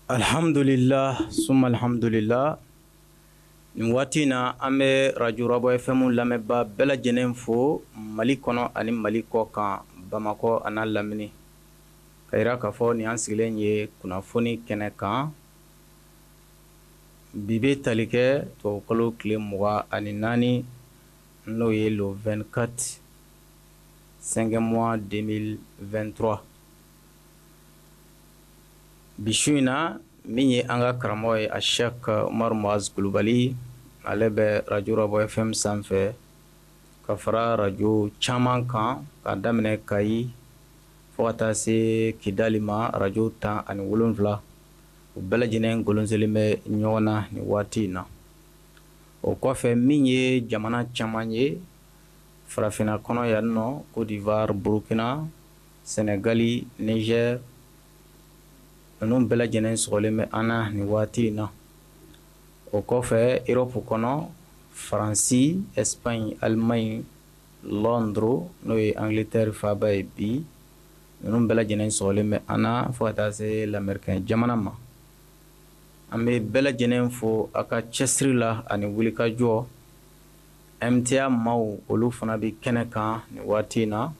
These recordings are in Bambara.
Alhamdulillah summa alhamdulillah. Nin waati in na an bɛ radio Rabaye FM lamɛnbaa bɛɛ lajɛlen fo Mali kɔnɔ ani Mali kɔ kan, Bamakɔ a n'a lamini. Ka yira k'a fɔ nin y'an sigilen ye kunnafoni kɛnɛ kan. Bi bɛ tali kɛ tubabukalo tile 24, n'o ye le 24 5 mois 2023. Bi su in na, min ye an ka karamɔgɔ ye, a Sɛki Umaru Muazu Kulubali, ale bɛ radio Rabaye FM sanfɛ ka fara radio caman kan, k'a daminɛ Kayi fo ka taa se Kidali ma, radio 17, u bɛɛ lajɛlen golonselen bɛ ɲɔgɔn na nin waati in na. O kɔfɛ, min ye jamana caman ye farafinna kɔnɔ yan nɔ, Côte d'Ivoire, Burukina, Sɛnɛgali, Niger, ninnu bɛɛ lajɛlen sɔgɔlen bɛ an na nin waati in na. O kɔfɛ, Europe kɔnɔ, Faransi, Espagne, Allemagne, Londres, n'o ye Angleterre faaba ye bi, ninnu bɛɛ lajɛlen sɔgɔlen bɛ an na fo ka taa se lamɛrikɛn jamana ma. An bɛ bɛɛ lajɛlen fo a ka cɛsiri la ani wulikajɔ. MTA maaw, olu fana bɛ kɛnɛ kan nin waati in na,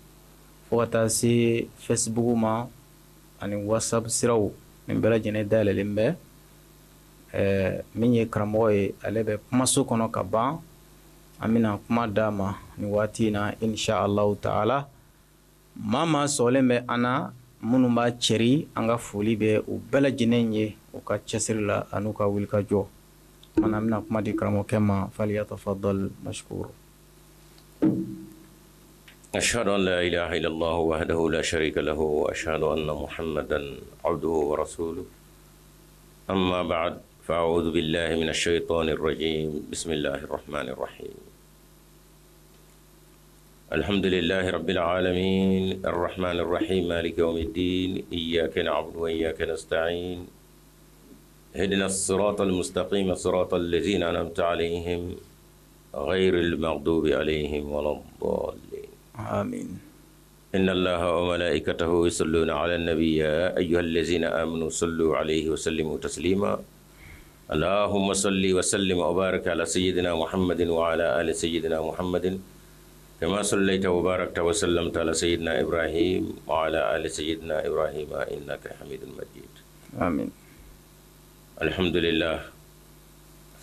fo ka taa se Facebook ma ani WhatsApp siraw, nin bɛɛ lajɛlen dayɛlɛlen bɛ. Ɛɛ, min ye karamɔgɔ ye, ale bɛ kumaso kɔnɔ ka ban. An bɛna kuma d'a ma nin waati in na, insha Allahu taala. Maa maa sɔgɔlen bɛ an na, minnu b'a cɛri, an ka foli bɛ u bɛɛ lajɛlen ye u ka cɛsiri la an'u ka wulikajɔ. An bɛna kuma di karamɔgɔkɛ ma, falyatafadal mashkura. أشهد أن لا إله إلا الله وحده لا شريك له وأشهد أن محمدا عبده ورسوله أما بعد فأعوذ بالله من الشيطان الرجيم بسم الله الرحمن الرحيم الحمد لله رب العالمين الرحمن الرحيم مالك يوم الدين إياك نعبد وإياك نستعين اهدنا الصراط المستقيم صراط الذين أنعمت عليهم غير المغضوب عليهم ولا الضالين. آمين. إن الله وملائكته يصلون على النبي يا أيها الذين آمنوا صلوا عليه وسلموا تسليما. اللهم صل وسلم وبارك على سيدنا محمد وعلى آل سيدنا محمد كما صليت وباركت وسلمت على سيدنا إبراهيم وعلى آل سيدنا إبراهيم إنك حميد مجيد. آمين. الحمد لله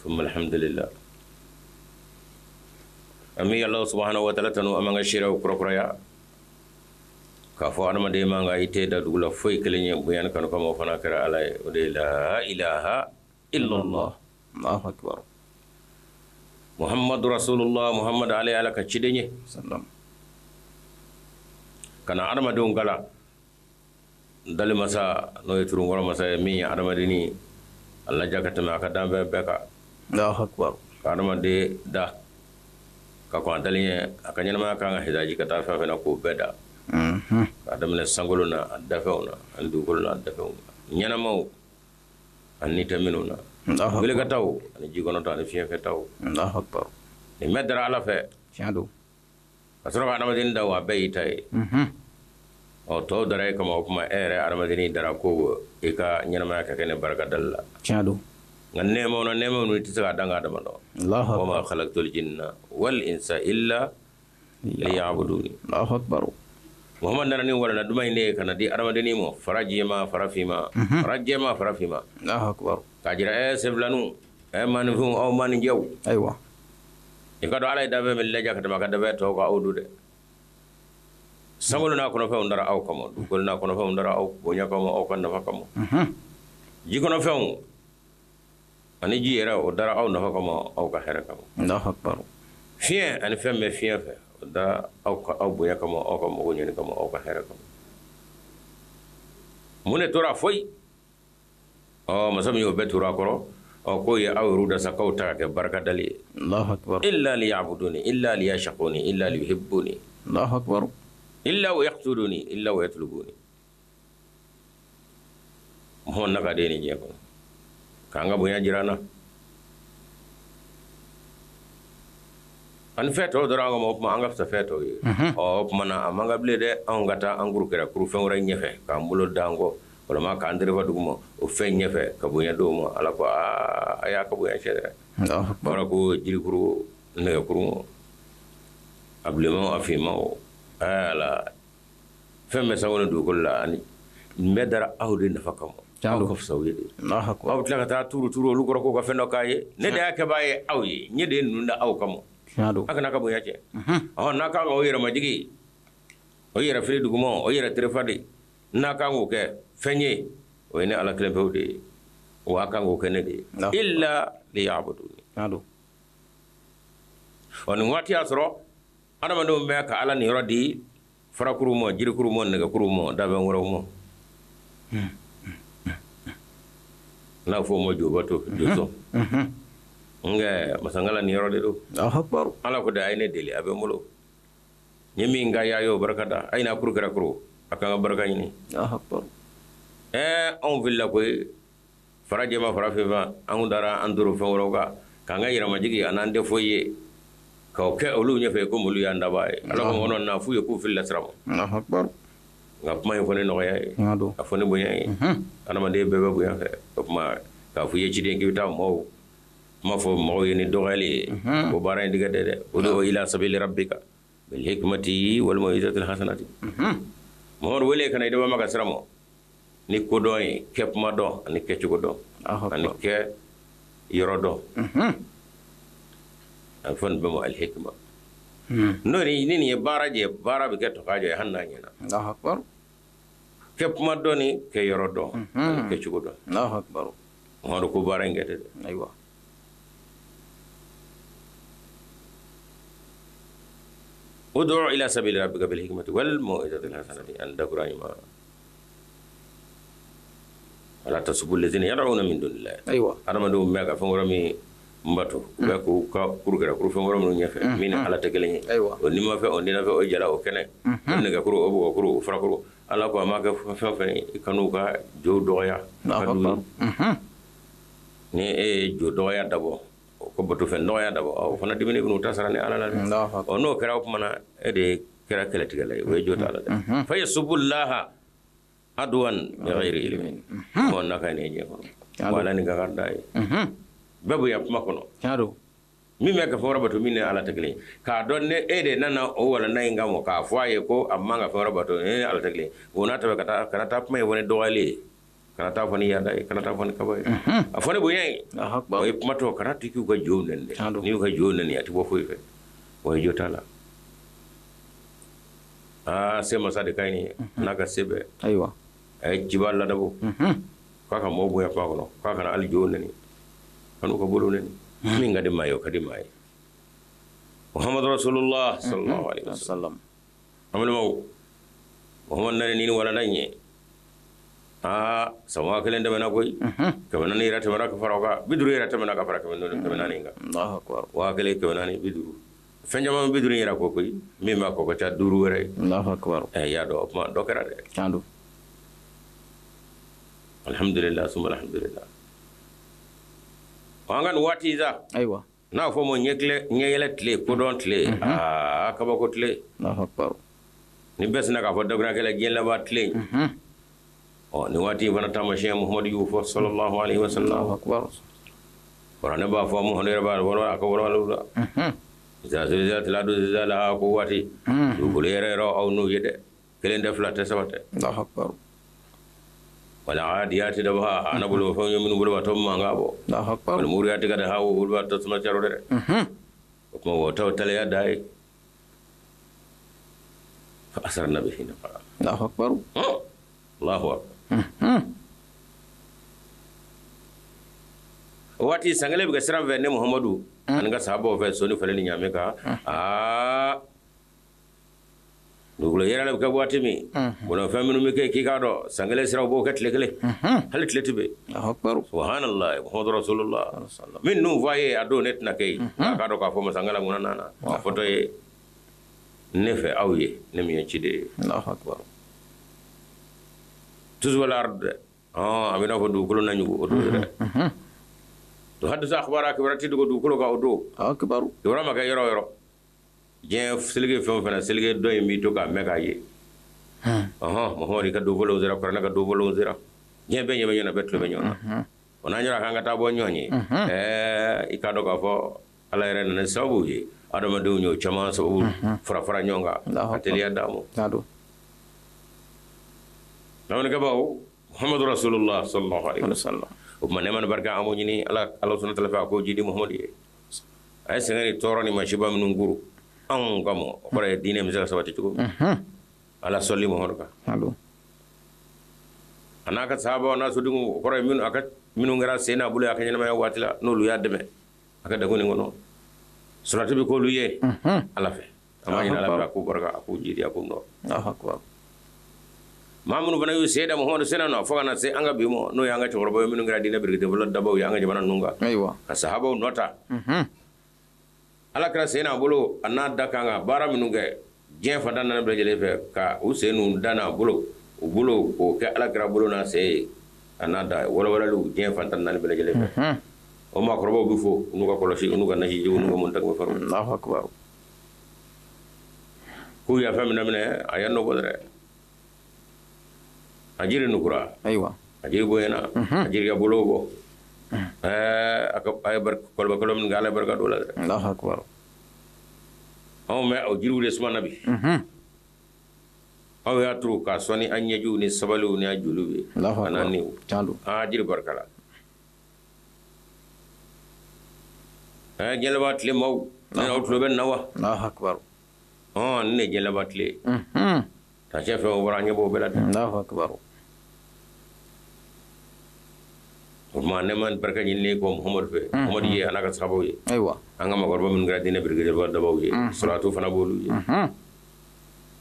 ثم الحمد لله. An bɛ Ala subahana wa taala tanu, an b'an ka seerew kurakuraya k'a fɔ adamaden man kan i tɛ da dugu la foyi kelen ye bonya ni kanu kama, o fana kɛra Ala ye, o de ye la ilaha illallah. Allahu akbar. Muhammadu rasulullah, Muhammad ale Ala ka ciden ye. Sallam. Ka na adamadenw kala dali masa, n'o ye turunkɔrɔ masa ye, min ye adamadenni a laja ka tɛmɛ a ka danfɛn bɛɛ kan. Allahu akbar. Ka adamaden da ka kɔn a dalen ɲɛ, a ka ɲɛnamaya kan ka hidaji ka taa fɛn fɛn na, k'o bɛɛ da, k'a daminɛ sankolo na a dafɛnw na ani dugukolo na a dafɛnw na, ɲɛnamaw ani tɛ minnu na, welekataw ani jikɔnɔtaw ani fiɲɛfɛtaw. Allahu akbar. Nin bɛɛ dara Ala fɛ. Tiɲɛ don. Ka sɔrɔ ka adamaden da, wa a bɛɛ y'i ta ye. Ɔ, tɔw dara e kama, o tuma e yɛrɛ adamaden dara ko i ka ɲɛnamaya ka kɛ ne barika dali la. Tiɲɛ don. Nka nɛɛmaw na, nɛɛmaw ninnu i tɛ se k'a dan k'a dama dɔn. Allahu akbar. Wa ma khalaqtul jinna wal insa illa liya'buduni. Allahu akbar. Muhammad nana ni walanda duman in de ye ka na di adamadennin ma, fara jɛma fara finma, fara jɛma fara finma. Allahu akbar. K'a jira ɛ senfilaninw, ɛ maaninfinw, aw maaninjɛw. Ayiwa. I ka dɔn Ala ye danfɛn min lajɛ ka tɛmɛ a ka danfɛn tɔw kan, aw don dɛ. Sankolo n'a kɔnɔfɛnw dara aw kama, dugukolo n'a kɔnɔfɛnw dara aw bonya kama, aw ka nafa kama. Ji kɔnɔfɛnw ani ji yɛrɛ, o dara aw nafa kama, aw ka hɛrɛ kama. Allahu akbar. Fiɲɛ ani fɛn bɛ fiɲɛ fɛ, o dara aw ka aw bonya kama, aw ka mago ɲini kama, aw ka hɛrɛ kama. Mun de tora? Foyi. Ɔ, masa min y'o bɛɛ tora a kɔrɔ, ɔ, k'o ye aw yɛrɛw da sa k'aw ta ka kɛ barika dali ye. Allahu akbar. Illa liya'buduni, illa liyashquni, illa liyuhibbuni. Allahu akbar. Illa wa yaqtuluni, illa wa yatlubuni. Muhammad na ka den nin diɲɛ kɔnɔ k'an ka bonya jira an na, ani fɛn tɔw dara an kama, o tuma an ka fisa fɛn tɔw ye. Ɔ, o tuma na a man ka bilen dɛ, anw ka taa an kuru kɛra kuru fɛn wɛrɛ ɲɛfɛ k'an bolo da an kɔ. Walama k'an terefa dugu ma o fɛn ɲɛfɛ ka bonya d'o ma. Ala ko a y'a ka bonya cɛ dɛ. Fɔra ko jirikuru, nɛgɛkuru, a bilenman, a finman o, ala fɛn bɛ sango ni dugukolo la, ani n bɛɛ dara aw de nafa kama. Aw ka fisa u ye de. Aw bɛ tila ka taa turu turu olu kɔrɔ k'u ka fɛn dɔ k'a ye. Ne de y'a kɛbaa ye aw ye, ne de ye ninnu da aw kama. A kana ka bonya cɛ. Ɔhɔn, n'a kan k'o yɛrɛ majigi, o yɛrɛ fili duguma, o yɛrɛ terefa de, n'a kan k'o kɛ fɛn ye, o ye ne Ala kelen pewu de ye. Wa a kan k'o kɛ ne de ye. Illa liyabuduni. Ɔ, nin waati y'a sɔrɔ adamadenw bɛ ka Ala niyɔrɔ di farakuru ma, jirikuru ma, nɛgɛkuru ma, dafɛn wɛrɛw ma. N'a fɔ o ma jobato, josɔn. Nka masankala niyɔrɔ de don. Ala ko de a ye ne deli, a bɛ n bolo. N ye min k'a ye, a y'o barika da. A ye n'a kuru kɛra kuru, a kan ka barika ɲini. Anw filila koyi. Fara jɛma, fara finma, an taara an toro fɛn wɛrɛw kan, k'an ka yɛrɛmajigi a n'an tɛ foyi ye, k'o kɛ olu ɲɛfɛ komi olu y'an dabaa ye. Ala ko kɔnɔ na f'u ye k'u filila sira ma. Nka kuma in fɔ ni nɔgɔya ye, a fɔ ni bonya ye. Adamaden bɛɛ bɛ bonya fɛ. O tuma k'a fɔ i ye ciden k'i bɛ taa mɔgɔw kuma fɔ mɔgɔw ye ni dɔgɔyali ye, ko baara in tigɛ dɛ dɛ. Udu ila sabili rabbika bil hikmati wal mau'izatil hasanati. Mamadu wele ka na i dabaa ma ka sira ma ni kodɔn ye, kɛ kuma dɔn ani kɛcogo dɔn ani kɛ yɔrɔ dɔn. A bɛ fɔ nin bɛɛ ma alihikima. N'o ni nin ye baara jɛ, baara bɛ kɛ tɔka jɛ hali n'a ɲɛna. Kɛ kuma dɔn ni kɛ yɔrɔ dɔn ani kɛcogo dɔn. Mamadu ko baara in kɛ dɛ. Ayiwa. Udu ila sabili rabbika bil hikmati wal mau'izatil hasanati an dakura ɲuman. Wala tasubbu allazina yad'una min dunillahi. Ayiwa. Adamadenw bɛ ka fɛn wɛrɛ min bato, u bɛ k'u ka kuru kɛra kuru fɛn wɛrɛ minnu ɲɛfɛ, min ni Ala tɛ kelen ye. Ayiwa. O nimafɛn, o ninafɛn, o jala, o kɛnɛ, o nɛgɛkuru, o bɔgɔkuru, o farakuru. Ala ko a m'a kɛ fɛn fɛn ye, i kan'u ka jow dɔgɔya. Ka d'u ye. Ni e ye jo dɔgɔya dabɔ, o ko bato fɛn dɔgɔya dabɔ, o fana diminen bɛn'u ta sara ni Ala la dɛ. Ɔ, n'o kɛra o tuma na, e de kɛra kɛlɛtigɛla ye, o ye jo t'a la dɛ. Fa yasubullaha adwan bi ghayri ilmin. Mɔgɔ n'a ka nin diɲɛ kɔnɔ. Wala ni ka kan da ye. Bɛɛ bonya kuma kɔnɔ. Min bɛ ka fɛn wɛrɛ bato min ni Ala tɛ kelen ye. K'a dɔn ne e de nana o walanda in kama k'a fɔ a ye ko a man ka fɛn wɛrɛ bato ni Ala tɛ kelen ye. O n'a ta bɛɛ ka taa, kana taa kuma in fɔ ni dɔgɔyali ye. Kana taa fɔ ni yaada ye, kana taa fɔ ni kaba ye. A fɔ ni bonya ye. O ye kuma tɔ, kana to k'u ka jow nɛni dɛ. N'i y'u ka jow nɛni, a tɛ bɔ foyi fɛ. O ye jo t'a la. Aa, se masa de ka ɲi ye, n'a ka se bɛɛ. Ayiwa. A ye ciba ladabo. K'a ka mɔgɔw bonya kuma kɔnɔ, k'a kana hali jow nɛni, kan'u ka bolo nɛni. Min ka di maa ye, o ka di maa ye. Muhammadu Rasulullah sallallahu alaihi wasallam. An balimaw, Muhammadu nana ni walanda in ye. Aa, san 1000 tɛmɛna koyi. 400 yɛrɛ tɛmɛna ka fara o kan, 50 yɛrɛ tɛmɛna ka fara 400 kan. 1450. Fɛn caman 50 yɛrɛ ko koyi, min b'a kɔ ka ca 5 wɛrɛ ye. I y'a dɔn o kuma dɔ kɛra dɛ. Alhamdulillah, summa alhamdulillah. An ka nin waati sa. Ayiwa. N'a fɔ ma ɲɛyɛlɛ tile, kodɔn tile, aa, kabako tile. Ni bɛɛ sina k'a fɔ dakurakɛla diɲɛ laban tile. Ɔ, nin waati in fana taamasiyɛn Muhamadu y'o fɔ sallallahu alaihi wasallam. Kuranɛ b'a fɔ, Muhamadu yɛrɛ b'a fɔ a ka walawalaliw la. Iza zulzilatil ardu zilzalaha, ko waati dugukolo yɛrɛ yɛrɛ aw n'o ye dɛ. Kelen tɛ, fila tɛ, saba tɛ. Wal adiyati dabha, ana bolo fɛn ye minnu bolo b'a tɔ mankan bɔ. Wal muriyati qadha, o bolo b'a tasuma caro dɛ. O tuma o t'aw taliya da ye. Fa asarna bihi naqa. Allahu akbar. O waati san kelen bɛ kɛ sira fɛ ne Muhamadu ani ka sahabaw fɛ soni falen ni ɲaamɛ kan. Aa, dugukolo yɛrɛ bɛ kɛ waati min, bolofɛn minnu bɛ kɛ k'i k'a dɔn san kelen siraw b'o kɛ tile kelen, hali tile tɛ bɛn. Subhanallah, Muhamadu Rasulullah. Min ninnu fɔ a ye a don ne tɛna kɛ yen. A k'a dɔn k'a fɔ masankala ŋuna nana a fɔtɔ ye ne fɛ aw ye, ne min ye ciden ye. Tuzwal ard dɛ. A bɛ n'a fɔ dugukolo na ɲugu o don dɛ. Tuhaddisu akhbara, kibaruya tɛ dogo dugukolo kan o don. Kibaruya ma kɛ yɔrɔ o yɔrɔ. Diɲɛ seleke fɛn o fɛn na, seleke dɔ in b'i to k'a mɛn k'a ye. Muhamadu ka don fɔlɔ sera, kuranɛ ka don fɔlɔ sera. Diɲɛ bɛɛ ɲɛ bɛ ɲɔgɔn na, bɛɛ tulo bɛ ɲɔgɔn na. O n'a ɲɔgɔn k'an ka taa bɔ ɲɔgɔn ye, i k'a dɔn k'a fɔ Ala yɛrɛ nana ni sababu ye, adamadenw y'o caman sababu fara fara ɲɔgɔn kan ka teliya d'a ma. Lamɛnnikɛbaaw, Muhamadu Rasulullah sallallahu alaihi wasallam. O tuma nɛɛma ni barika an b'o ɲini Ala subhanahu wa ta'ala fɛ a k'o jidi Muhamadu ye. A ye sɛgɛn ni tɔɔrɔ ni masiba minnu kuru anw kama, o kɔrɔ ye diinɛ bɛ se ka sabati cogo min. Ala sɔli Muhamadu kan. A n'a ka sahabaw n'a sodenw, o kɔrɔ ye minnu a ka minnu kɛra sen n'a bolo ye a ka ɲɛnamaya waati la, n'olu y'a dɛmɛ a ka degun nin kɔnɔ, salatu bɛ k'olu ye Ala fɛ. An b'a ɲini Ala fɛ a k'u barika, a k'u jidi, a k'u nɔ. Maa minnu fana y'u sen da Muhamadu sen na fo ka na se an ka bi ma, n'o y'an ka cɛkɔrɔbaw ye minnu kɛra diinɛ birikiden fɔlɔ dabaw ye an ka jamana ninnu kan, ka sahabaw nɔ ta. Ala kɛra sen n'a bolo a n'a da kan ka baara minnu kɛ diɲɛ fantan naani bɛɛ lajɛlen fɛ, ka u sen n'u da n'a bolo, u bolo k'o kɛ Ala kɛra bolo n'a sen ye a n'a da walawalaliw diɲɛ fantan naani bɛɛ lajɛlen fɛ. O maakɔrɔbaw bɛ fo u n'u ka kɔlɔsi, u n'u ka nasijiw, u n'u ka muntakɛ fariw. Allahu akbar. K'u y'a fɛn min daminɛ a y'a nɔ bɔ dɛ. A jiri nukura. Ayiwa. A jiri bonyana. A jiri ka bolo bɔ. A ka a ye kɔlɔbɛ kɔlɔbɛ min kɛ, Ala ye barika don o la dɛ. Allahu akbar. Anw bɛ o jiriw de suma na bi. Aw y'a turu k'a sɔn ni an ɲɛjiw ni sabaliw ni an joliw ye. Allahu akbar. A n'a niw. Tiɲɛ don. Aa jiri barika la. Diɲɛ laban tile maaw, aw tulo bɛ na wa? Allahu akbar. Nin de ye diɲɛ laban tile ye. Tancɛ fɛn o bɔra, an ɲɛ b'o bɛɛ la dɛ. Allahu akbar. O tuma ne ma barika ɲininen kɔ Muhamadu fɛ, Muhamadu ye a n'a ka sahabaw ye. Ayiwa. An ka maakɔrɔba minnu kɛra diinɛ birikiden dabaw ye, salatu fana b'olu ye.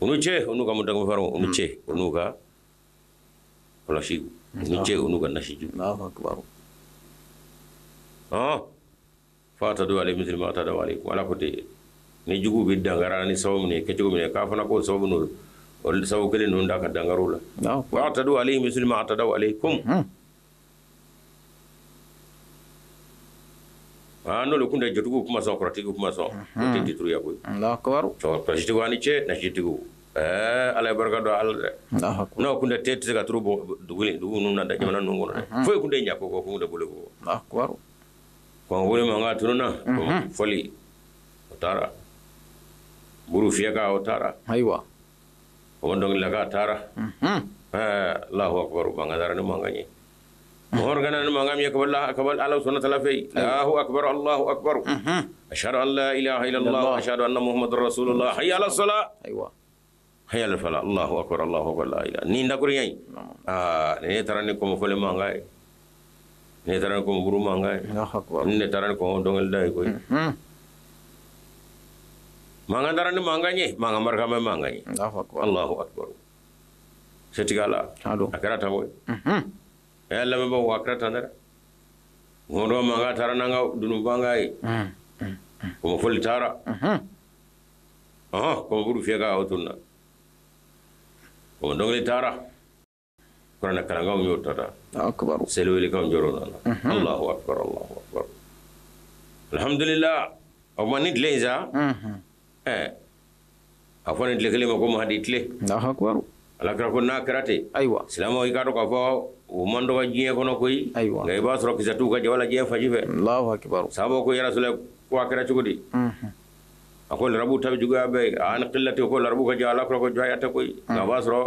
U n'u cɛ, u n'u ka muntakɛ fariw, u n'u cɛ, u n'u ka kɔlɔsiw, u n'u cɛ, u n'u ka nasijiw. Allahu akbar. Fa'tadu alayhi misli ma i'tadaw alaykum. Ala ko ten, ni jugu bɛ dankara ni sababu min ye, kɛcogo min ye, k'a fana k'o sababu ninnu, o sababu kelen ninnu da ka dankari u la. Fa'tadu alayhi misli ma i'tadaw alaykum. N'olu kun tɛ jotigiw kuma sɔn, kɔrɔtigiw kuma sɔn, o tɛ dituruya koyi. Allahu akbar. Kɔlɔsitigiw ani cɛ, nasitigiw. Ala ye barika don ala dɛ. N'o kun tɛ te tɛ se ka turu bɔ dugu ninnu na dɛ, jamana ninnu kɔnɔ dɛ. Foyi kun tɛ ɲɛ ko kɔ, kun tɛ bolo kɔ. Allahu akbar. Kɔngɔ bolo mankan tununna, fɔli o taara, buru fiyɛka o taara. Ayiwa. O dɔnkililaka taara. Allahu akbar, mankan taara ni mankan ye. Muhamadu kana ni mankan min ye ka bɔ Ala subhanahu wa ta'ala fɛ yen. Allahu akbar, Allahu akbar. Ashhadu an la ilaha illallah, ashhadu anna Muhammadar rasulullah. Hayya ala salah. Ayiwa. Hayya ala falah. Allahu akbar, Allahu akbar, la ilaha. Ni dakurunya in, ne taara ni kɔmɔ fɔli mankan ye. Ne taara ni kɔmɔ buru mankan ye. Ne taara ni kɔmɔ dɔnkilida ye koyi. Mankan taara ni mankan ye, mankan barika bɛ mankan ye. Allahu akbar. Setigi Ala, a kɛra tan koyi. Lamɛnbaaw, a kɛra tan dɛ. Muhamadu mankan taara n'an ka dunun mankan ye. Kɔmɔ fɔli taara. Kɔmɔ buru fiyɛ ka o tununa. Kɔmɔ dɔnkili taara. Kuranɛ kalankanw y'o ta ta. Seliwelekanw jɔr'o nana. Allahu akbar, Allahu akbar. Alhamdulillah. O tuma ni tile in sa, a fɔ nin tile kelen ma ko Mahadi tile. Allahu akbar. Ala kɛra ko n'a kɛra ten. Ayiwa. Silamɛw, i k'a dɔn k'a fɔ u man dɔgɔ diɲɛ kɔnɔ koyi. Ayiwa. Nka i b'a sɔrɔ kisɛ t'u ka jaba la diɲɛ fan si fɛ. Allahu akbar. Sahabaw ko ya Rasulullah, ko a kɛra cogo di? A ko larabu ta bɛ juguya bɛɛ ye. A ni qillati, ko larabu ka jɔ, Ala kura ko jɔnya tɛ koyi. Nka a b'a sɔrɔ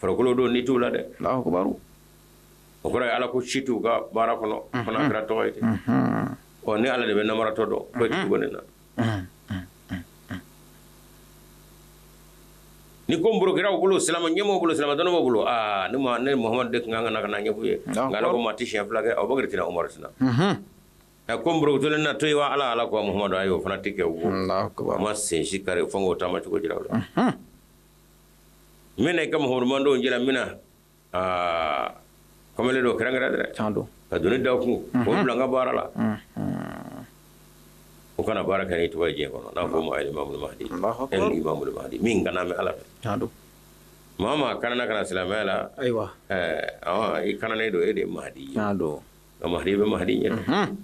farikolo don ni t'u la dɛ. Allahu akbar. O kɔrɔ ye Ala ko si t'u ka baara kɔnɔ, fana kɛra tɔgɔ ye ten. Ɔ ni Ala de bɛ namaratɔ dɔn, foyi tɛ tugu nin na. Ni ko nburu kɛra u bolo, silamɛ ɲɛmɔgɔw bolo, silamɛ dɔnnibaaw bolo, ne ma ne Muhamadu de tun kan ka na ka na ɲɛf'u ye. Nka Ala ko maa tɛ siɲɛ fila kɛ, Abubakar tɛna, Umaru tɛna. Ko nburu tolen na to yen wa, Ala ko Muhamadu ayi o fana tɛ kɛ o. Allahu akbar. Ma sen si kari fo k'o taama cogo jira u la. N bɛna i ka Muhamadu mandenw jira min na, kamalen dɔ kɛrɛnkɛrɛn dɛ. Tiɲɛ don. Ka doni da u kun, k'o bila n ka baara la. O kana baara kɛ n'i tɔgɔ ye diɲɛ kɔnɔ, n'a fɔ o ma Imamul Mahdi. Imamul Mahdi min kana mɛn Ala fɛ. Tiɲɛ don. Maa maa kana ka na silamɛya la. Ayiwa. I kananen don, e de ye Mahdi ye. Tiɲɛ don. Nka Mahdi bɛ Mahdi ɲɛ dɔn.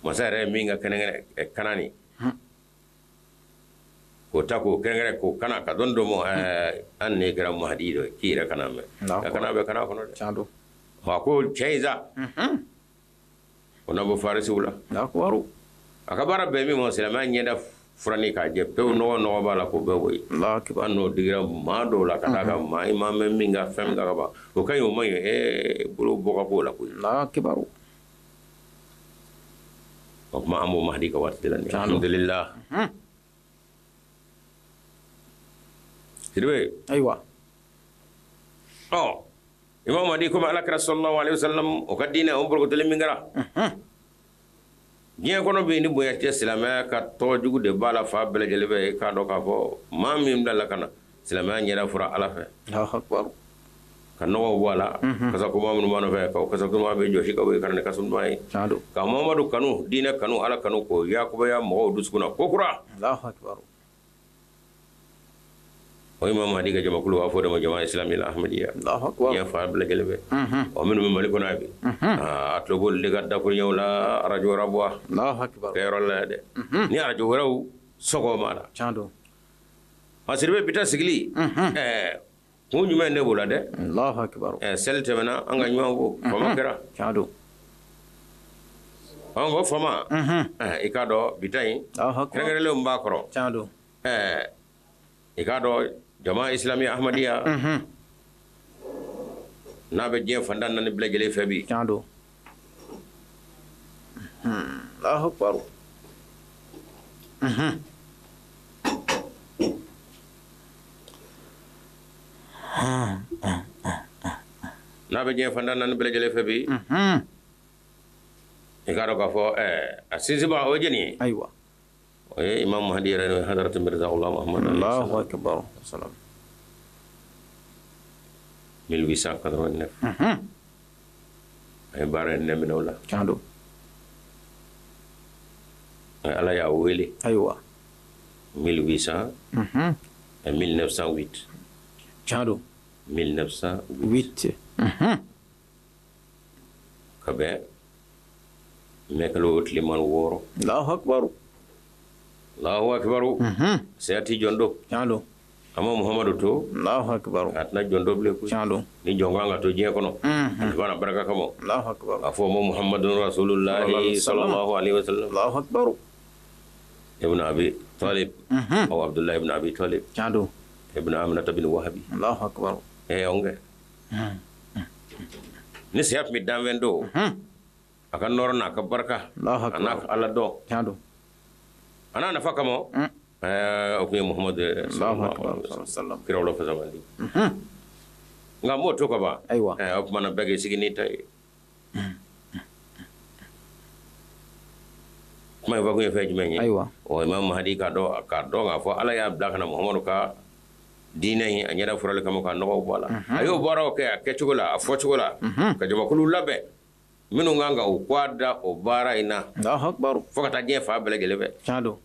Masa yɛrɛ ye min ka kɛnɛ kanani. K'o ta k'o kɛrɛnkɛrɛn k'o kana ka dɔn dɔ mɔ an ne kɛra Mahadi dɔ k'i yɛrɛ kana mɛn ka kana bɛ kana kɔnɔ dɛ. Tiɲɛ don. A ko cɛ in sa o na bɔ Farisiw la. Allahu A ka baara bɛn min ma, silamɛya ɲɛda furanni k'a jɛ pewu, nɔgɔ nɔgɔ b'a la k'o bɛɛ bɔ yen. Allahu akbar. An n'o digira maa dɔw la ka d'a kan maa i ma mɛn min ka fɛn min kan ka ban, o ka ɲi, o man ɲi, bolo bɔ ka b'o la koyi. Allahu akbar. O tuma an b'o Mahadi ka waati de la nin ye. Alhamdulillah. Sidibe. Ayiwa. Ɔ, Imam Mahdi, komi Ala kira sallallahu alaihi wasallam o ka diinɛ o borokotoli min kɛra diɲɛ kɔnɔ bi, ni bonya tɛ, silamɛya ka tɔgɔ jugu de b'a la fa bɛɛ lajɛlen fɛ. I k'a dɔn k'a fɔ maa min bilala ka na silamɛya ɲɛda fura Ala fɛ Allahu akbar. ka nɔgɔw bɔ a la, kasa kuma minnu b'a nɔfɛ, ka kasa kuma bɛ jɔsi ka bɔ yen ka na ni kasa duman ye, Tiɲɛ don. ka Muhamadu kanu, diinɛ kanu, Ala kanu, k'o yakubaya mɔgɔw dusukun na ko kura. Allahu akbar. O Imam Mahdi ka jamakulu, b'a fɔ o de ma jama islami la Ahmadiyya. Allahu akbar. Diɲɛ fan bɛɛ lajɛlen fɛ. Ɔ, minnu bɛ Mali kɔnɔ yan bi, a tulo b'olu de ka dakuruɲɛw la arajo Rabois Allahu akbar. kɛyɔrɔ la yan dɛ, ni arajo wɛrɛw sɔgɔma la. Tiɲɛ don. A Sidibe, bi ta sigili, kun jumɛn de b'o la dɛ? Allahu akbar. Seli tɛmɛna, an ka ɲuman ko fama kɛra. Tiɲɛ don. An ko fama, i k'a dɔn bi ta in Allahu akbar. kɛrɛnkɛrɛnlenw b'a kɔrɔ. Tiɲɛ don. I k'a dɔn jama islami Ahmadiyya n'a bɛ diɲɛ fantan naani bɛɛ lajɛlen fɛ bi. Tiɲɛ don. Allahu akbar. N'a bɛ diɲɛ fantan naani bɛɛ lajɛlen fɛ bi, i k'a dɔn k'a fɔ a sinsinba o ye jɔnni ye? Ayiwa. O ye Imam Mahdi yɛrɛ, n'o ye Hadaratu Mirza Ghulam Ahmad. Allahu akbar. Salam. 1889 a ye baara in daminɛ o la. Tiɲɛ don. Ala y'a wele Ayiwa. 1800 1908. Tiɲɛ don. 1908. 8. Ka bɛn mɛ kalo tile 16. Allahu akbar. Allahu akbar. Saya ti jɔn don. Tiɲɛ don. An ma Muhamadu to. Allahu akbar. A tɛna jɔn dɔ bilen koyi. Tiɲɛ don. Ni jɔn kan ka to diɲɛ kɔnɔ, a bana barika kama, Allahu akbar. a fɔ ma Muhamadu rasulullahi sallallahu alaihi wasallam. Allahu akbar. Ibn Abi Talib aw Abdullah ibn Abi Talib Tiɲɛ don. ibn Aminata bin Wahabi. Allahu akbar. Ɔn kɛ ni saya tun bɛ danfɛn don, a ka nɔrɔ n'a ka barika, Allahu a n'a akbar. ka Ala dɔn, Tiɲɛ don. a n'a nafa kama, o tun ye Muhamadu yɛrɛ Allahu sallallahu akbar. alaihi wasallam. Sallam. Kiraw la fasamandi, nka n b'o to ka ban. Ayiwa. O tuma na bɛɛ k'i sigi n'i ta ye. Kuma in fɔ kun ye fɛn jumɛn ye? Ayiwa. Ɔ, Imam Mahdi k'a dɔn k'a fɔ Ala y'a bila ka na Muhamadu ka diinɛ in a ɲɛda furali kama, ka nɔgɔw bɔ a la. A y'o baaraw kɛ a kɛcogo la, a fɔcogo la, ka jamakulu labɛn minnu kan ka u kɔ da o baara in na Allahu akbar. fo ka taa diɲɛ fan bɛɛ lajɛlen fɛ. Tiɲɛ don.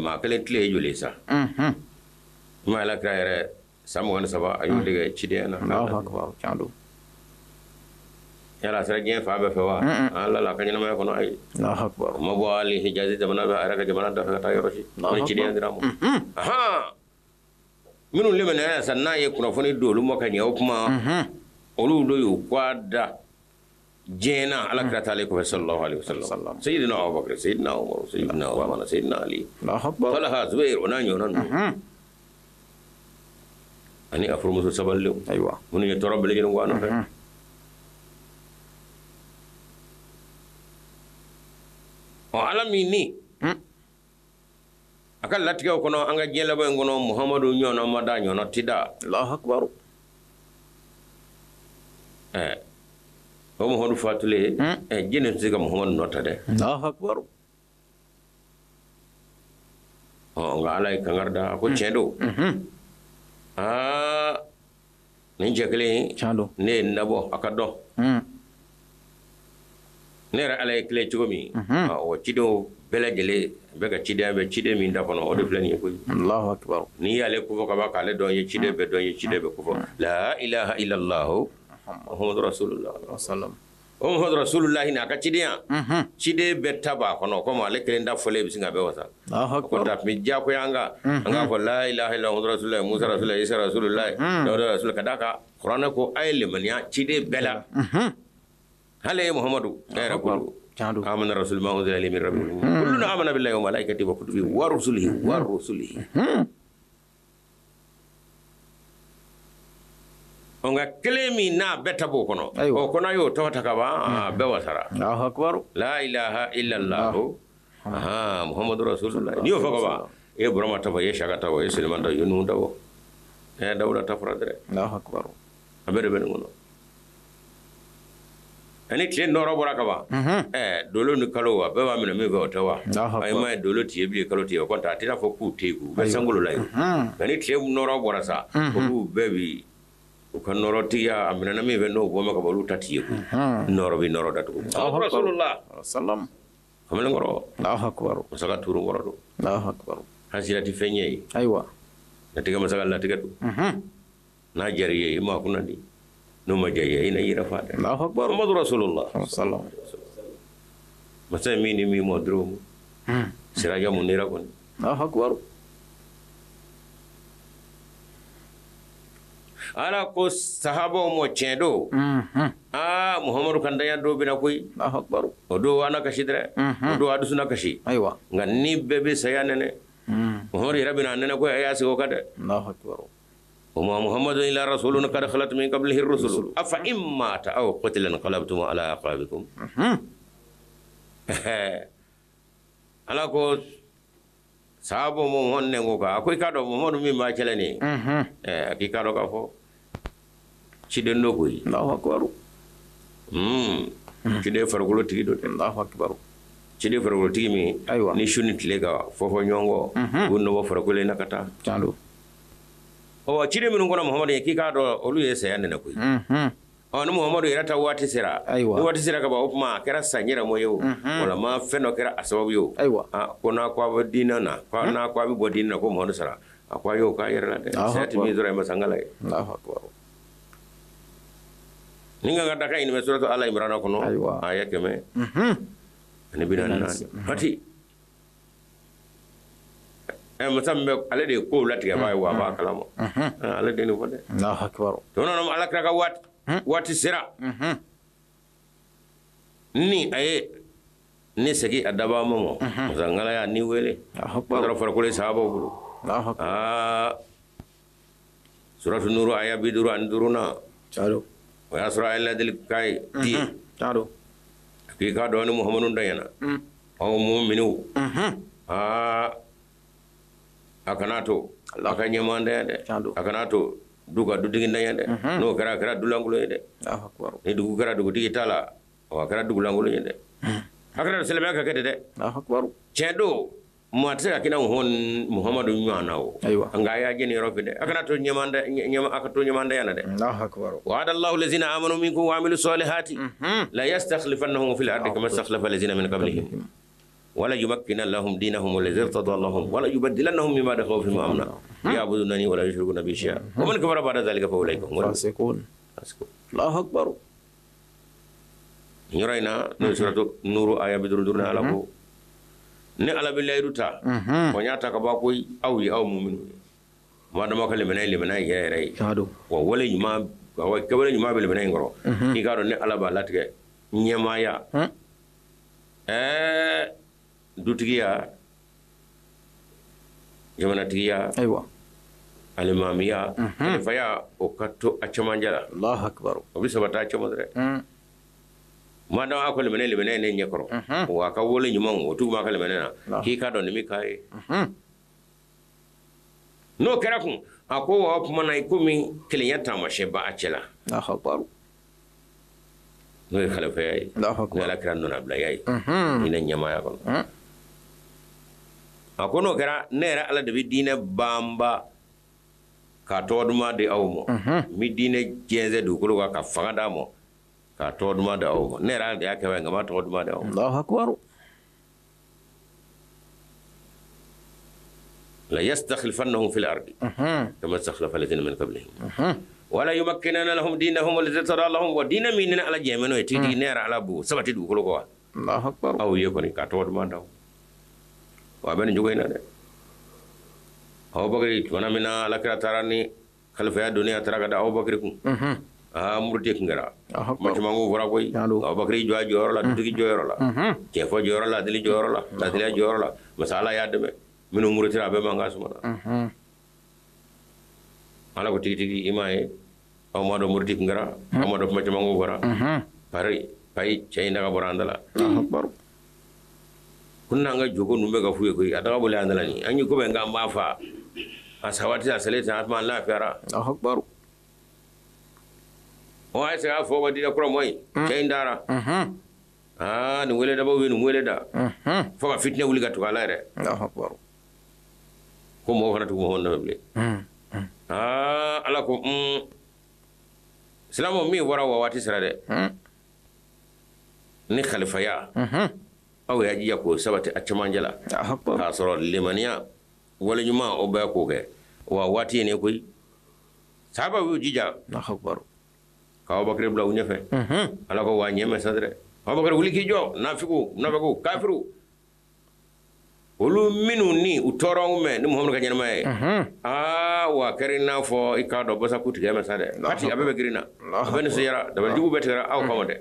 Maa kelen tile ye joli ye sa? Ma Ala kira yɛrɛ san 23 a y'o de kɛ cidenya na. Allahu akbar. Tiɲɛ don. Yala a sera diɲɛ fan bɛɛ fɛ wa? Ala la a ka ɲɛnamaya kɔnɔ, ayi. Allahu akbar. O ma bɔ hali Hijazi jamana bɛ, a yɛrɛ ka jamana dafɛ ka taa yɔrɔ si. O ni cidenya dira ma, ahan, minnu limaniya sa n'a ye kunnafoni di olu ma ka ɲɛ, o kuma olu do y'u kɔ da diɲɛ na Ala kira taalen kɔfɛ sallallahu alaihi wasallam, Sayyidina Abubakar, Sayyidina Umar, Sayyidina Uthman, Sayyidina Ali, Allahu akbar. Talha, Zubair, o n'a ɲɔgɔnna ninnu, ani a furumuso sabalilenw Ayiwa. minnu ye tɔɔrɔ bɛɛ lajɛlen bɔ a nɔfɛ. Ɔ, Ala min ni a ka latigɛw kɔnɔ, an ka diɲɛ laban in kɔnɔ, Muhamadu ɲɔgɔnna ma da, ɲɔgɔnna ti da. Allahu akbar. O Muhamadu fatulen, jɛnni tɛ se ka Muhamadu nɔ ta dɛ. Allahu akbar. Ɔ, nka Ala ye kangari da, a ko tiɲɛ don, aa, nin cɛ kelen in, Tiɲɛ don. ne ye n dabɔ a ka dɔn ne yɛrɛ Ala ye tile cogo min, o cidenw bɛɛ lajɛlen bɛ ka cidenya bɛ ciden min da kɔnɔ, o de filɛ nin ye koyi. Allahu akbar. N'i y'ale kofɔ ka ban k'ale dɔn, ye ciden bɛɛ dɔn, ye ciden bɛɛ kofɔ. La ilaha illallah Muhammadu rasulullah. Sallam. O Muhammadu Rasulullahi n'a ka cidenya ciden bɛɛ ta b'a kɔnɔ komi ale kelen da fɔlen bɛ sin ka bɛɛ wasa. Ko ta tun bɛ diyagoya an kan an k'a fɔ la ilaha illallah Muhammadu Rasulullahi Musa Rasulullahi Isa Rasulullahi Dawuda Rasulullahi ka d'a kan kuranɛ ko a ye limaniya ciden bɛɛ la. Hali Muhammadu ne yɛrɛ ko don amana rasul ma unzila ilayhi min rabbihi kullun amana billahi wa malaikatihi wa kutubihi wa rusulihi wa rusulihi. Nka kelen min n'a bɛɛ ta b'o kɔnɔ o kɔnɔ y'o tɔgɔ ta ka ban a bɛɛ wasara. Allahu akbar. La ilaha illallah Muhammadu Rasulullah. N'i y'o fɔ ka ban e ye Burama ta fɔ, e ye Saka ta fɔ, e ye Sulemani ta fɔ, e ye Nuhu ta fɔ, e ye Dawuda ta fɔra dɛrɛ. Allahu akbar. A bɛɛ de bɛ nin kɔnɔ. Ani tile nɔrɔ bɔra ka ban dolo ni kalo a bɛɛ b'a minɛ min fɛ o tɛ wa. A ye ma ye dolo tɛ ye bilen kalo tɛ ye o kɔni a tɛ n'a fɔ k'u tɛ yen u bɛ sankolo la yen. Nka ni tile nɔrɔ bɔra sa olu bɛɛ bi u ka nɔrɔtigiya a minɛna min fɛ n'o bɔ ma ka ban olu ta tɛ ye koyi. Nɔrɔ bɛ nɔrɔ datugu. Rasulullah sallam. Kamalen kɔrɔ. Allahu akbar. Masa ka tuuru kɔrɔ don. Allahu akbar. Hasira tɛ fɛn ɲɛ ye. Ayiwa. Latigɛ masa ka latigɛ don. N'a diyara i ye i ma kunna di. N'o ma diya i ye i na i yɛrɛ fa dɛ. Allahu akbar. Muhammadu Rasulullah sallam. Masa ye min ni min mɔ dɔrɔn. Siraja mun nira kɔni. Allahu akbar. Ala ko sahabaw mɔ tiɲɛ don. Aa Muhammadu kan danya don bɛna koyi. Allahu akbar. O don a na kasi dɛ. O don a dusu na kasi. Ayiwa. Nka ni bɛɛ bɛ saya nɛnɛ. Muhammadu yɛrɛ bɛna nɛnɛ koyi a y'a sigi o kan dɛ. Allahu akbar. وما محمد إلا رسول قد خلت من قبله الرسل أفإن مات أو قتل انقلبتم على أعقابكم. Ala ko sahabu mo honne ko ka ko ka do Muhammadu min ba cɛlɛ ni k'i ka dɔn k'a fɔ ciden do koyi. Allahu akbar. Ciden farikolo tigi do dɛ. Allahu akbar. Ciden farikolo tigi min ayiwa ni su ni tile ka fɔfɔ ɲɔgɔn kɔ u nɔbɔ farikolo in na ka taa. Tiɲɛ don. Ɔ ciden minnu kɔnɔ Muhammadu ye k'i k'a dɔn olu ye saya nɛnɛ koyi. Ɔ ni Muhammadu yɛrɛ ta waati sera. Ayiwa. Ni waati sera ka ban o tuma a kɛra san yɛrɛmɔ ye o. Wala ma fɛn dɔ kɛra a sababu ye o. Ayiwa. Ko n'a ko a bɛ diinɛ na ko n'a ko a bɛ bɔ diinɛ na ko Muhammadu sara a ko a y'o k'a yɛrɛ la dɛ. Saya tɛ min sɔrɔ ye masangala ye. Allahu akbar. Ni ka daga ɲini bɛ suratu Ala Imrana kɔnɔ. Ayiwa. Aya 144. Hati. Masa min bɛ ale de ye kow latigɛ b'a ye wa a b'a kalama. Ale de nin fɔ dɛ. Allahu akbar. To nana Ala kira ka waati sera. Ni a ye ne segin a dabaa ma mɔ. Masa ngala y'a ni wele. Allahu akbar. O taara farikolo sahabaw bolo. Allahu akbar. Aa suratu Nuru aya 55 na. Tiɲɛ don. O y'a sɔrɔ a ye ladilikan ye di. Tiɲɛ don. K'i k'a dɔn ni Muhammadu danyana. Aw muminiw. Aa a kana to a ka ɲɛmandanya dɛ. A kana to du ka dutigi danya dɛ. N'o kɛra a kɛra dulankolon ye dɛ. Ni dugu kɛra dugutigi t'a la a kɛra dugulankolon ye dɛ. A kɛra silamɛya ka kɛ ten dɛ. Tiɲɛ don maa tɛ se ka kɛ Muhammadu ɲɔgɔn na o. Nka a y'a jeni yɔrɔ fɛ dɛ. A kana to a ka to ɲɛmandanya na dɛ. Wa'ada Allahu lazina amanu minkum wa amilu salihati la yastakhlifannahum fil ardi kama istakhlafa lazina min qablihim. ولا يمكن لهم دينهم الذي ارتضى لهم ولا يبدلنهم من بعد خوفهم امنا يعبدونني ولا يشركون بي شيئا ومن كفر بعد ذلك فاولئك هم الفاسقون. الله اكبر. Yɔrɔ n'o suratu Nuru aya 55 ala ko ni ala bɛ layidu ta o y'a ta ka bɔ ko aw ye aw muminu ye maa dama ka limaniya limaniya yɛrɛ yɛrɛ ye wa wale ɲuman kɛwale ɲuman bɛ limaniya in kɔrɔ i k'a dɔn ni ala b'a latigɛ ɲɛmaaya dutigiya jamanatigiya ayiwa alimamiya kalifaya o ka to a cɛmancɛ la. Allahu akbar. O bɛ sabati a cɛma dɛ. Maa dama a ko limaniya limaniya ne ɲɛ kɔrɔ wa a ka wale ɲuman o tugu b'a ka limaniya na k'i k'a dɔn nin bɛ k'a ye. N'o kɛra kun a ko wa o tuma na i komi kelenya taamasiyɛn b'a cɛ la. Allahu akbar. N'o ye kalifaya ye. N'o ye Ala kira nɔnabilaya ye. Diinɛ ɲɛmaaya kɔnɔ. A ko n'o kɛra ne yɛrɛ Ala de bɛ diinɛ banba k'a tɔgɔ duman di aw ma. N bɛ diinɛ jɛnsɛn dugukolo kan ka fanga d'a ma k'a tɔgɔ duman di aw ma. Ne yɛrɛ Ala de y'a kɛ nka n b'a tɔgɔ duman di aw ma. Allahu akbar. La yastakhlifannahum fil ardi kama istakhlafa alladhina min qablihim. Wala yumakkinanna lahum dinahum alladhi irtada lahum, wa diinɛ min ni Ala jɛmɛ n'o ye tigitigi, ne yɛrɛ Ala b'o sabati dugukolo kɔ wa. Allahu akbar. Aw ye kɔni ka tɔgɔ duman da wa, a bɛ nin cogo in na dɛ. Abubakari tuma min na Ala kira taara ni kalifaya donni, a taara ka da Abubakari kun. Aa, muruti kun kɛra, kuma caman ko fɔra koyi. Abubakari jɔ a jɔyɔrɔ la, dutigi jɔyɔrɔ la, cɛfɔ jɔyɔrɔ la, adili jɔyɔrɔ la, ladiliya jɔyɔrɔ la. Masa Ala y'a dɛmɛ, minnu murutira a bɛɛ mankan sumana. Ala ko tigitigi, i m'a ye, aw ma dɔn muruti kun kɛra, aw ma dɔn kuma caman ko fɔra. Pari payi, cɛ in daga bɔra an da la. Ko n'an ka jogo ninnu bɛ ka f'u ye koyi, a daga bɔlen an da la nin, an ye ko bɛn k'an b'a fa a sabati, a selen ten, a tuma an lafiyara. Ɔ, a ye se k'a fɔ ka diinɛ kura mɔ ye, cɛ in dara. Aa, nin wele dabaw ye nin wele da fo ka fitinɛ wuli ka tugu a la yɛrɛ, ko mɔgɔw kana tugu Muhamadu nɔfɛ bilen. Aa, Ala ko silamɛw, min fɔra wa waati sera dɛ, ni khalifaya aw y'a jija k'o sabati a cɛmancɛ la, k'a sɔrɔ limaniya wale ɲuman o bɛɛ k'o kɛ, wa waati ye nin koyi. Sahabaw y'u jija ka Abubakari bila u ɲɛfɛ. Ala ko wa ɲɛ mɛ sa dɛ, Abubakari wuli k'i jɔ, nafigiw nafigiw kafiriw, olu minnu ni u tɔɔrɔ mɛn ni Muhamadu ka ɲɛnamaya ye. Aa, wa kɛra i n'a fɔ i k'a dɔn basaku tigɛ mɛn sa dɛ, kati a bɛɛ bɛ girin na, a bɛɛ nisɔndiyara, dabalijugu bɛɛ tigɛra aw kama dɛ.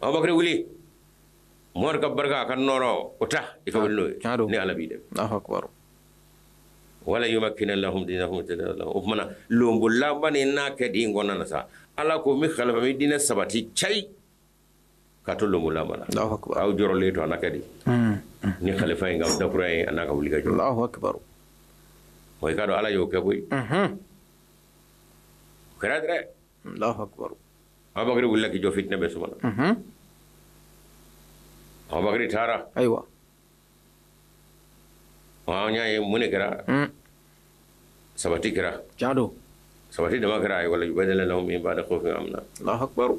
Abubakari wuli, Muhamadu ka barika, a ka nɔɔrɔ o ta, i ka wuli n'o ye, ni Ala b'i dɛmɛ. Wala yumakkina lahum dinahum, o tuma na lonbo laban ni n'a kɛ di in kɔnɔna na sa, Ala ko mi khalifa mi diinɛ sabati cayi ka to lonbo laban na, aw jɔrɔlen to a n'a kɛ di ni khalifa in ka dakura ye, a n'a ka wuli ka jɔ. Allahu akbar. Wa i k'a dɔn Ala y'o kɛ koyi, o kɛra dɛ. Allahu akbar. Abubakari wulila k'i jɔ, fitinɛ bɛ sumana. Abubakari taara. Ayiwa. An y'a ye mun de kɛra? Sabati kɛra. Tiɲɛ don. Sabati dama kɛra, ayi, wala yubaddila lahum min ba'di khawfihim amna. Allahu akbar.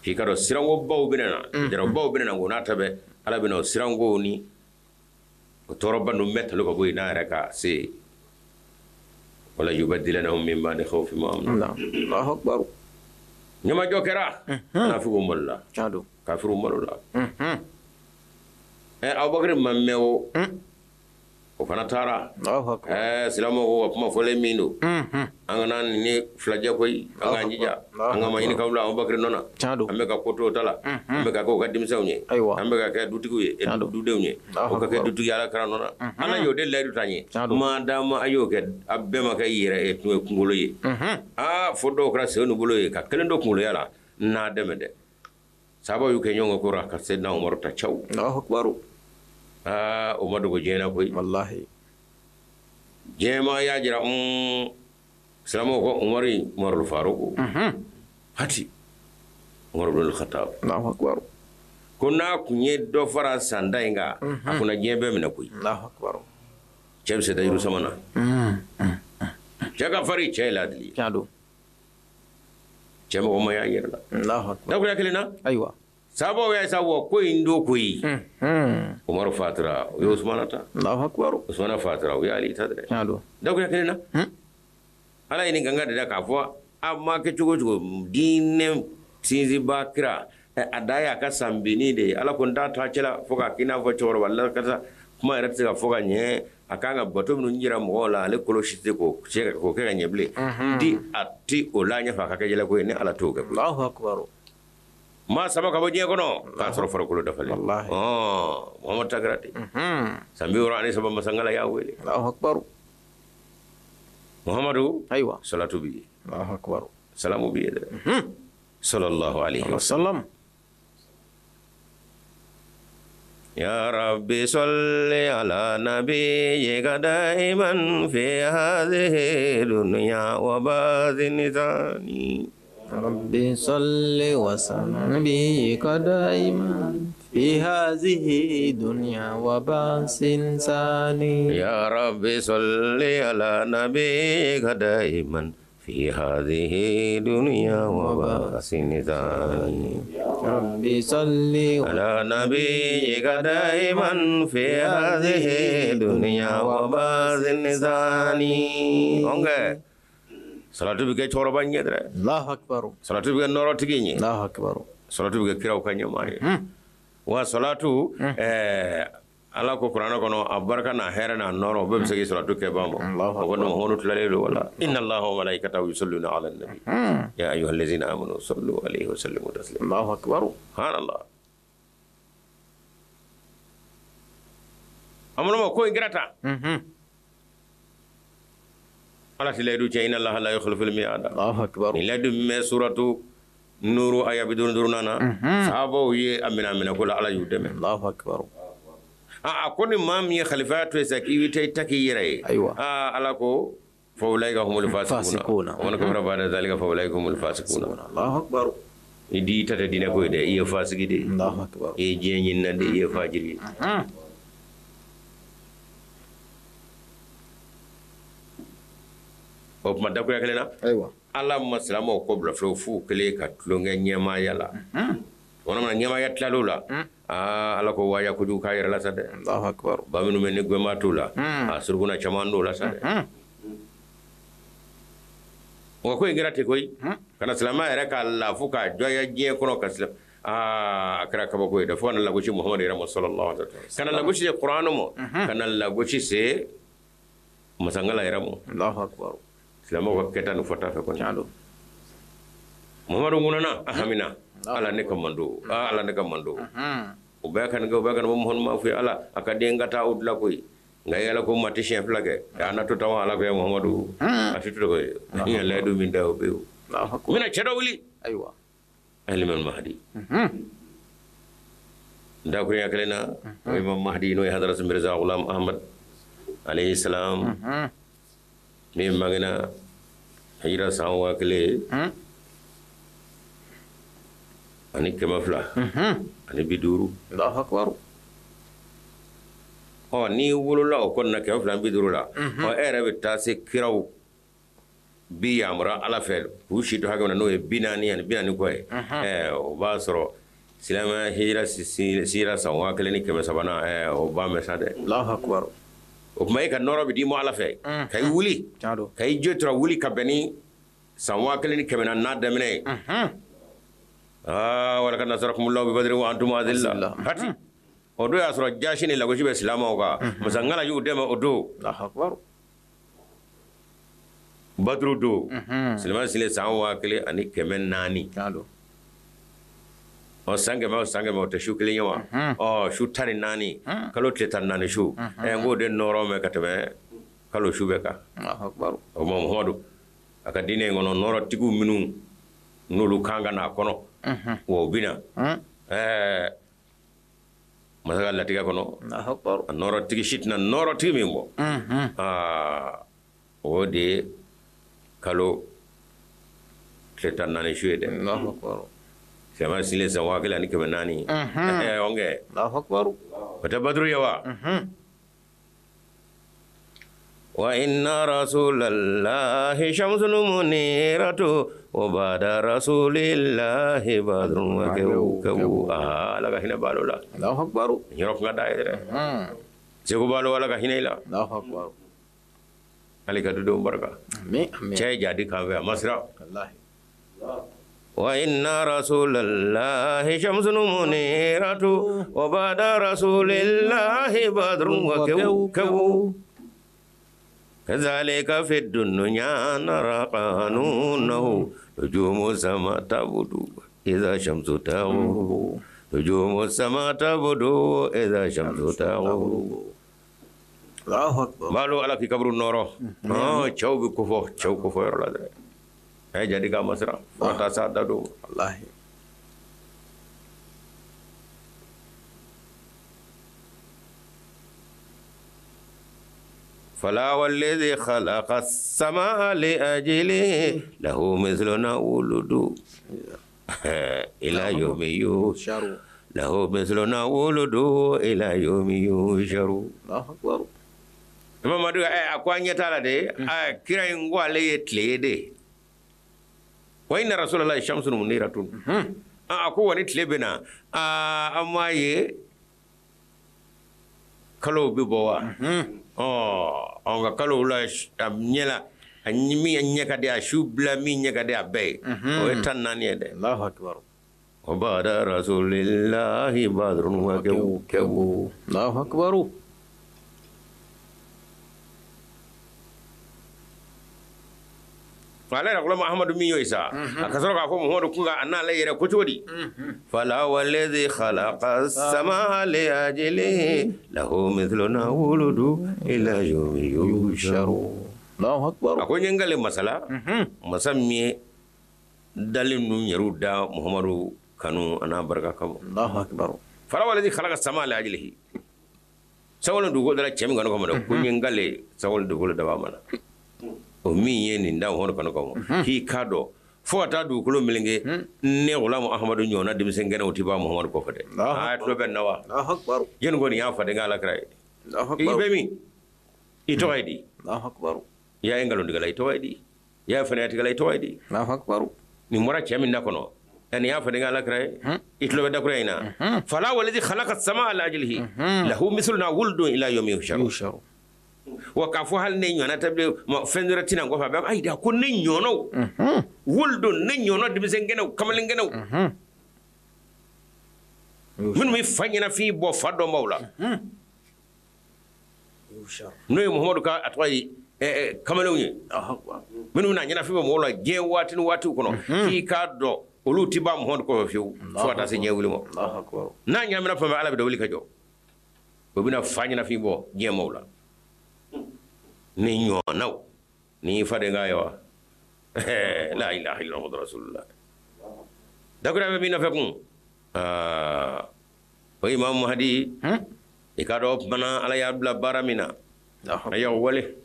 K'i ka dɔn sirankobaw bɛna na, jarabaw bɛna na, o n'a ta bɛɛ Ala bɛna o sirankow ni o tɔɔrɔba ninnu bɛɛ talo ka bɔ yen n'a yɛrɛ ka se. Wala yubaddila lahum min ba'di khawfihim amna. Allahu akbar. Ɲɛmajɔ kɛra. Munafigiw malola. Tiɲɛ don. Kafiriw malola. Ɛ, Abubakari ma mɛn o, o fana taara. Silamɛw ko kuma fɔlen min don, an kana ni filajɛ koyi, an k'an jija, an ka maɲini k'aw la Abubakari nɔ na. An bɛ ka ko to o ta la, an bɛ ka kɛ o ka denmisɛnw ye, an bɛ ka kɛ dutigiw ye, dudenw ye, o ka kɛ dutigi Ala kira nɔ na. Ala y'o de layidu ta ye, maadama a y'o kɛ, a bɛɛ ma kɛ yɛrɛ kunkolo ye. Aa, fo dɔw kɛra sen n'u bolo ye ka kelen dɔ kunkoloya la, n'a dɛmɛ dɛ. Sababu y'u kɛ ɲɔgɔn kɔrɔ ka se n'a Umaru ta caw. Allahu akbar. Aa, o ma dogo diɲɛ na koyi. Wallahi. Diɲɛmaa y'a jira, silamɛw ko Umaru, Umaru Faruku. Hati Umaru ibn al-Khattab. Allahu akbar. Ko n'a kun ye dɔ fara san da in kan, a kunna diɲɛ bɛɛ minɛ koyi. Allahu akbar. Cɛ bɛ se dayiru sama na. Cɛ ka farin, cɛ ye laadili ye. Tiɲɛ don. Cɛ mɔgɔ ma y'a yɛrɛ la. Allahu akbar. Dakuruya kelen na. Ayiwa. Sababu ya sa wa ko in do koyi. Umaru fatira, o ye Usumana ta. Allahu akbar. Usumana fatira, o ye Ali ta dɛ. Tiɲɛ don. Dakuruya kelen na. Ala ye nin ganga de da k'a fɔ a ma kɛ cogo cogo, diinɛ sinsinba kira, a da y'a ka san binni de ye. Ala ko n t'a to a cɛla fo k'a k'i n'a fɔ cɛkɔrɔba la karisa, kuma yɛrɛ tɛ se ka fɔ ka ɲɛ, a kan ka bato minnu jira mɔgɔw la, ale kolo si tɛ k'o kɛ ka ɲɛ bilen. Di a ti o la ɲɛfɛ a ka kɛ yɛlɛko ye, ni Ala t'o kɛ koyi. Allahu akbar. Maa saba ka bɔ diɲɛ kɔnɔ k'a sɔrɔ farikolo dafalen. Muhamadu ta kɛra ten. San 63 masangala y'a wele. Allahu akbar. Muhamadu. Ayiwa. Salatu b'i ye. Allahu akbar. Salamu b'i ye dɛ. Sallallahu alayhi wa sallam. Ya Rabbi salli ala nabiyyika daiman fi hadhihi dunya wa ba'dhi nizami. Rabbi salli wa sallim nabiyyika daiman fi hadhihi dunya wa ba'dhi nizami. Ya Rabbi salli ala nabiyyika daiman fi hadhihi dunya wa ba'dhi nizami. Rabbi salli ala nabiyyika daiman fi hadhihi dunya wa ba'dhi nizami. Onge. Salatu bɛ kɛ cɛkɔrɔba ɲɛ dɛ. Allahu akbar. Salatu bɛ kɛ nɔɔrɔtigi ɲɛ. Allahu akbar. Salatu bɛ kɛ kiraw ka ɲɛmaa ye. Wa salatu ala ko kuranɛ kɔnɔ a barika n'a hɛrɛ n'a nɔɔrɔ o bɛɛ bɛ se k'i salatu kɛbaa ma. O ko Muhamadu tilalen don wala. Inna Allaha wa malaikatahu yusalluna ala nabi. Ya ayyuhallazina amanu sallu alayhi wa sallimu taslima. Allahu akbar. Subhanallah. Amuna ko in kɛra tan. Ala ti layidu tiɲɛ inna Allaha la yukhliful mi'ad. Allahu akbar. Nin layidu min bɛ suratu Nuru aya 55 na. Sahabaw ye a minɛ a minɛ ko la Ala y'u dɛmɛ. Allahu akbar. A ko ni maa min ye khalifaya to yen sa k'i bɛ taa i ta k'i yɛrɛ ye. Ayiwa. Ala ko fa ulaika humul fasiquna. Wa man kafara ba'da zalika fa ulaika humul fasiquna. Allahu akbar. I di ta tɛ diinɛ ko ye dɛ, i ye fasigi de ye. Allahu akbar. I ye diɲɛ ɲinina de ye, i ye fajiri ye. O tuma dakuruya kelen na. Ayiwa. Ala ma silamɛw kɔ bila fiyewu f'u kɛlen ka tulonkɛ ɲɛmaaya la. O tuma ɲɛmaaya tilal'o la. Ala ko waya kojugu k'a yɛrɛ la sa dɛ. Allahu akbar. Ba minnu bɛ ni gɛnba t'u la. A surukuna caman t'o la sa dɛ. Wa ko in kɛra ten koyi. Ka na silamɛya yɛrɛ k'a lafu k'a dɔgɔya diɲɛ kɔnɔ ka silamɛ. A kɛra kabako ye dɛ, fo ka na lagosi Muhamadu yɛrɛ ma sallallahu alaihi wasallam. Ka na lagosi se Kuranɛ ma. Ka na lagosi se Masankala yɛrɛ ma. Allahu akbar. Silamɛw ka kɛta ni fɔta fɛ kɔni. Muhamadu ŋunana a hamina. Ala ne ka mando. Ala ne ka mando. O bɛɛ ka nin kɛ, o bɛɛ ka nin bɔ Muhamadu ma fɔ ala a ka den ka taa o dilan koyi. Nka yala ko ma tɛ siɲɛ fila kɛ. A na to tan ala ko ya Muhamadu. A tɛ to koyi. N ye layidu min da o bɛ yen. U bɛna cɛ dɔ wuli. Ayiwa. Alimami Mahdi. Dakurunya kelen na. O Imam Mahdi n'o ye Hadratu Mirza Ghulam Ahmad alayhi salam. Min bangena hijira san 1250. Allahu akbar. Ɔ n'i wolola o kɔnɔna 250 la, ɔ e yɛrɛ bɛ taa se kiraw bi yamaruya Ala fɛ k'u si to hakɛ min na n'o ye 40 ani 40 kɔ ye. O b'a sɔrɔ silamɛya hijira sira san 1300 na, o b'a mɛn sa dɛ. Allahu akbar. O tuma e ka nɔɔrɔ bɛ d'i ma Ala fɛ ka i wuli ka i jɔ tura wuli ka bɛn ni san 1400 n'a daminɛ ye. Walaqad nasarakumullahu bi badrin wa antum azilla. Hati o don y'a sɔrɔ jasi ni lagosi bɛ silamɛw kan. Masankala y'u dɛmɛ o don. Allahu akbar. Badru don. Silamɛya silen san 1400. Ɔ san 100 o san 100 o tɛ su kelen ye wa? Ɔ su 14 kalo tile 14 su. N k'o de nɔɔrɔ mɛn ka tɛmɛ kalo su bɛɛ kan. O tuma Muhamadu a ka diinɛ in kɔnɔ nɔɔrɔtigiw minnu n'olu kan ka n'a kɔnɔ. Wa u bɛ na. Masa ka latigɛ kɔnɔ. A nɔɔrɔtigi si tɛna nɔɔrɔtigi min bɔ. O de ye kalo tile 14 su ye dɛ. Silamɛya silen san 1400. Ɔnkɛ. O tɛ Baduru ye wa? Wa inna rasulallahi shamsun muniratu wa ba'da rasulillahi badrun wa kawkabu. Ala ka hinɛ balo la. Allahu akbar. Yɔrɔ kun ka d'a ye dɛ. Segu balo ala ka hinɛ i la. Allahu akbar. Ale ka dudenw barika. Amin. Cɛ ye jadi kan fɛ a ma siran. Wallahi. Wa inna rasulallahi shamsun muniratu wa ba'da rasulillahi badrun wa kawkabu. Kazalika fi dunya nara qanunahu nujumu sama tabudu idza shamsu taghrubu nujumu sama tabudu idza shamsu taghrubu. Allahu akbar. Balo ala k'i kaburu nɔɔrɔ. Cɛw bɛ kofɔ, cɛw kofɔ yɔrɔ la dɛ. A ye jadi k'a ma siran fo ka taa s'a da don. Wallahi. فلا والذي خلق السماء لأجله له مثلنا ولد إلى يوم يحشر له مثلنا ولد إلى يوم يحشر. الله أكبر. Imam Madu a ko an ɲɛ t'a la de, kira in ko ale ye tile ye de. Wa inna rasulallahi shamsun muniratun. A ko wa ni tile bɛ na, an m'a ye kalo bɛ bɔ wa? Ɔ nka kalo la a ɲɛ la A min ɲɛ ka di a su bila min ɲɛ ka di a bɛɛ ye o ye 14 ye dɛ. Allahu akbar. Wa ba'da rasulillahi badrun wa kawkabu. Allahu akbar. Ale yɛrɛ Gulamu Ahamadu min y'o ye sa, a ka sɔrɔ k'a fɔ Muhamadu kun a n'ale yɛrɛ ko cogo di? Fala wallazi khalaqa as-samaa li ajlihi lahu mithluna wuludu ila yawmi yuhsharu. Allahu akbar. A ko n ye n kale masa la, masa min ye dalen ninnu yɛrɛw da Muhamadu kanu a n'a barika kama. Allahu akbar. Fala wallazi khalaqa as-samaa li ajlihi. Sankolo dugukolo dara cɛ min kanu kama dɛ, ko n ye n kale sankolo dugukolo dabaa ma la. O min ye nin da Muhamadu kanu kama, k'i k'a dɔn fo ka taa dugukolo meleke ne Gulamu Ahamadu ɲɔgɔnna denmisɛn kɛnɛw tɛ ban Muhamadu kɔfɛ dɛ. A tulo bɛ nin na wa? Allahu akbar. Jɔnni ko nin y'a fadenkɛ Alakira ye? Allahu I akbar. bɛ min? I tɔgɔ ye di? Allahu akbar. I y'a ye nkalontigɛla, i tɔgɔ ye di? I y'a ye fanayatigɛla, i tɔgɔ ye di? Allahu akbar. Nin bɔra cɛ min da kɔnɔ, ɛ nin y'a fadenkɛ Alakira ye? I tulo bɛ dakuruya in na. Fala wallazi khalaqa as-samaa li ajlihi lahu mithluna wuldun ila yawmi yuhsharu. Yuhsharu. Wa k'a fɔ hali ne ɲɔgɔnna tɛ bilen, fɛn wɛrɛ tɛna n kɔfɛ a bɛ ayi da ko ne ɲɔgɔnnaw wuldun, ne ɲɔgɔnna denmisɛn kɛnɛw, kamalen kɛnɛw minnu bɛ fa ɲɛnafin bɔ fa dɔnbaw la, n'o ye Muhamadu ka a tɔgɔ ye kamalenw ye, minnu bɛna ɲɛnafin bɔ mɔgɔw la diɲɛ waati ni waatiw kɔnɔ, k'i k'a dɔn olu tɛ ban Muhamadu kɔfɛ fiyewu fo ka taa se diɲɛ wuli ma. N'a ɲagamina fɛn fɛn, Ala bɛ dɔ wuli ka jɔ, o bɛna fa ɲɛnafin bɔ diɲɛ maaw la. Ni ɲɔgɔnnaw ni fadenkɛ ye wa? La ilaha illallah Muhammadu rasulullah. Dakura bɛ min nɔfɛ kun, o Imam Mahdi, i k'a dɔn o tuma na Ala y'a bila baara min na, a y'o wale.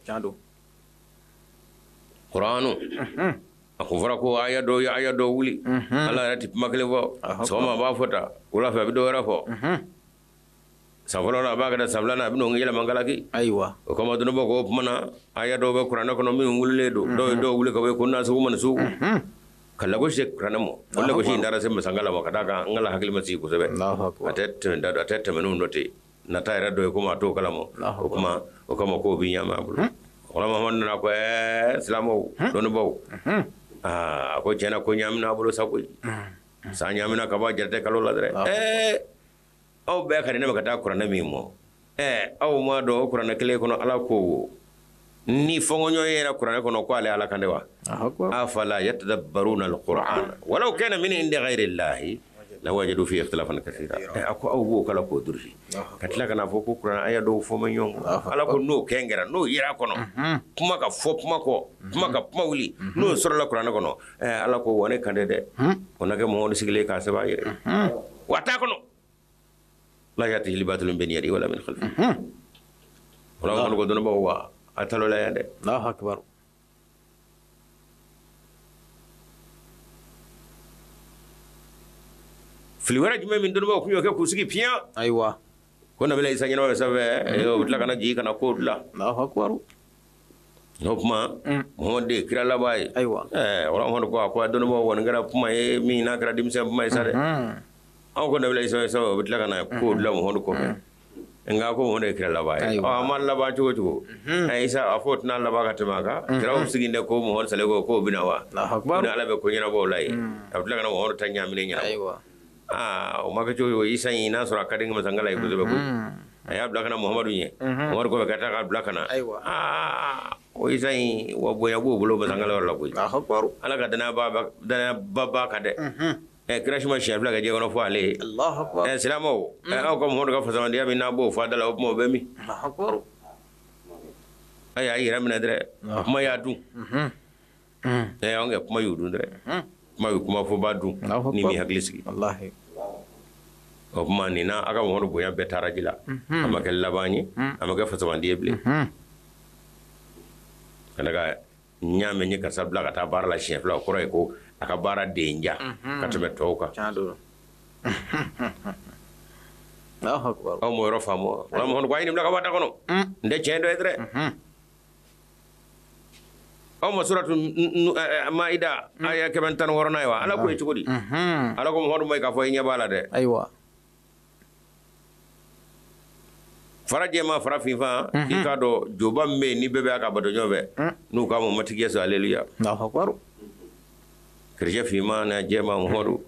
Kuranu a kun fɔra ko aya dɔw ye aya dɔw wuli, Ala yɛrɛ tɛ kuma kelen fɔ, sɔgɔma a b'a fɔ tan, wula fɛ a bɛ dɔ wɛrɛ fɔ. San fɔlɔ la a b'a kɛ tan, san filanan a bɛ n'o yɛlɛma nkalaki. Ayiwa. O kama dɔnnibaaw ko o tuma na aya dɔw bɛ kuranɛ kɔnɔ minnu wulilen don, dɔw ye dɔw wuli ka bɔ yen ko nasugu ma nin sugu. Ka lagosi se kuranɛ ma. O lagosi in taara se masankala ma ka d'a kan n ka hakili ma sigi kosɛbɛ. A tɛ tɛmɛ n'u nɔ ten. Nata yɛrɛ dɔ ye komi a t'o kalama. O kuma o kama k'o bɛ ɲaami a bolo. Muhamadu nana ko silamɛw dɔnnibaaw, aa a ko tiɲɛna ko ɲaamina a bolo sa koyi. San ɲaamina ka bɔ a jate kalo la dɛrɛ. Aw bɛɛ ka di ne ma ka taa kuranɛ min mɔ, aw m'a dɔn o kuranɛ kelen kɔnɔ Ala ko ni fɔnkɔɲɔgɔn yɛrɛ kuranɛ kɔnɔ ko ale Ala kan de wa? Afala yatadabbaruna alquran walau kana min indi ghayri llahi lawajadu fihi ikhtilafan kathira. A ko aw b'o kala k'o durusi ka tila ka n'a fɔ ko kuranɛ aya dɔw fɔ ma ɲɔgɔn kɔ. Ala ko n'o kɛra n'o yera kɔnɔ, kuma ka fɔ kuma kɔ, kuma ka kuma wuli, n'o sɔrɔla kuranɛ kɔnɔ, Ala ko wa ne kan dɛ, o na kɛ Muhamadu sigilen k'a sɛbɛn a yɛrɛ wa t'a kɔnɔ. La yatihi al-batilu min bayni yadayhi wala min khalfihi. Wala ko dɔnnibaaw wa a talo la yan dɛ. Allahu akbar. Fili wɛrɛ jumɛn min dɔnnibaaw kun y'o kɛ k'u sigi piyan. Ayiwa. Ko Nabila Isa ɲɛnama bɛ sanfɛ, o bɛ tila ka na jigin ka na kow dilan. Allahu akbar. N'o kuma Muhamadu de ye kira laban ye. Ayiwa. Wala Muhamadu ko a ko dɔnnibaaw kɔni kɛra kuma ye min n'a kɛra denmisɛn kuma ye sa dɛ. Aw ko Nabila Isa o bɛ tila ka na kow dilan Muhamadu kɔfɛ. Nka ko Muhamadu ye kira laban ye. Ɔ a ma laban cogo cogo, Isa a fɔ o tɛna laban ka tɛmɛ a kan. Kiraw sigilen tɛ ko Muhamadu salen kɔ k'o bɛ na wa? Allahu akbar. Ko ni Ala bɛ ko ɲɛnabɔ o la yen. A bɛ tila ka na Muhamadu ta ɲaaminen ɲɛnabɔ. Ayiwa. Aa o ma kɛ cogo cogo, Isa in n'a sɔrɔ a ka di masankala ye kosɛbɛ koyi. A y'a bila ka na Muhamadu ɲɛ. Muhamadu kɔfɛ ka taa k'a bila ka na. Ayiwa. Aa o Isa in wa bonya b'o bolo masankala yɔrɔ la koyi. Allahu akbar. Ala ka danayaba b'a kan dɛ. Kira si ma siɲɛ fila kɛ diɲɛ kɔnɔ fo ale ye. Allahu akbar. Silamɛw, aw ka Muhamadu ka fasamandiya min n'a b'o fɔ a da la, o kuma o bɛ min? Allahu akbar. A y'a yɛrɛ minɛ dɛrɛ. Kuma y'a dun. Anw kɛ kuma y'u dun dɛrɛ. Kuma y'u kuma fɔ b'a dun. Ni m'i hakili sigi. Wallahi. O kuma nin na a ka Muhamadu bonya bɛɛ taara ji la. A ma kɛ laban ye, a ma kɛ fasamandi ye bilen. Ka na ka n y'a mɛn n ye karisa bila ka taa baara la siɲɛ fila, o kɔrɔ ye ko a ka baara den ja ka tɛmɛ tɔw kan. Aw m'o yɔrɔ faamu wa? Wala Muhamadu ko a ye nin bila ka bɔ a da kɔnɔ. N tɛ tiɲɛ dɔ ye dɛrɛ. Aw ma suratu Maida aya 116 ye wa? Ala ko ye cogo di? Ala ko Muhamadu ma k'a fɔ i ɲɛ b'a la dɛ. Ayiwa. Fara jɛman fara finfa i k'a dɔn joba min bɛ yen ni bɛɛ b'a ka bato ɲɔgɔn fɛ n'u k'a ma matigi Yesu aleluya kerecɛn finman n'a jɛman Muhamadu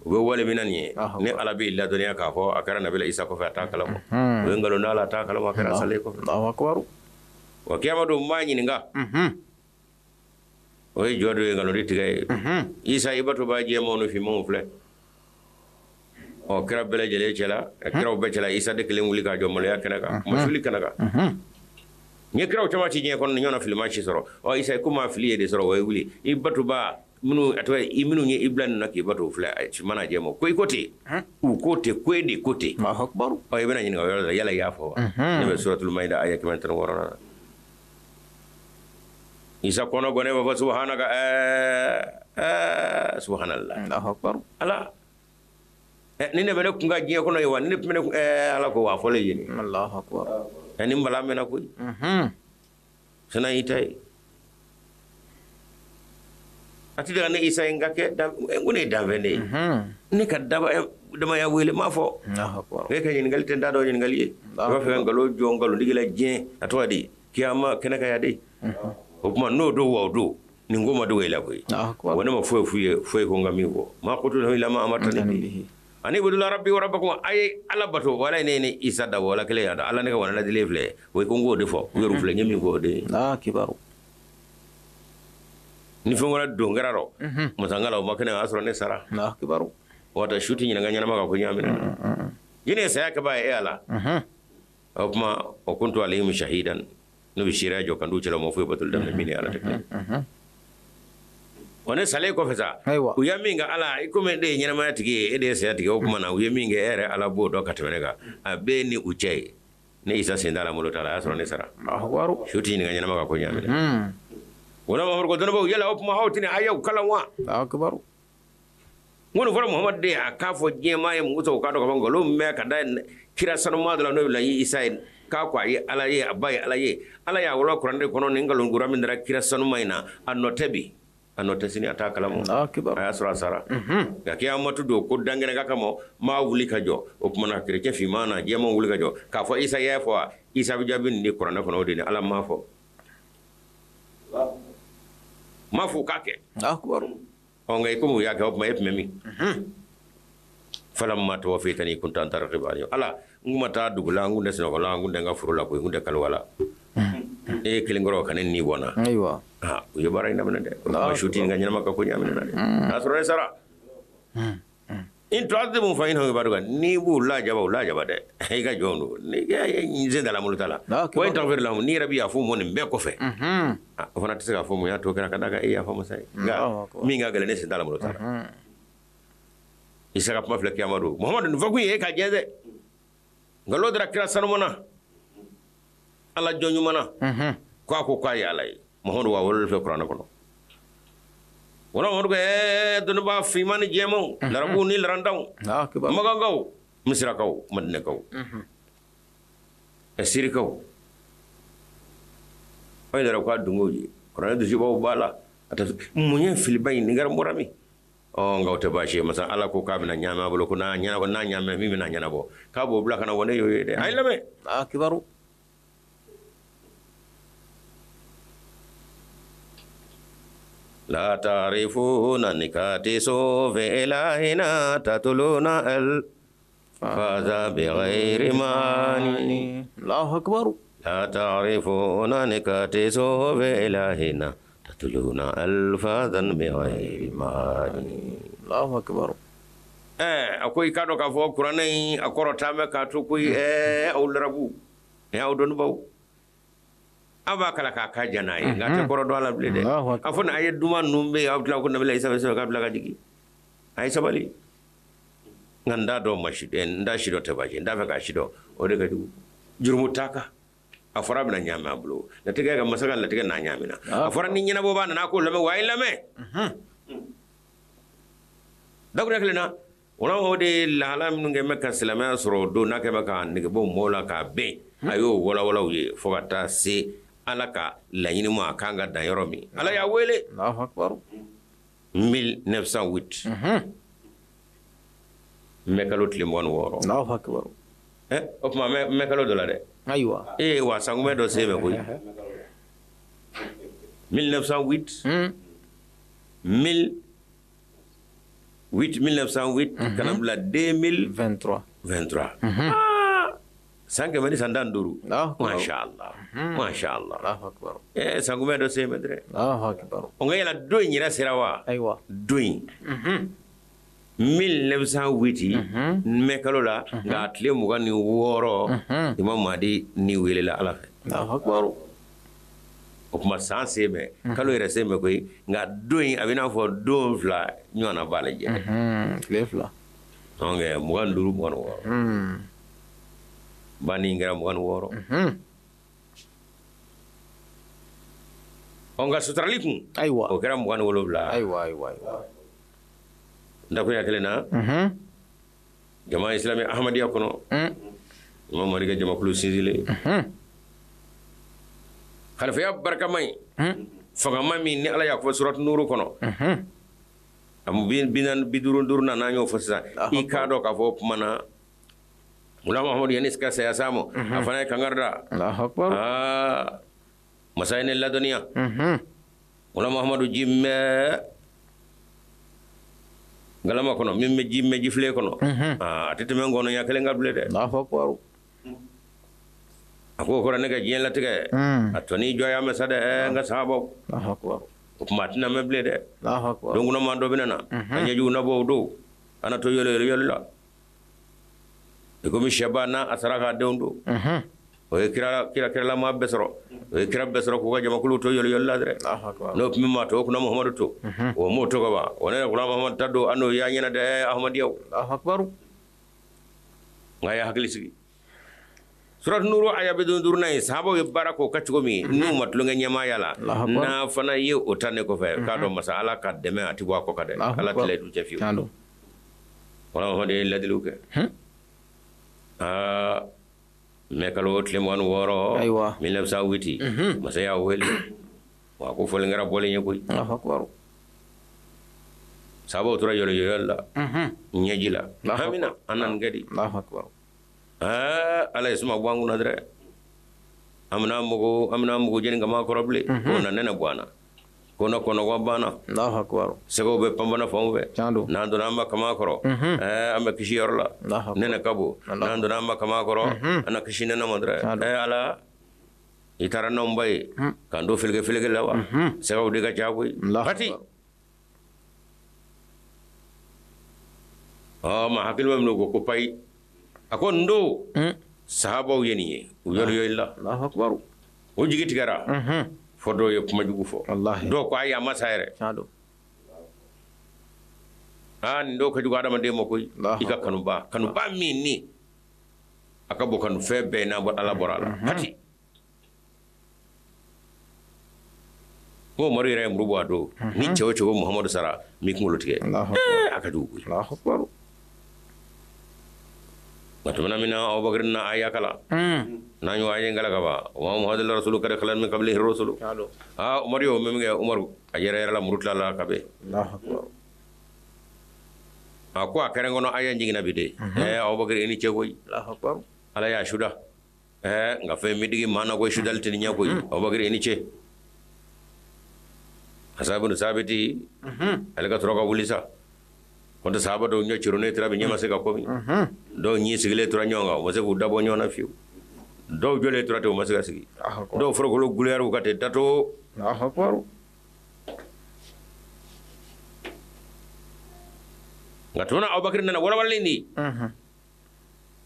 u bɛ wale min na nin ye ni Ala b'i ladɔnniya k'a fɔ a kɛra nabila Isa kɔfɛ a t'a kalama o ye nkalon da la a t'a kalama a kɛra salen kɔfɛ wa kiyama don n b'a ɲininka o ye jɔ dɔ ye nkalon tigɛ ye Isa i batobaa jɛmanw ni finmanw filɛ ɔ kira bɛɛ lajɛlen cɛla kiraw bɛɛ cɛla Isa de kelen wuli k'a jɔ maloya kɛnɛ kan masuli kɛnɛ kan n ye kiraw caman ci diɲɛ kɔnɔ nin ɲɔgɔnna filima si sɔrɔ ɔ Isa ko maa fili ye de sɔrɔ o ye wuli i batobaa minnu a tɔgɔ i minnu ye i bila ninnu na k'i bato filɛ finman n'a jɛman ko i ko ten u ko ten ko e de ko ten ɔ i bɛna ɲininka o yɔrɔ la yala i y'a fɔ wa ne bɛ suratul mayida aya 116 na Isa kɔnɔ gɔnɛ b'a fɔ subhanaka ɛɛ subhanallah Ala ni ne bɛ ne kun ka diɲɛ kɔnɔ ye wa ni ne tun bɛ ne kun Ala ko wa fɔlen ye nin ɛ nin bala mɛnna koyi fana y'i ta ye a tɛ daga ne Isa ye n ka kɛ n ko ne ye danfɛn de ye ne ka damaya wele m'a fɔ e ka ɲininkali tɛ n t'a dɔn ɲininkali ye i b'a fɛ ka nkalon jɔ nkalon la diɲɛ a tɔgɔ di kiyama kɛnɛ kan yan de o tuma n'o don wa o don nin ko ma dogo e la koyi wa ne ma foyi f'u ye foyi ko n ka min fɔ ma qultu lahum illa ma amartani bihi ani ibudullaha rabbi wa rabbakum a ye Ala bato wala ne ni Isa da wala kelen ya Ala ne ka wala ladili filɛ o ko n k'o de fɔ u yɛrɛ filɛ n ye min fɔ o de ye kibaru ni fɛn wɛrɛ don kɛra rɔ masankala o ma kɛnɛ o y'a sɔrɔ ne sara kibaru waata su tɛ ɲininka ɲɛnama ka ko ɲaamina jinɛ ye saya kɛbaa ye e Ala o tuma wa kuntu alayhim shahidan ne bɛ seereya jɔ kan d'u cɛla ma foyi batoli daminɛ min ni Ala tɛ kelen wa ne salen kɔfɛ sa u ye min kɛ Ala i komi e de ye ɲɛnamaya tigi ye e de ye saya tigi ye o tuma na u ye min kɛ e yɛrɛ Ala b'o dɔn ka tɛmɛ ne kan a bɛ ni u cɛ ye ne Isa sen t'a la malo t'a la a y'a sɔrɔ ne sara su tɛ ɲininka ɲɛnama ka ko ɲaamina o la Mamadu ko dɔnnibaaw yala o tuma aw tɛna ayaw kalan wa n ko nin fɔra Muhamadu de ye a k'a fɔ diɲɛmaa ye mun kosɔn u k'a dɔn k'a fɔ nkalon min bɛ ka da kira sanuma dɔ la n'o ye nabi Isa ye k'a ko a ye Ala ye a ba ye Ala ye Ala y'a wolo kuranɛ kɔnɔ nin nkalon kura min dara kira sanuma in na a nɔ tɛ bi a nɔ tɛ sini a t'a kalama a y'a sɔrɔ a sara nka kiyamatu don ko dankɛnɛ ka kama maa wuli ka jɔ o tuma na kerecɛn finman na jɛman wuli ka jɔ k'a fɔ Isa y'a fɔ wa Isa bɛ jaabi nin de kuranɛ kɔnɔ o de ni Ala m'a fɔ m'a fɔ u k'a kɛ ɔ nka i komi u y'a kɛ o tuma e tun bɛ min falamma tawaffaytani kunta anta raqiba alayhim ala n kun ma taa dugu la n kun tɛ sunɔgɔ la n kun tɛ n ka foro la koyi n kun tɛ kaliwa la e ye kelen kɔrɔ ka ne ni bɔ n na ayiwa u ye baara in daminɛ dɛ o tuma su tɛ ɲininka ɲɛnama ka ko ɲaamina na dɛ n'a sɔrɔ ne sara in tu'adhibhum fa innahum ibaduka n'i b'u lajaba u lajaba dɛ i ka jɔn don ni n sen t'a la malo t'a la wa in taghfir lahum n'i yɛrɛ bɛ yafa u ma nin bɛɛ kɔfɛ o fana tɛ se k'a fɔ mun y'a to kɛra ka d'a kan e yafa masa ye nka min ka gɛlɛn ne sen t'a la malo t'a la Isa ka kuma filɛ kiyama don Muhamadu nin fɔ kun ye e ka jɛ dɛ nkalon dara kira sanuma na ala jɔn ɲuman na k'a ko k'a ye ala ye Muhamadu wa wolo filɛ kuranɛ kɔnɔ wala Muhamadu ko ɛɛ dɔnnibaa finman ni jɛmanw larabuw ni larantanw makankaw misirakaw madinɛkaw sirikaw aw yɛrɛ k'a dungew ye kuranɛ dusubaw b'a la a tɛ mun ye filiba in nin kɛra bɔra min ɔ nka o tɛ baasi ye masa ala ko k'a bɛna ɲaami a bolo ko n'a ɲɛnabɔ n'a ɲaami min bɛna ɲɛnabɔ k'a b'o bila ka na wa ne y'o ye dɛ a ye lamɛn kibaru La ta'rifuna nikati sufi ilahina tatluna alfaza bighairi ma'ani Allahu akbar La ta'rifuna nikati sufi ilahina tatluna alfazan bighairi ma'ani Allahu akbar a ko i k'a dɔn k'a fɔ kuranɛ in a kɔrɔ taa bɛ k'a to koyi aw larabu aw dɔnnibaw aw b'a kalan k'a ka jan n'a ye nka a tɛ kɔrɔ dɔn a la bilen dɛ a fɔ a ye duman ninnu bɛ yen aw tila ko nabila Isa bɛ sɛbɛn k'a bila ka jigin a ye sabali nka n t'a dɔn ma si n t'a si dɔn tɛ baasi ye n t'a fɛ k'a si dɔn o de ka jugu jurumu t'a kan a fɔra a bɛna ɲaami a bolo latigɛ ka masa ka latigɛ n'a ɲaamina a fɔra ni ɲɛnabɔbaa nana a k'o lamɛn wa a ye lamɛn dakuruɲɛ kelen na wala o de ye lahala minnu kɛ bɛ ka silamɛya sɔrɔ o don n'a kɛ bɛ ka negebɔ mɔɔw la k'a bɛn a y'o walawala u ye fo ka taa se ala ka laɲini ma a kan ka dan yɔrɔ min ala y'a wele 1908 mɛ kalo tile 26 O tuma mɛ kalo dɔ la dɛ. Ayiwa. Ee wa sankunbɛn dɔ sen bɛ koyi. 1908. 1908 ka na bila 2023. 23. San 115. Masha Allah. Masha Allah. Sankunbɛn dɔ sen bɛ dɛ. Allahu akbar. O nka yala don in yɛrɛ sera wa? Ayiwa. Don in. 1908 mɛ kalo la nka a tile 26 Imam Mahdi ni welela Ala fɛ. Allahu akbar. O tuma san sen bɛ kalo yɛrɛ sen bɛ koyi nka don in a bɛ n'a fɔ don fila ɲɔgɔnna b'a la jɛ. Tile fila. Donc 25 26. Banni kɛra 26. Ɔ nka suturali kun. Ayiwa. O kɛra 27. Ayiwa ayiwa ayiwa. Dakuruɲa kelen na. Jama islami Ahmadiyya kɔnɔ. Imam Mahdi ka jamakulu sinsinlen. Khalifaya barikama in. Fangama min ni Ala y'a fɔ suratu Nuru kɔnɔ. A 45 na n'an y'o fɔ sisan. I k'a dɔn k'a fɔ o tuma na. Mula Muhammadu yanni ka saya s'a ma. A fana ye kangari da. Allahu akbar. Aa masa ye ne ladɔnniya. Mula Muhammadu ji mɛn galama kɔnɔ min bɛ ji mɛn jifilen kɔnɔ. A tɛ tɛmɛ ngɔnɔnya kelen kan bilen dɛ. Allahu akbar. A ko o kɔrɔ ne ka diɲɛ latigɛ. A tɔ ni jɔ y'a mɛn sa dɛ n ka sahabaw. Allahu akbar. O tuma a tɛna mɛn bilen dɛ. Allahu akbar. Don kunaman dɔ bɛ na. A ɲɛjugu na bɔ o don. A na to yɛlɛ yɛlɛ yɛlɛ la. I komi sɛba n'a a sara k'a denw don. O ye kira kiralama bɛɛ sɔrɔ. O ye kira bɛɛ sɔrɔ k'u ka jamakulu to yɛlɛ yɛlɛ la dɛ. N'o tun bɛ maa to o kunna Muhamadu to. O m'o to ka ban. O ne yɛrɛ kunna Muhamadu ta don an n'o y'a ɲɛna dɛ Ahmadiyaw. Allahu akbar. Nka a ye hakili sigi. Suratu Nuru aya 55 in sahabaw ye baara k'o kan cogo min n'u ma tulonkɛ ɲɛmaaya la n'a fana ye o ta ne kɔfɛ k'a dɔn masa Ala ka dɛmɛ a tɛ bɔ a kɔ kan dɛ. Ala tɛ layidu cɛ fiyewu. Wala Muhamadu ye ladiliw kɛ. Aa mɛ kalo tile 26. Ayiwa. 1908. Masa y'a wele. Wa ko fɔlen kɛra bɔlen ye koyi. Allahu akbar. Sahabaw tora yɛlɛ yɛlɛ la. Ɲɛji la. Hamina an na nin kɛ di. Allahu akbar. Aa Ala ye suma bɔ an kunna dɛ. An bɛna mugu jeni kama kɔrɔ bilen. Ko na nɛnɛ bɔ an na. Ko na kɔnɔgɔ banna. Allahu akbar. Sɛgɛw bɛ panpanna fanw fɛ. Tiɲɛ don. N'an donna an ba kama kɔrɔ. An bɛ kisi yɔrɔ la. Nɛnɛ ka bon. N'an donna an ba kama kɔrɔ. An na kisi nɛnɛ ma dɛ. Ala i taara n'anw ba ye. K'an to feleke feleke la wa. Sɛgɛw de ka ca koyi. Pati. Ɔ ma hakili bɛ minɛ o ko payi. A ko n don sahabaw ye nin ye u yɔrɔ yɔrɔ la. Allahu akbar. O jigi tigɛra. Fɔ dɔw ye kuma jugu fɔ. Dɔw ko ayi a ma sa yɛrɛ. Aa nin dɔw ka jugu adamaden ma koyi. I ka kanuba kanuba min ni a ka bon kanufɛn bɛɛ n'a bɔ Ala bɔra a la. Pati. N ko Umaru yɛrɛ ye muru bɔ a don. Ni cɛ o cɛ ko Muhamadu sara n b'i kunkolo tigɛ. A ka jugu koyi. Allahu akbar. Nka tumana min na Abubakar na aya kalan. N'an y'o aya in kalan ka ban. Wa Muhamadu rasulu kad khalat min qablihi rusulu. Aa Umaru y'o mɛn min kɛ Umaru a yɛrɛ yɛrɛ la muru tilala ka bɛn. A ko a kɛra n kɔnɔ aya in jiginna bi de. Abubakar i ni ce koyi. Ala y'a suda. Nka fɛn bɛ digi maa na koyi sudali tɛ ni ɲɛ koyi. Abubakar i ni ce. Hasan bin Sabiti ale ka sɔrɔ ka wuli sa. Kɔntɛ sahaba dɔw ɲɛ curunnen tora bi ɲɛ ma se ka komi. Dɔw ɲi sigilen tora ɲɔgɔn kan u ma se k'u dabɔ ɲɔgɔn na fiyewu. Dɔw jɔlen tora ten u ma se ka sigi. Dɔw farikolo guluyara u ka ten dato. Nka tuma na Abubakar nana walawalali di.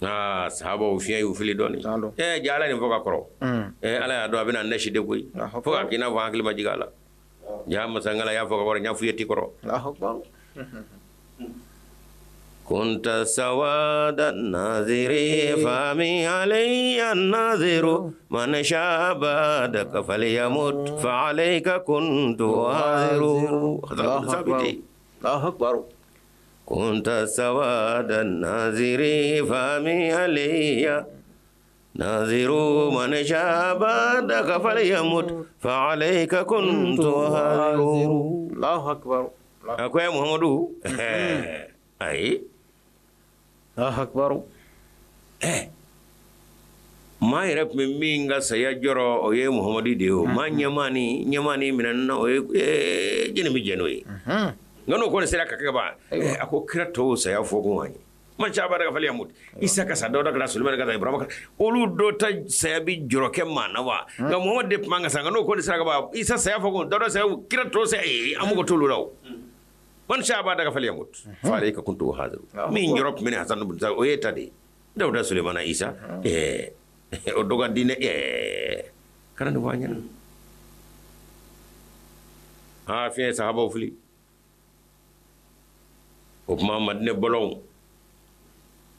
Aa sahabaw fiɲɛ y'u fili dɔɔnin. Ja Ala nin fɔ ka kɔrɔ. Ala y'a dɔn a bɛna nasi de koyi. Fo k'a k'i n'a fɔ hakili ma jigin a la. Ja masangala y'a fɔ ka kɔrɔ n y'a f'i ye ti kɔrɔ. كنت سواد الناظر فامي علي الناظر من شاء بعدك فليمت فعليك كنت أعذر. الله أكبر. كنت سواد الناظر فامي علي ناظر من شاء بعدك فليمت فعليك كنت أعذر. الله أكبر. أكوي محمد أي الله أكبر. Maa yɛrɛ tun bɛ min ka saya jɔrɔ, o ye Muhamadu de ye. O maa ɲɛmaa ni ɲɛmaa ni minɛ na, o ye jɛnɛ bɛ jɛn n'o ye. Nka n'o kɔni sera ka kɛ ban, a ko kira tɔw saya fɔ kun an ye. Man sha'a ba'daka falyamut. Isa ka sa, Dawuda ka sa, Sulemani ka sa, Ibrahima ka sa, olu dɔ ta saya bɛ jɔrɔ kɛ maa na wa? Nka Muhamadu de tun man ka sa, nka n'o kɔni sera ka ban, Isa saya fɔ kun, Dawuda saya, kira tɔw saya, an mago t'olu la o. Man sha'a ba'daka falyamut. Fa alayka kuntu hadiru. Min jɔrɔ tun bɛ ne Hasan ibn Sabit, o ye ta de ye. Dawuda, Sulemana, Isa, o dɔ ka diinɛ, kana nin fɔ an ɲɛna. Aa, fiɲɛ sahabaw fili. O tuma Madinɛ bɔlɔnw,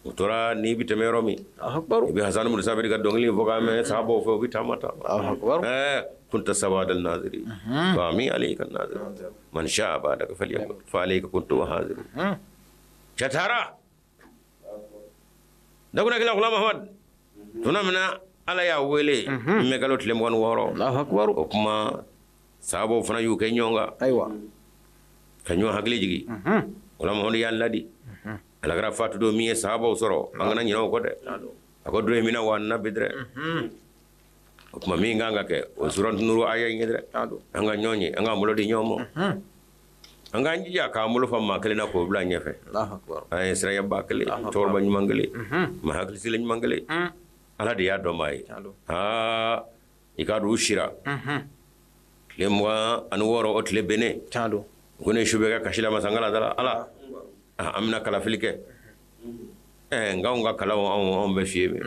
o tora n'i bɛ tɛmɛ yɔrɔ min, i bɛ Hasan ibn Sabit ka dɔnkili fɔ k'a mɛn sahabaw fɛ, u bɛ taama taama. Kunta sawadal naziri fami alayka nazir man sha'a ba'daka falyamut fa alayka kuntu hadiru. Cɛ taara dakuna kila Ghulam Ahmad tuma min na Ala y'a wele mɛ kalo tile 26, o kuma sahabaw fana y'u kɛ ɲɔgɔn kan. Ayiwa. Ka ɲɔgɔn hakili jigin. Ghulam Ahmad y'a ladi. Ala kɛra fatu don min ye sahabaw sɔrɔ, an kana ɲinɛ o kɔ dɛ. A ko don in bɛna wa na bi dɛ. O tuma min kan ka kɛ, o suratu nuru aya in ye dɛ. An ka ɲɔgɔn ye, an k'an bolo di ɲɔgɔn ma, an k'an jija k'an bolo fa maa kelen na k'o bila ɲɛfɛ. An ye sirayaba kelen, cɛkɔrɔba ɲuman kelen, maa hakilisila ɲuman kelen, Ala de y'a dɔn maa ye. Aa, i k'a dɔn u sira tile 26, o tile bɛnnen ko ne su bɛ kɛ kasi la masankala da la. Ala, an bɛna kalafili kɛ, nka anw ka kalanw, anw bɛ fiye min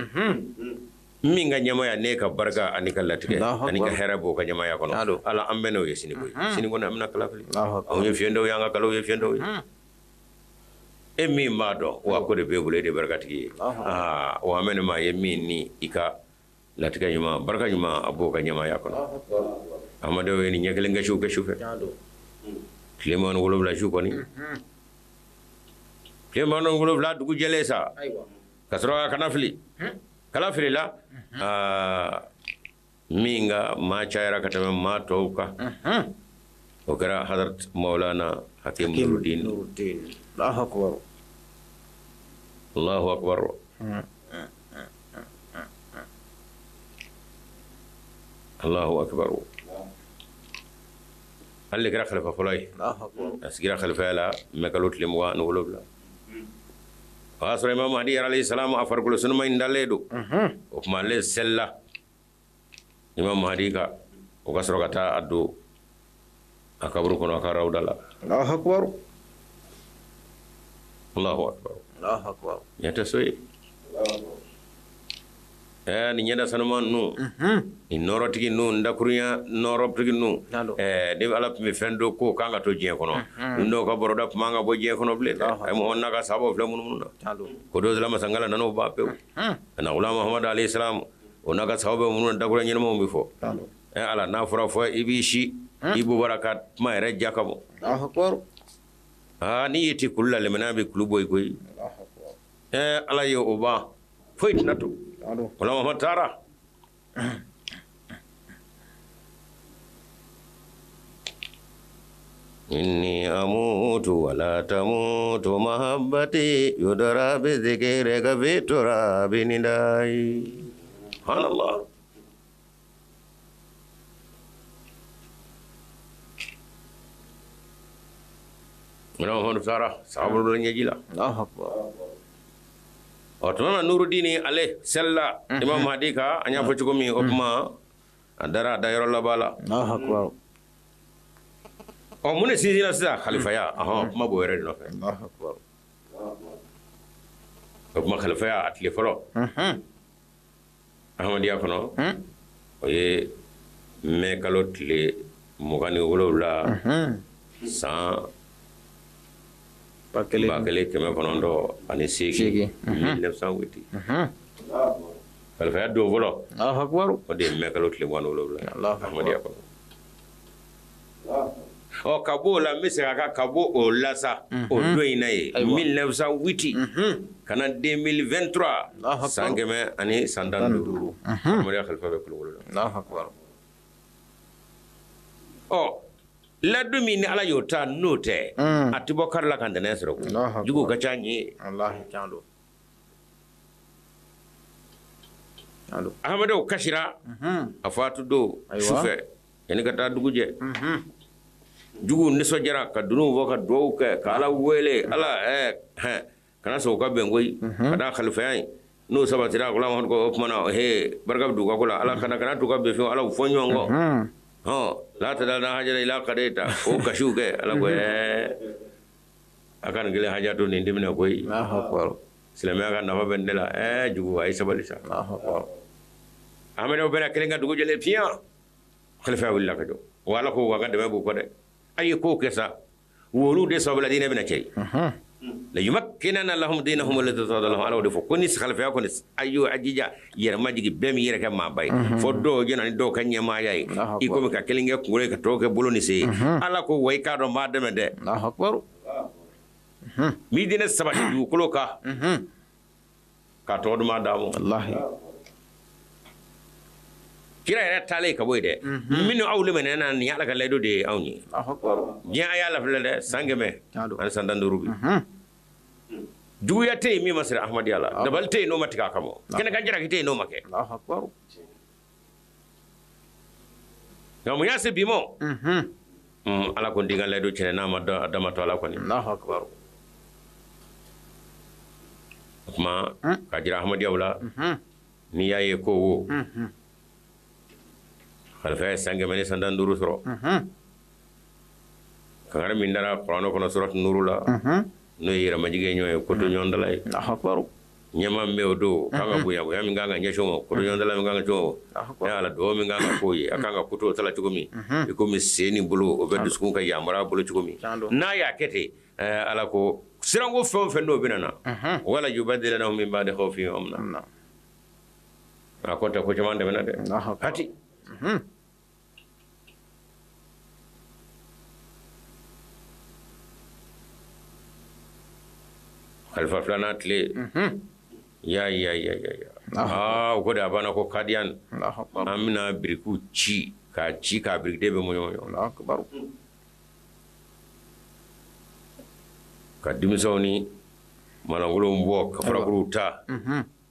min ka ɲɛmaya, ne ka barika ani ka latigɛ ani ka hɛrɛ b'o ka ɲɛmaya kɔnɔ. Ala, an bɛ n'o ye sini koyi. Sini kɔni an bɛna kalafili. Anw ye fiɲɛ dɔw ye, an ka kalaw ye fiɲɛ dɔw ye. E min b'a dɔn wa, ko de b'e bolo, e de barikatigi ye. Aa, wa an bɛ nin maa ye min ni i ka latigɛ ɲuman, barika ɲuman, a b'o ka ɲɛmaya kɔnɔ. Amadenw ye nin ɲɛ kelen kɛ su kɛ su fɛ, tile 27 su kɔni, tile 27 dugu jɛlen sa, ka sɔrɔ ka kana fili kala filila. Aa, min ka maa cayara ka tɛmɛ maa tɔw kan, o kɛra Hadrat Maulana Hakim Nuruddin. Allahu akbar. Allahu akbar. Allahu akbar. Ale de kɛra khalifa fɔlɔ ye. A sigira khalifaya la mɛ kalo tile 27. O y'a sɔrɔ Imam Mahdi alayhi salam a farikolo senuma in dalen don. O tuma ale selila Imam Mahdi ka, o ka sɔrɔ ka taa a don a kaburu kɔnɔ, a ka rawda la. Allahu akbar. Allahu akbar. Allahu akbar. Ɲɛ tɛ so ye. Nin ɲɛda sanuman ninnu, nin nɔɔrɔtigi ninnu, dakurunya nɔɔrɔtigi ninnu, ni Ala tun bɛ fɛn dɔ ko k'an ka to diɲɛ kɔnɔ, ninnu dɔw ka bɔrɔda tun man ka bɔ diɲɛ kɔnɔ bilen dɛ. A ye mɔgɔ n'a ka sababu filɛ munumunu na ko dɔ sera masankala nana o ban pewu. Ka na Ghulam Ahmad alayhi salam, o n'a ka sababu bɛ minnu na, dakurunya ɲɛnamaw bɛ fɔ. Ala, n'a fɔra fɔ i b'i si i bɔra ka kuma yɛrɛ ja ka bɔ. Aa, n'i y'i ti kulu la, lemina bɛ kulu bɔ i koyi. Ala ye o ban, foyi tɛna to. Ghulam Ahmad taara. Inni amutu wala tamutu mahabbati yudra bi dhikrika fi turabi nidai. Subhanallah. Ghulam Ahmad taara, sahabu dɔ ɲɛji la. Allahu akbar. O tuma na Nurudini ale selila Imam Mahdi ka, an y'a fɔ cogo min, o tuma a dara a da yɔrɔ laban la. Allahu akbar. Ɔ, mun de sinsinna sisan? Khalifaya. Ɔhɔn, kuma b'o yɛrɛ de nɔfɛ. Allahu akbar. O tuma khalifaya a tile fɔlɔ Ahmadiyya kɔnɔ, o ye mɛ kalo tile 27, san 1908, 1908. Khalifaya don fɔlɔ, Allahu akbar, o de ye mɛ kalo tile 27 Ahmadiyya kɔnɔ. Ɔ, ka b'o la, n bɛ segin a kan, ka bɔ o la sa, o don in na ye 1908 ka na 2023, san 115, Ahmadiyya khalifa bɛ kulukolo la. Allahu akbar. Ɔ, ladu min ni Ala y'o ta, n'o tɛ a tɛ bɔ kari la ka ntɛnɛn sɔrɔ koyi. Juguw ka ca ɲɛ. Walahi, tiɲɛ don. Ahmadiyaw kasira a faatu don sufɛ yanni ka taa dugu jɛ. Juguw nisɔndiyara ka dununw fɔ ka dugawu kɛ ka Ala wele Ala kana sɔn u ka bɛn koyi ka da khalifaya in n'o sabatira Gulam ko o tuma na barika bɛ don u ka ko la Ala kana t'u ka bɛn fiyewu Ala u fɔ ɲɔgɔn kɔ hɔn la tad'a lana hajatan ila qadayta o kasiw kɛ Ala ko a ka nin kelen haja to nin tɛ minɛ koyi silamɛya ka nafa bɛ ne la jugu a ye sabali sa Ahmadiyaw bɛna kelen ka dugu jɛlen fiyan khalifaya wulila ka jɔ wa Ala ko wa ka dɛmɛ b'u kɔ dɛ a ye ko kɛ sa wolu de sababu la diinɛ bɛna cɛ la yumakkinanna lahum dinahum alladhi irtada lahum Ala de fɔ ko ni khalifaya kɔni a y'o a jija yɛrɛmajigin bɛɛ m'i yɛrɛ kɛ maaba ye fo dɔw jɛna ni dɔw ka ɲɛmaaya ye i komi ka kelen kɛ kunkolo ye ka tɔw kɛ bolo ni sen ye Ala ko wa i k'a dɔn n b'a dɛmɛ dɛ n b'i diinɛ sabati dugukolo kan ka tɔgɔ duman d'a ma kira yɛrɛ taalen ka bɔ yen dɛ minnu aw lemɛnɛ na nin Ala ka layidu de ye anw ye diɲɛ a y'a lafilɛ dɛ san 115 bi juguya tɛ yen min ma siri Ahmadiyya la dabali tɛ yen n'o ma tigɛ a kama kɛnɛkan jalaki tɛ yen n'o ma kɛ nka mun y'a se bi ma Ala ko n t'i ka layidu tiɲɛ n'a ma a dama to ala kɔni o tuma k'a jira Ahmadiyaw la n'i y'a ye ko wo khalifaya ye san 115 sɔrɔ kankari min dara kuranɛ kɔnɔ suratu nuru la n'o ye yɛrɛmajigin ye ɲɔgɔn ye ko to ɲɔgɔndala ye ɲɛmaa min bɛ o don kan ka bonya bonya min kan ka ɲɛsin o ma ko to ɲɔgɔndala min kan ka cogo o ala dugawu min kan ka k'o ye a kan ka ko to o ta la cogo min i komi sen ni bolo o bɛ dusukun ka yamaruya bolo cogo min n'a y'a kɛ ten ala ko siranko fɛn o fɛn n'o bɛna na wala yubaddilannahum min ba'di khawfihim amna a ko tɛ ko caman tɛmɛna dɛ hati Khalifa filanan tile ya ya ya ya aa o ko de a banna ko Kadiyan an bɛna birikiw ci k'a ci k'a birikiden bɛɛ mɔɲɔmɔɲɔ ka denmisɛnw ni malangolonw bɔ ka furakuruw ta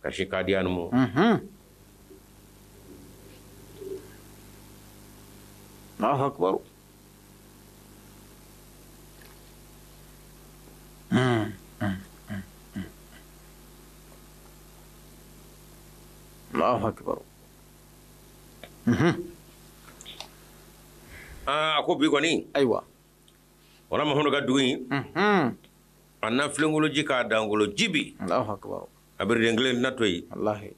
ka sin Kadiyan ma Allahu akbar Allahu akbar a ko bi kɔni ayiwa wala Mahamadu ka dugu in a na filenkolo ji k'a dangolo ji bi Allahu akbar a biriden kelen tɛna to yen wallahi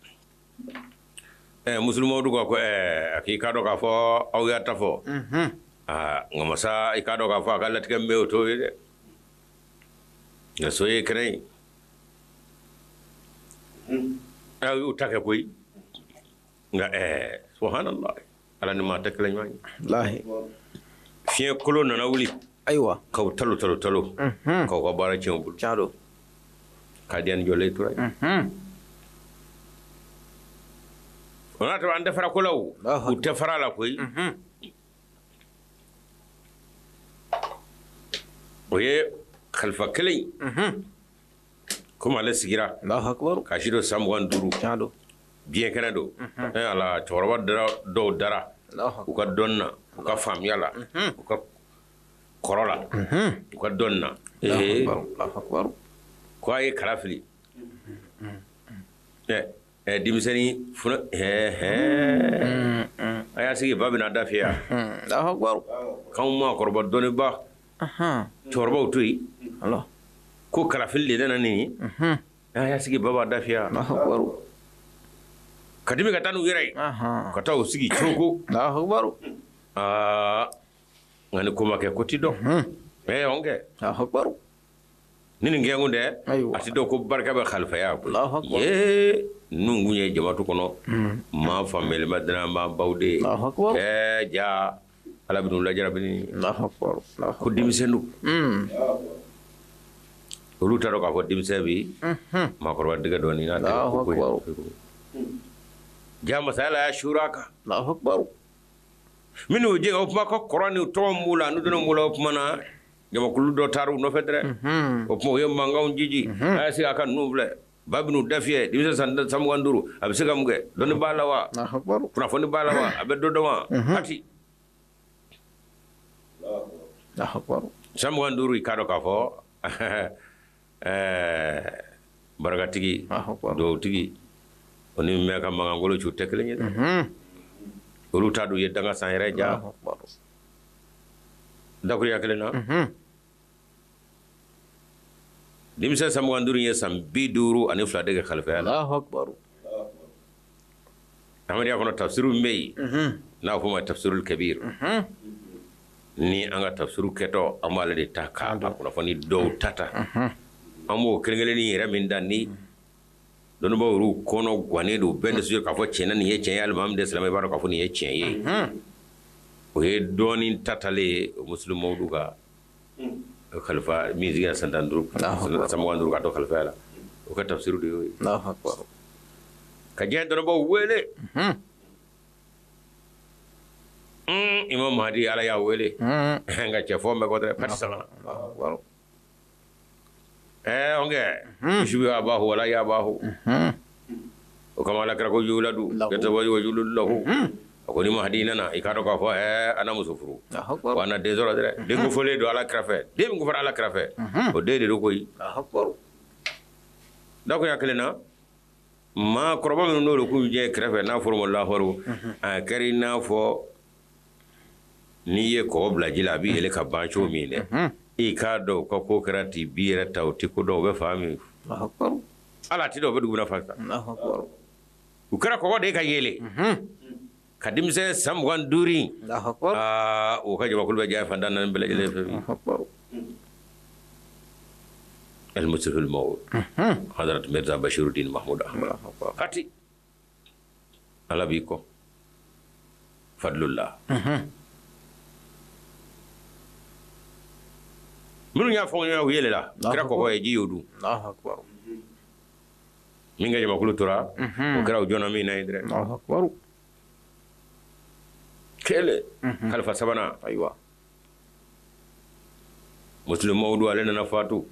musulmaw ko ko a k'i k'a dɔn k'a fɔ aw y'a ta fɔ nka masa i k'a dɔn k'a fɔ a ka latigɛ min bɛ o t'o ye dɛ nka so ye kɛnɛ ye aw y'u ta kɛ koyi nka subhanallah ala ni maa tɛ kɛlɛ ɲɔgɔn ye wallahi fiɲɛ kolon nana wuli ayiwa k'aw talo talo talo k'aw ka baara tiɲɛ u bolo tiɲɛ don Kadiyan jɔlen tora yen o n'a ta an tɛ fara ko la o u tɛ fara la koyi o ye kalifa kelen komi ale sigira k'a si don san 25 tiɲɛ don biɲɛ kɛnɛ don ala cɛkɔrɔba dɔw dara u ka dɔn na u ka faamuya la u ka kɔrɔ la u ka dɔn na ko a ye kala fili denmisɛnnin funa a y'a sigi ba bɛna da fiyɛ k'anw maakɔrɔba dɔnniba cɛkɔrɔbaw to yen ko kalafili de nana nin ye a y'a sigi ba b'a da fiyɛ ka dimi ka taa n'u yɛrɛ ye ka taa u sigi cogo aa nka ni ko ma kɛ ko ti dɔn ɛ kɛ ni nin kɛkun tɛ a ti dɔn ko barika bɛ khalifaya koyi ye ninnu kun ye jamatu kɔnɔ maa faamuyalima dannamaabaw de ye ɛɛ ja ala bɛn'u lajarabi ko denmisɛn don olu t'a dɔn k'a fɔ denmisɛn bi maakɔrɔba dɛgɛ dɔɔnin n'a tɛ ko ja masaya la y'a suuru a kan minnu jɛ o kuma ka kɔrɔ ni tɔgɔ b'u la n'u donna b'u la o tuma na jamakulu dɔ taara u nɔfɛ dɛ o tuma u ye mankanw jiji a y'a sigi a ka ninnu filɛ Ba bɛn'u da fiyɛ denmisɛn san 25 a bɛ se ka mun kɛ dɔnni b'a la wa kunnafoni b'a la wa a bɛ dɔ dɔn wa hati san 25 i k'a dɔn k'a fɔ ɛɛ barakatigi dugawutigi o ni min bɛ ka mankankolo ci u tɛ kelen ye dɛ olu t'a dɔn u ye danga san yɛrɛ ja dakuruya kelen na denmisɛn san 25 ye san 52 de kɛ kalifaya la ahmadiyya kɔnɔ tafsiru min bɛ yen n'a fɔ ma tafsirul kabir ni an ka tafsiru kɛtɔ an b'ale de ta k'a kunnafoni dɔw ta ta an b'o kelen kelennin yɛrɛ min da ni dɔnnibaaw yɛrɛw kɔnɔ gannen don bɛɛ nisɔn k'a fɔ tiɲɛ na nin ye tiɲɛ ye hali maa min tɛ silamɛ i b'a dɔn k'a fɔ nin ye tiɲɛ ye o ye dɔɔnin tatalen ye Muslih Mawudu ka kalifa min sigira san 15 san 25 ka to kalifaya la o ka tafsiru de y'o ye ka diɲɛ dɔnnibaaw wele Imam Mahdi Ala y'a wele nka cɛ fɔ bɛ kɔ dɛ pati sanga ɛɛ ɔnkɛ yushbihu abahu wala yabahu o kama Ala kira ko yuladu yatazawwaju lahu a ko ni Mahdi nana i k'a dɔn k'a fɔ ɛɛ a na muso furu wa a na den sɔrɔ dɛ den ko fɔlen don Ala kira fɛ den min ko fɔra Ala kira fɛ o den de don koyi dakuruya kelen na maa kɔrɔba minnu n'olu k'u jɛ kɛrɛfɛ n'a fɔra o ma lahɔru a kɛra i n'a fɔ n'i ye kɔgɔ bila ji la a bɛ yɛlɛ ka ban cogo min dɛ i k'a dɔn u ka ko kɛra ten bi yɛrɛ ta u tɛ ko dɔn u bɛ fa min ala tɛ dɔn u bɛ dugu fa u kɛra kɔgɔ de ka yɛlɛ ka denmisɛn san 25 aa o ka jamakulu bɛ diɲɛ fan tan naani bɛɛ lajɛlen fɛ al-Muslihul Mawud Hadrat Mirza Bashiruddin Mahmud Ahmad Kati Ala b'i kɔ fadlullah minnu y'a fɔ ɲɔgɔn u yɛlɛla kɛra kɔgɔ ye ji y'o dun min ka jamakulu tora o kɛra u jɔnna min na ye dɛ kelen kalifa sabanan ayiwa Muslih Mawudu ale nana fatu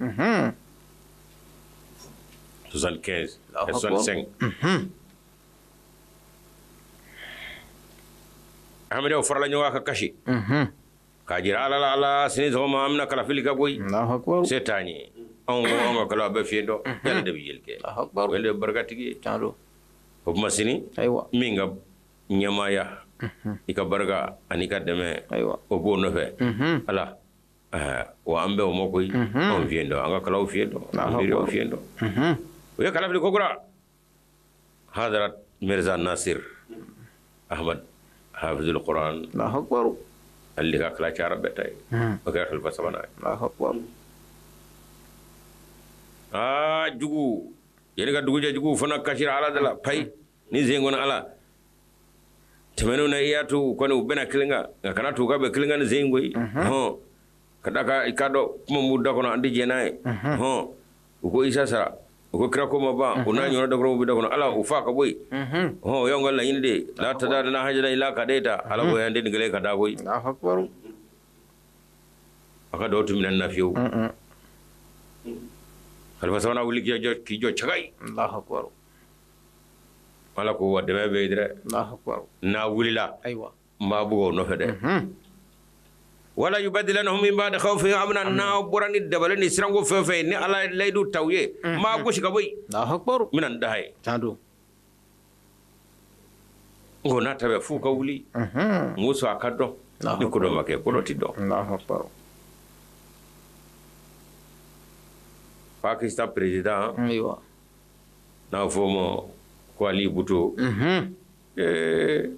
75 65 Ahmadiyyaw farala ɲɔgɔn kan ka kasi k'a jira Ala la Ala sini sɔgɔma an bɛna kalafili kɛ koyi se t'an ye anw ko an ka kalaw bɛɛ fiyentɔ Ala de bɛ yeli kɛ o de ye barikatigi ye o tuma sini min ka ɲɛmaaya i ka barika ani ka dɛmɛ o b'o nɔfɛ Ala wa an bɛ o ma koyi anw fiyentɔ an ka kalaw fiyentɔ an miiriyaw fiyentɔ u ye kalafili kokura Hadrat Mirza Nasir Ahmad Hafizul Quran ale de ka kala cayara bɛɛ ta ye o kɛra khalifa sabanan ye aa jugu yanni ka dugu jɛ jugu fana kasira Ala da la payi ni sen kɔnɔ Ala tɛmɛnenw na i y'a to u kɔni u bɛnna kelen kan nka kana to u ka bɛn kelen kan ni sen in koyi hɔn ka da kan i k'a dɔn kuma min b'u da kɔnɔ an tɛ jɛn n'a ye hɔn u ko Isa sara u ko kira ko ma ban o n'a ɲɔgɔnna dakɔrɔw bɛ da kɔnɔ Ala u faa ka bɔ yen hɔn o y'anw ka laɲini de ye la tada lana hajatan illa qadayta Ala ko an tɛ nin kelen ka da koyi a ka dɔw tun minɛ na fiyewu khalifa sabanan wuli k'i jɔ cagayi Ala ko wa dɛmɛ bɛ yen dɛ n'a wulila ayiwa n b'a bugɔ o nɔfɛ dɛ wala yubadilannahum min ba'di khawfihim amna n'a bɔra ni dabali ni siranko fɛn fɛn ye ni Ala ye layidu ta u ye n b'a gosi ka bɔ yen n bɛna n da ye n ko n'a ta bɛ f'u ka wuli n ko sɔn a ka dɔn ni ko dɔ ma kɛ ko dɔ tɛ dɔn Pakistan président n'a fɔ o ma ko Ali Bhutto ee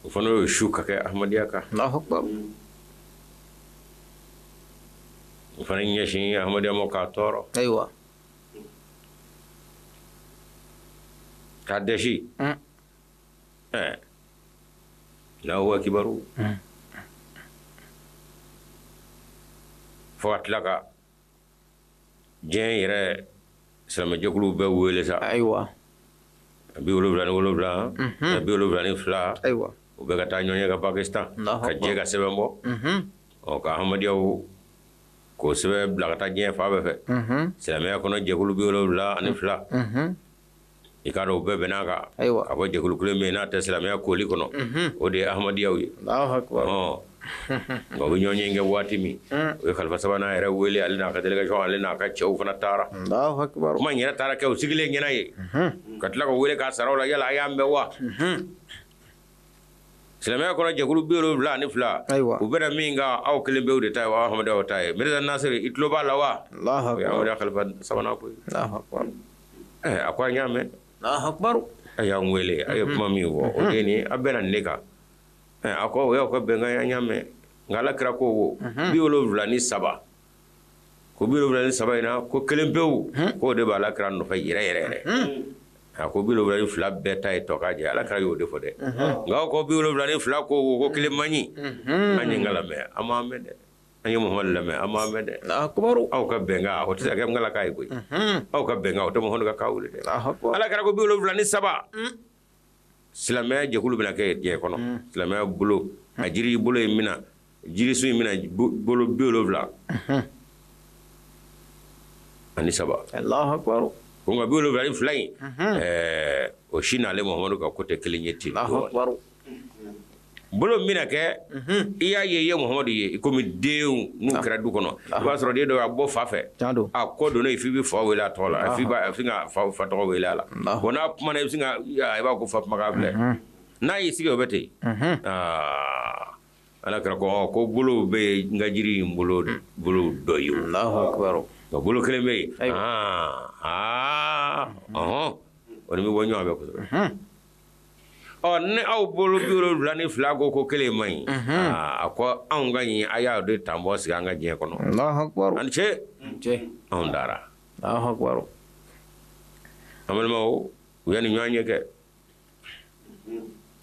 o fana y'o su ka kɛ Ahmadiyya kan o fana ɲɛsin Ahmadiyya ma k'a tɔɔrɔ ayiwa k'a dɛsi ɛɛ Allahu akibaru fo ka tila ka diɲɛ yɛrɛ silamɛjɛkuluw bɛɛ wele sa ayiwa 77 72 ayiwa u bɛ ka taa ɲɔgɔn ye ka Pakistan ka jɛ ka sɛbɛn bɔ. Ɔ ka Ahmadiyyaw k'o sɛbɛn bila ka taa diɲɛ fan bɛɛ fɛ. Silamɛya kɔnɔ jɛkulu 72, i k'a dɔn u bɛɛ bɛn'a kan. Ayiwa. Ka bɔ jɛkulu kelen min n'a tɛ silamɛya koli kɔnɔ, o de ye Ahmadiyyaw ye. Allahu akbar. Nka u bɛ ɲɔgɔn ye kɛ waati min, u ye khalifa sabanan yɛrɛ wele, ale n'a ka délégation, ale n'a ka cɛw fana taara. Allahu akbar. Kuma in yɛrɛ taara kɛ u sigilen ɲɛna ye, ka tila ka wele k'a sara u la, yala a y'a mɛn wa? Silamɛya kɔnɔ jɛkulu 72, Ayiwa. u bɛna min kan, aw kelen pewu de ta ye wa Ahmadiyyaw ta ye. Mirza Nasiri, i tulo b'a la wa? Allahu O ye akbar. Ahmadiyya khalifa sabanan ko ye. Allahu akbar. A ko an y'a mɛn. Allahu akbar. A y'an wele, a ye kuma min fɔ, o de ye nin ye, a bɛnna nin de kan. A ko o y'aw ka bɛnkan ye, an y'a mɛn. Nka Ala kira ko wo 73, ko 73 in na, ko kelen pewu, k'o de b'Ala kira nɔfɛ yɛrɛ yɛrɛ yɛrɛ. A ko 72 bɛɛ ta ye tɔ ka jɛ, Ala kira y'o de fɔ dɛ. Nka aw ko 72 ko wo, ko kelen man ɲi. An ye n lamɛn, an m'an mɛn dɛ. An ye Muhamadu lamɛn, an m'an mɛn dɛ. Allahu akbar. Aw ka bɛnkan, o tɛ se ka kɛ n ka ye koyi. Aw ka bɛnkan, o tɛ Muhamadu ka kan wuli dɛ. Allahu akbar. Ala kira ko 73. Silamɛya jɛkulu bɛna kɛ diɲɛ kɔnɔ. Silamɛya bolo, a jiri bolo in bɛna, jirisun in bɛna bolo 73. Allahu akbar. Ko nka 72 in, o si n'ale Muhamadu ka ko tɛ kelen ye ten. Allahu akbar. Bolo min bɛna kɛ, i y'a ye, i ye Muhamadu ye, i komi denw n'u kɛra du kɔnɔ, i b'a sɔrɔ den dɔ a bɔ fa fɛ. Tiɲɛ don. A kɔ donna yen f'i bɛ fa wele a tɔgɔ la, f'i b'a, f'i ka fa tɔgɔ wele a la. Allahu. Bon, n'a kumana, i bɛ sin ka, i b'a ko fa kumakan filɛ. N'a y'i sigi, o bɛ ten. Ala kɛra ko, ko bolo bɛ yen, n ka jiri in bolo, bolo dɔ ye o. Allahu akbar. Nka bolo kelen bɛ yen. Ayiwa. Ɔhɔn. O ni bɛ bɔ ɲɔgɔn fɛ kosɛbɛ. Ɔ, ni aw bolo 72 ko kelen man ɲi. A ko anw ka ɲi, a y'a de tanbɔ sigi an ka diɲɛ kɔnɔ. Allahu akbar. A ni ce. Ce. Anw dara. Allahu akbar. An balimaw, u ye nin ɲɔgɔn ye kɛ.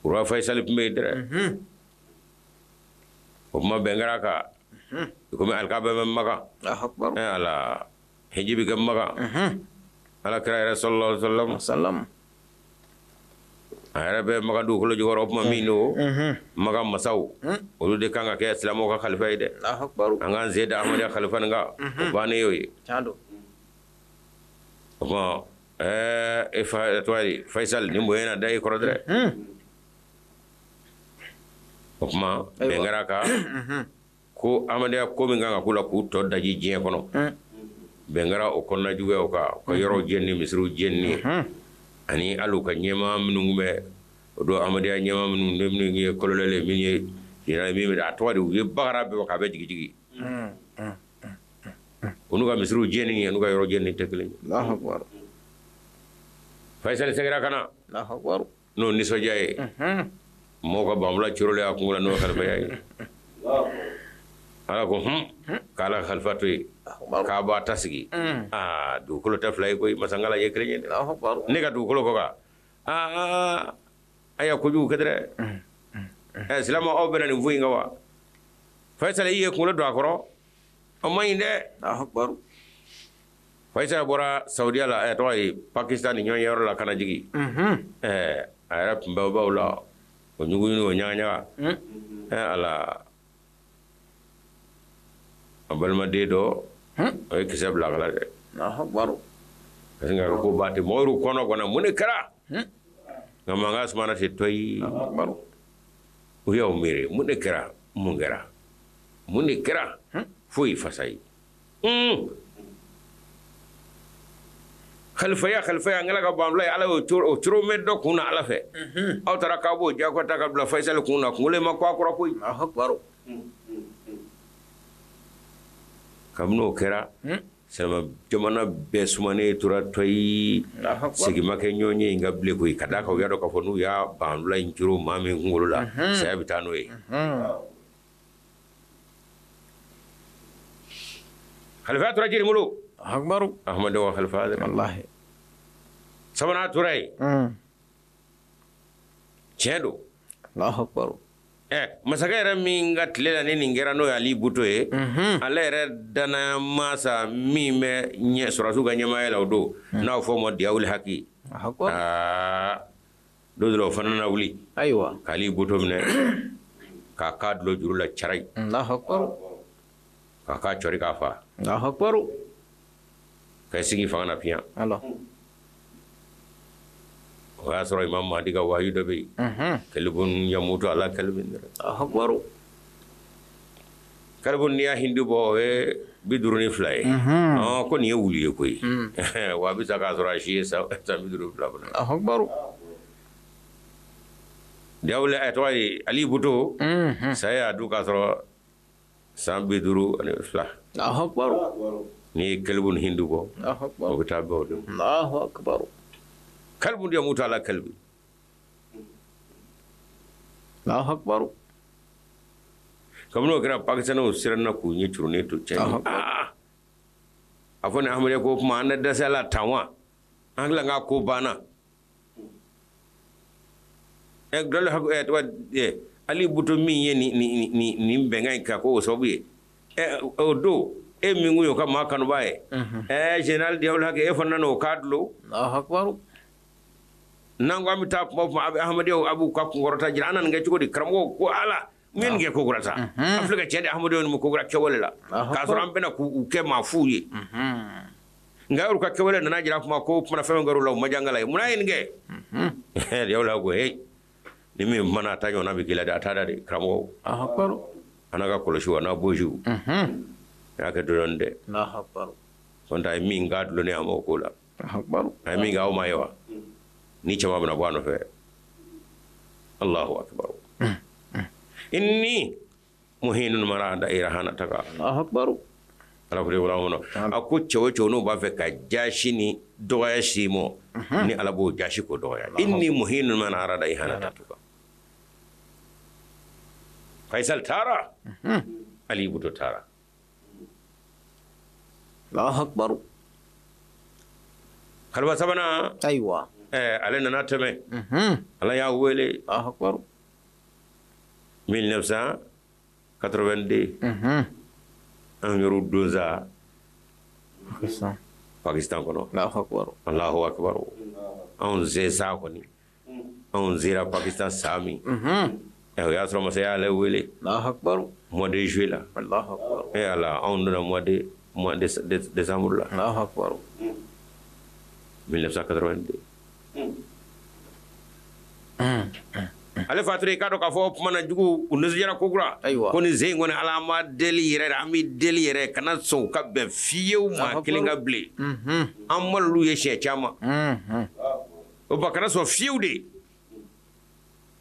Roi Faisal tun bɛ yen dɛ. O kuma bɛn kɛra kan. Komi alikaaba bɛ Makan. Allahu akbar. Ala, hiji bɛ kɛ Makan. Ala kira yɛrɛ sallallahu alaihi wasallam. Sallam. A yɛrɛ bɛ Makan dugukolo jukɔrɔ, o kuma min don, Makan masaw, olu de kan ka kɛ silamɛw ka khalifa ye dɛ. Allahu akbar. An k'an sen da Ahmadiyya khalifa nin kan, o bannen y'o ye. Tiɲɛ don. O kuma, e fa, tɔgɔ ye di, Faisal, nin bonya na da i kɔrɔ dɛ. O kuma, bɛn kɛra kan ko Ahmadiyya ko min kan ka k'u la k'u tɔ daji diɲɛ kɔnɔ. Bɛn kɛra o kɔnɔna juguyaw kan, u ka yɔrɔw jɛnni, misiriw jɛnni, ani hali u ka ɲɛmaa minnu tun bɛ o don, Ahmadiyya ɲɛmaa minnu, ne minnu ye colonel ye, min ye général, min bɛ a tɔgɔ de, u ye bagara bɛɛ k'a bɛɛ jigi jigi. U n'u ka misiriw jɛnni, n'u ka yɔrɔ jɛnni tɛ kelen ye. Allahu akbar. Faisal seginna ka na. Allahu akbar. N'o nisɔndiya ye. Mɔgɔw ka banfula corolen a kungo la, n'o ye khalifaya ye. Ala ko k'ala ka khalifa to yen, k'a b'a ta sigi. Aa, dugukolo tɛ fila ye koyi, masankala ye kelen ye dɛ. Allahu akbar. Ne ka dugukolo kɔ kan. Aa, a y'a kojugu kɛ dɛ. Silamɛ, aw bɛna nin foyi in kan wa? Faisal i ye kunkolo don a kɔrɔ, o man ɲi dɛ. Allahu akbar. Faisal bɔra Saudiya la, tɔgɔ ye Pakistan ni ɲɔgɔn yɔrɔ la ka na jigin. A yɛrɛ tun bɛ baw la, o ɲugu o ɲaga ɲaga. Ala, a balimaden dɔ, o ye kisɛ bila a kala dɛ. Allahu akbar. Parce que ko ba tɛ mɔgɔw y'u kɔnɔ kɔnɔ, mun de kɛra? Nka mankan sumana ten toyi. Allahu akbar. U y'aw miiri, mun de kɛra? Mun kɛra? Mun de kɛra? Foyi fasa ye. Khalifaya, khalifaya, an kɛla ka banfula ye, Ala y'o coro, o coro mɛn dɔ kun na Ala fɛ. Aw taara k'aw b'o diyagoya ta ka bila Faisal kun na, kunkolo in ma kɔ a kɔrɔ koyi. Allahu akbar. Kabini o kɛra, silamɛ jamana bɛɛ sumanen tora toyi. Allahu akbar. Segin ma kɛ ɲɔgɔn ye nka bilen koyi, ka d'a kan u y'a dɔn k'a fɔ n'u y'a banfula in coro maa min kunkolo la, saya bɛ taa n'o ye. Khalifa tora jiri bolo. Allahu akbar. Ahmadu wa khalifa dɛ. Wallahi. Sabanan tora yen. Tiɲɛ don. Allahu akbar. Masakɛ yɛrɛ min ka tile la ni nin kɛra, n'o ye Ali Buto ye, ale yɛrɛ danaya masa min bɛ ɲɛ sɔrɔdasiw ka ɲɛmaaya la o don, n'a bɛ fɔ o ma Diyawuli Haki. Allahu akbar. Aa, don dɔ la o fana na wuli. Ayiwa. K'Ali Buto minɛ k'a ka dulon juru la carayi. Allahu akbar. K'a k'a cɔri k'a fa. Allahu akbar. Ka i sigi fanga na piyan. Allah. O y'a sɔrɔ Imam Mahdi ka wayu dɔ bɛ yen. Kalbun yamutu ala kalbin dɔrɔn. Allahu akbar. Kalbun n'i y'a hindu bɔ o ye 52 ye. Ko nin ye wulu ye koyi. Wa a bɛ sa k'a sɔrɔ a si ye san 52 fana. Allahu akbar. Dawula a tɔgɔ ye Ali Buto. Saya y'a dun k'a sɔrɔ san 52. Allahu akbar. N'i ye kalbun hindu bɔ. Allahu akbar. O bɛ taa bɛn o de ma. Allahu akbar. Kalbun yamutu ala kalbi. Allahu akbar. Kabini o kɛra Pakistanɛw siranna k'u ɲɛ curunnen to cɛ. A fɔ ni Ahmadiyya ko kuma an na dɛsɛ la tan wa? An hakili la k'a ko banna. Ali Buto min ye nin bɛnkan in ka ko o sababu ye. O don e min kun y'o ka maa kanubaa ye. Général Diawul Hake e fana nana o k'a dulon. Allahu akbar. N'an ko an bɛ taa kuma o kuma a bɛ Ahmadiyyaw a b'u ka kunkɔrɔta jira an na nin kɛ cogo di karamɔgɔw ko Ala. Min kɛ ko kura sa an filɛ ka cɛ di Ahmadiyyaw ma ko kura kɛwale la k'a sɔrɔ an bɛna k'u kɛ maa fuw ye nka y'u ka kɛwale nana jira kuma ko kuma fɛn kɛra u la u ma jangala ye munna ye nin kɛ Diawula ko hey ni min mana a ta ɲɔgɔnna bɛ k'i la dɛ a t'a da de karamɔgɔw a n'a ka kɔlɔsiw a n'a bosiw a y'a kɛ dɔɔnin dɛ n'o tɛ a ye min k'a dulonnen a m'o ko la a ye min kɛ aw ma ye wa ni caman bɛna bɔ a nɔfɛ Allahu akbar. Inni muhinun man arada ihanataka. Allahu akbar. Ala ko wala kɔnɔ a ko cɛ o cɛ n'o b'a fɛ ka jaasi ni dɔgɔya si mɔ ni Ala b'o jaasi k'o dɔgɔya. Inni muhinun man arada ihanataka. Faisal taara. Ali Buto taara. Allahu akbar. Kalifa sabanan. Ayiwa. Ale nana tɛmɛ. Ala y'a wele. Allahu akbar. 1982 an yɛrɛ donsa Pakistan kɔnɔ. Allahu akbar. Allahu akbar. Anw ze sa kɔni anw sera Pakistan san min o y'a sɔrɔ masaya y'ale wele. Allahu akbar. Mois de juillet la. Allahu akbar. Ala anw donna mois de décembre la. Allahu akbar. 1982. Ale fatura i k'a dɔn k'a fɔ kuma na jugu u nisɔndiyara ko kura. Ayiwa. Ko nin sen in kɔni Ala an b'a deli yɛrɛ de an b'i deli yɛrɛ kana sɔn u ka bɛn fiyewu maa kelen ka bilen. An malolu ye siɲɛ caman. O ba kana sɔn fiyewu de.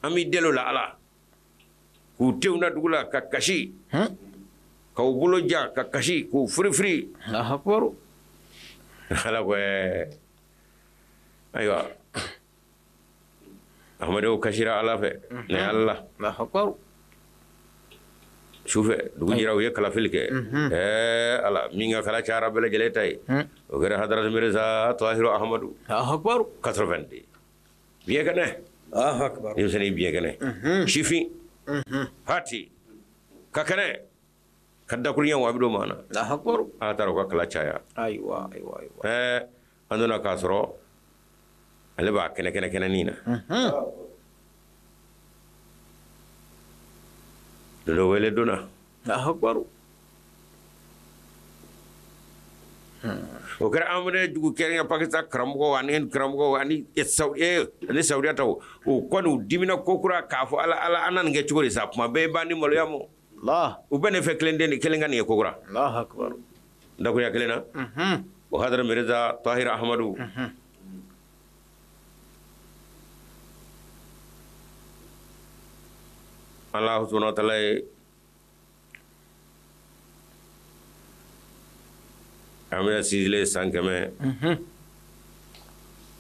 An b'i deli o la Ala. K'u tenw da dugu la ka kasi. K'u bolo ja ka kasi k'u firifiri. Allahu akbar. Ala ko ayiwa. Ahmadiyyaw kasira Ala fɛ ni Ala. Allahu akbar. Sufɛ dugu jɛra u ye kalafili kɛ. Ala min ka kala cayara bɛɛ lajɛlen ta ye. O kɛra Hadaratu Mirza Tahiru Ahmadu. Allahu akbar. 82. Biɲɛ kɛnɛ. Allahu akbar. Denmisɛnnin biɲɛ kɛnɛ. Sifin. Hati. Ka kɛnɛ. Ka dakuruɲɛ wa a bɛ don maa na. Allahu akbar. Ala taara u ka kala caya. Ayiwa ayiwa ayiwa. An donna k'a sɔrɔ ale b'a kɛnɛ kɛnɛ kɛnɛnin na. Dodo wele donna. Allahu akbar. O kɛra Ahmadiyya jugu kɛrɛnkɛ Pakistan karamɔgɔw ani karamɔgɔw ani ani Saudiya taw o kɔni u dimina ko kura k'a fɔ Ala Ala an na nin kɛ cogo di sa kuma bɛɛ i b'an ni maloya mɔ. Allah. U bɛ ne fɛ kelen den kelen ka nin ye ko kura. Allahu akbar. Dakuruɲa kelen na. O Hadara Mirza Tahir Ahmadu. Allah subhanahu wa ta'ala ye Ahmadiyya sinsinlen san 100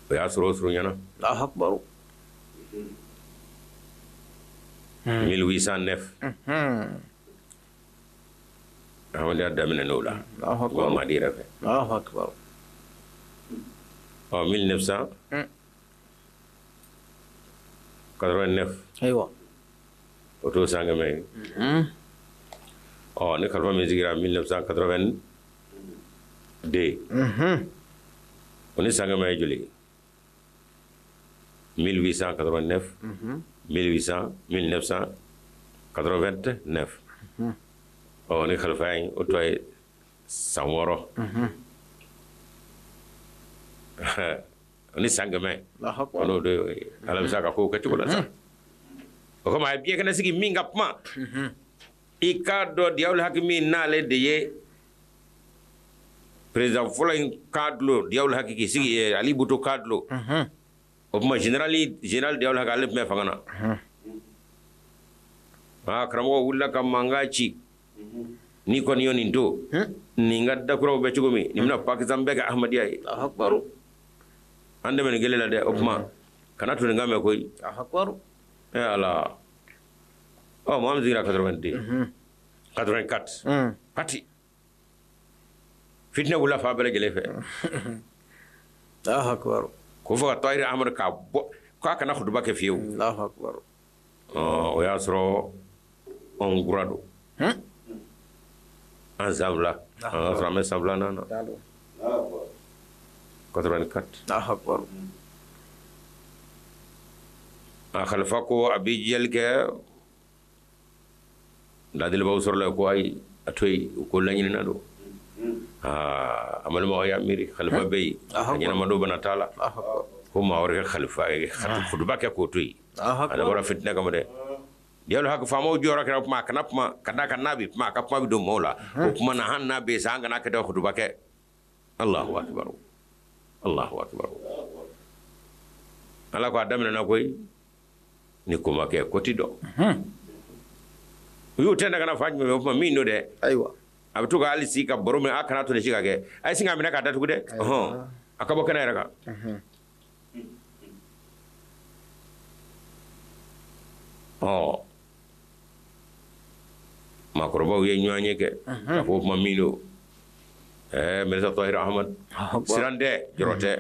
o y'a sɔrɔ o surunyana. Allahu akbar. 1809 Ahmadiyya daminɛ n'o la. Allahu akbar. Mamadi yɛrɛ fɛ. Allahu akbar. Ɔ 1989 Ayiwa. O t'o san 100 ye. Ɔ ni kalifa min sigira 1982 o ni san 100 ye joli ye? 1889 1800 1989. Ɔ ni kalifa in o tɔ ye san 6 ni san 100 n'o de ye Ala bɛ se ka kow kɛ cogo la sa. O kama a ye biɲɛ kɛnɛ sigi min ka kuma i k'a dɔn Diyawuli Haki min n'ale de ye président fɔlɔ in k'a dulon Diyawuli Haki k'i sigi Ali Buto k'a dulon. O tuma général Diyawuli Haki ale tun bɛ fanga na. Aa karamɔgɔ wulila ka mankan ci. N'i kɔni ye nin to nin ka dakuraw bɛ cogo min nin bɛna Pakistan bɛɛ kɛ Ahmadiyya ye. An dɛmɛ nin kelen la dɛ. O tuma kana to nin ka mɛn koyi. Ala ɔ maa min sigira 82 84 pati fitinɛ wulila fan bɛɛ lajɛlen fɛ. Ko fo ka Tahir Ahmad k'a bɔ k'a kana kutuba kɛ fiyewu. O y'a sɔrɔ anw kura don. An san 2 an y'a sɔrɔ an bɛ san 2nan na. 84. A khalifa ko a bɛ jɛli kɛ ladilibaw sɔrɔla ko ayi a to yen u ko laɲinina don. Aa a balimaw y'a miiri khalifa bɛ yen a ɲɛnama don bana t'a la ko maa wɛrɛ kɛ khalifa ye kutuba kɛ k'o to yen. A dabɔra fitinɛ kama dɛ. Diyawuli Haki faamaw jɔyɔrɔ kɛra kuma a kana kuma ka d'a kan n'a bɛ kuma a ka kuma bɛ don maaw la. O kuma na hali n'a bɛ yen sa an kana kɛ dɛ kutuba kɛ. Allahu akbar Allahu akbar. Ala ko a daminɛna koyi ni ko ma kɛ ko ti dɔn. U y'u tɛntɛn ka na fan jumɛn fɛ o tuma min don dɛ. Ayiwa. A bɛ to ka hali sigi ka baro min a kana to nin si ka kɛ. A ye sin k'a minɛ k'a datugu dɛ. Ɔhɔn a ka bɔ kɛnɛ yɛrɛ kan. Ɔ maakɔrɔbaw ye ɲɔgɔn ye kɛ k'a fɔ o tuma min don. Mirza Tahir Ahmad siran tɛ jɔrɔ tɛ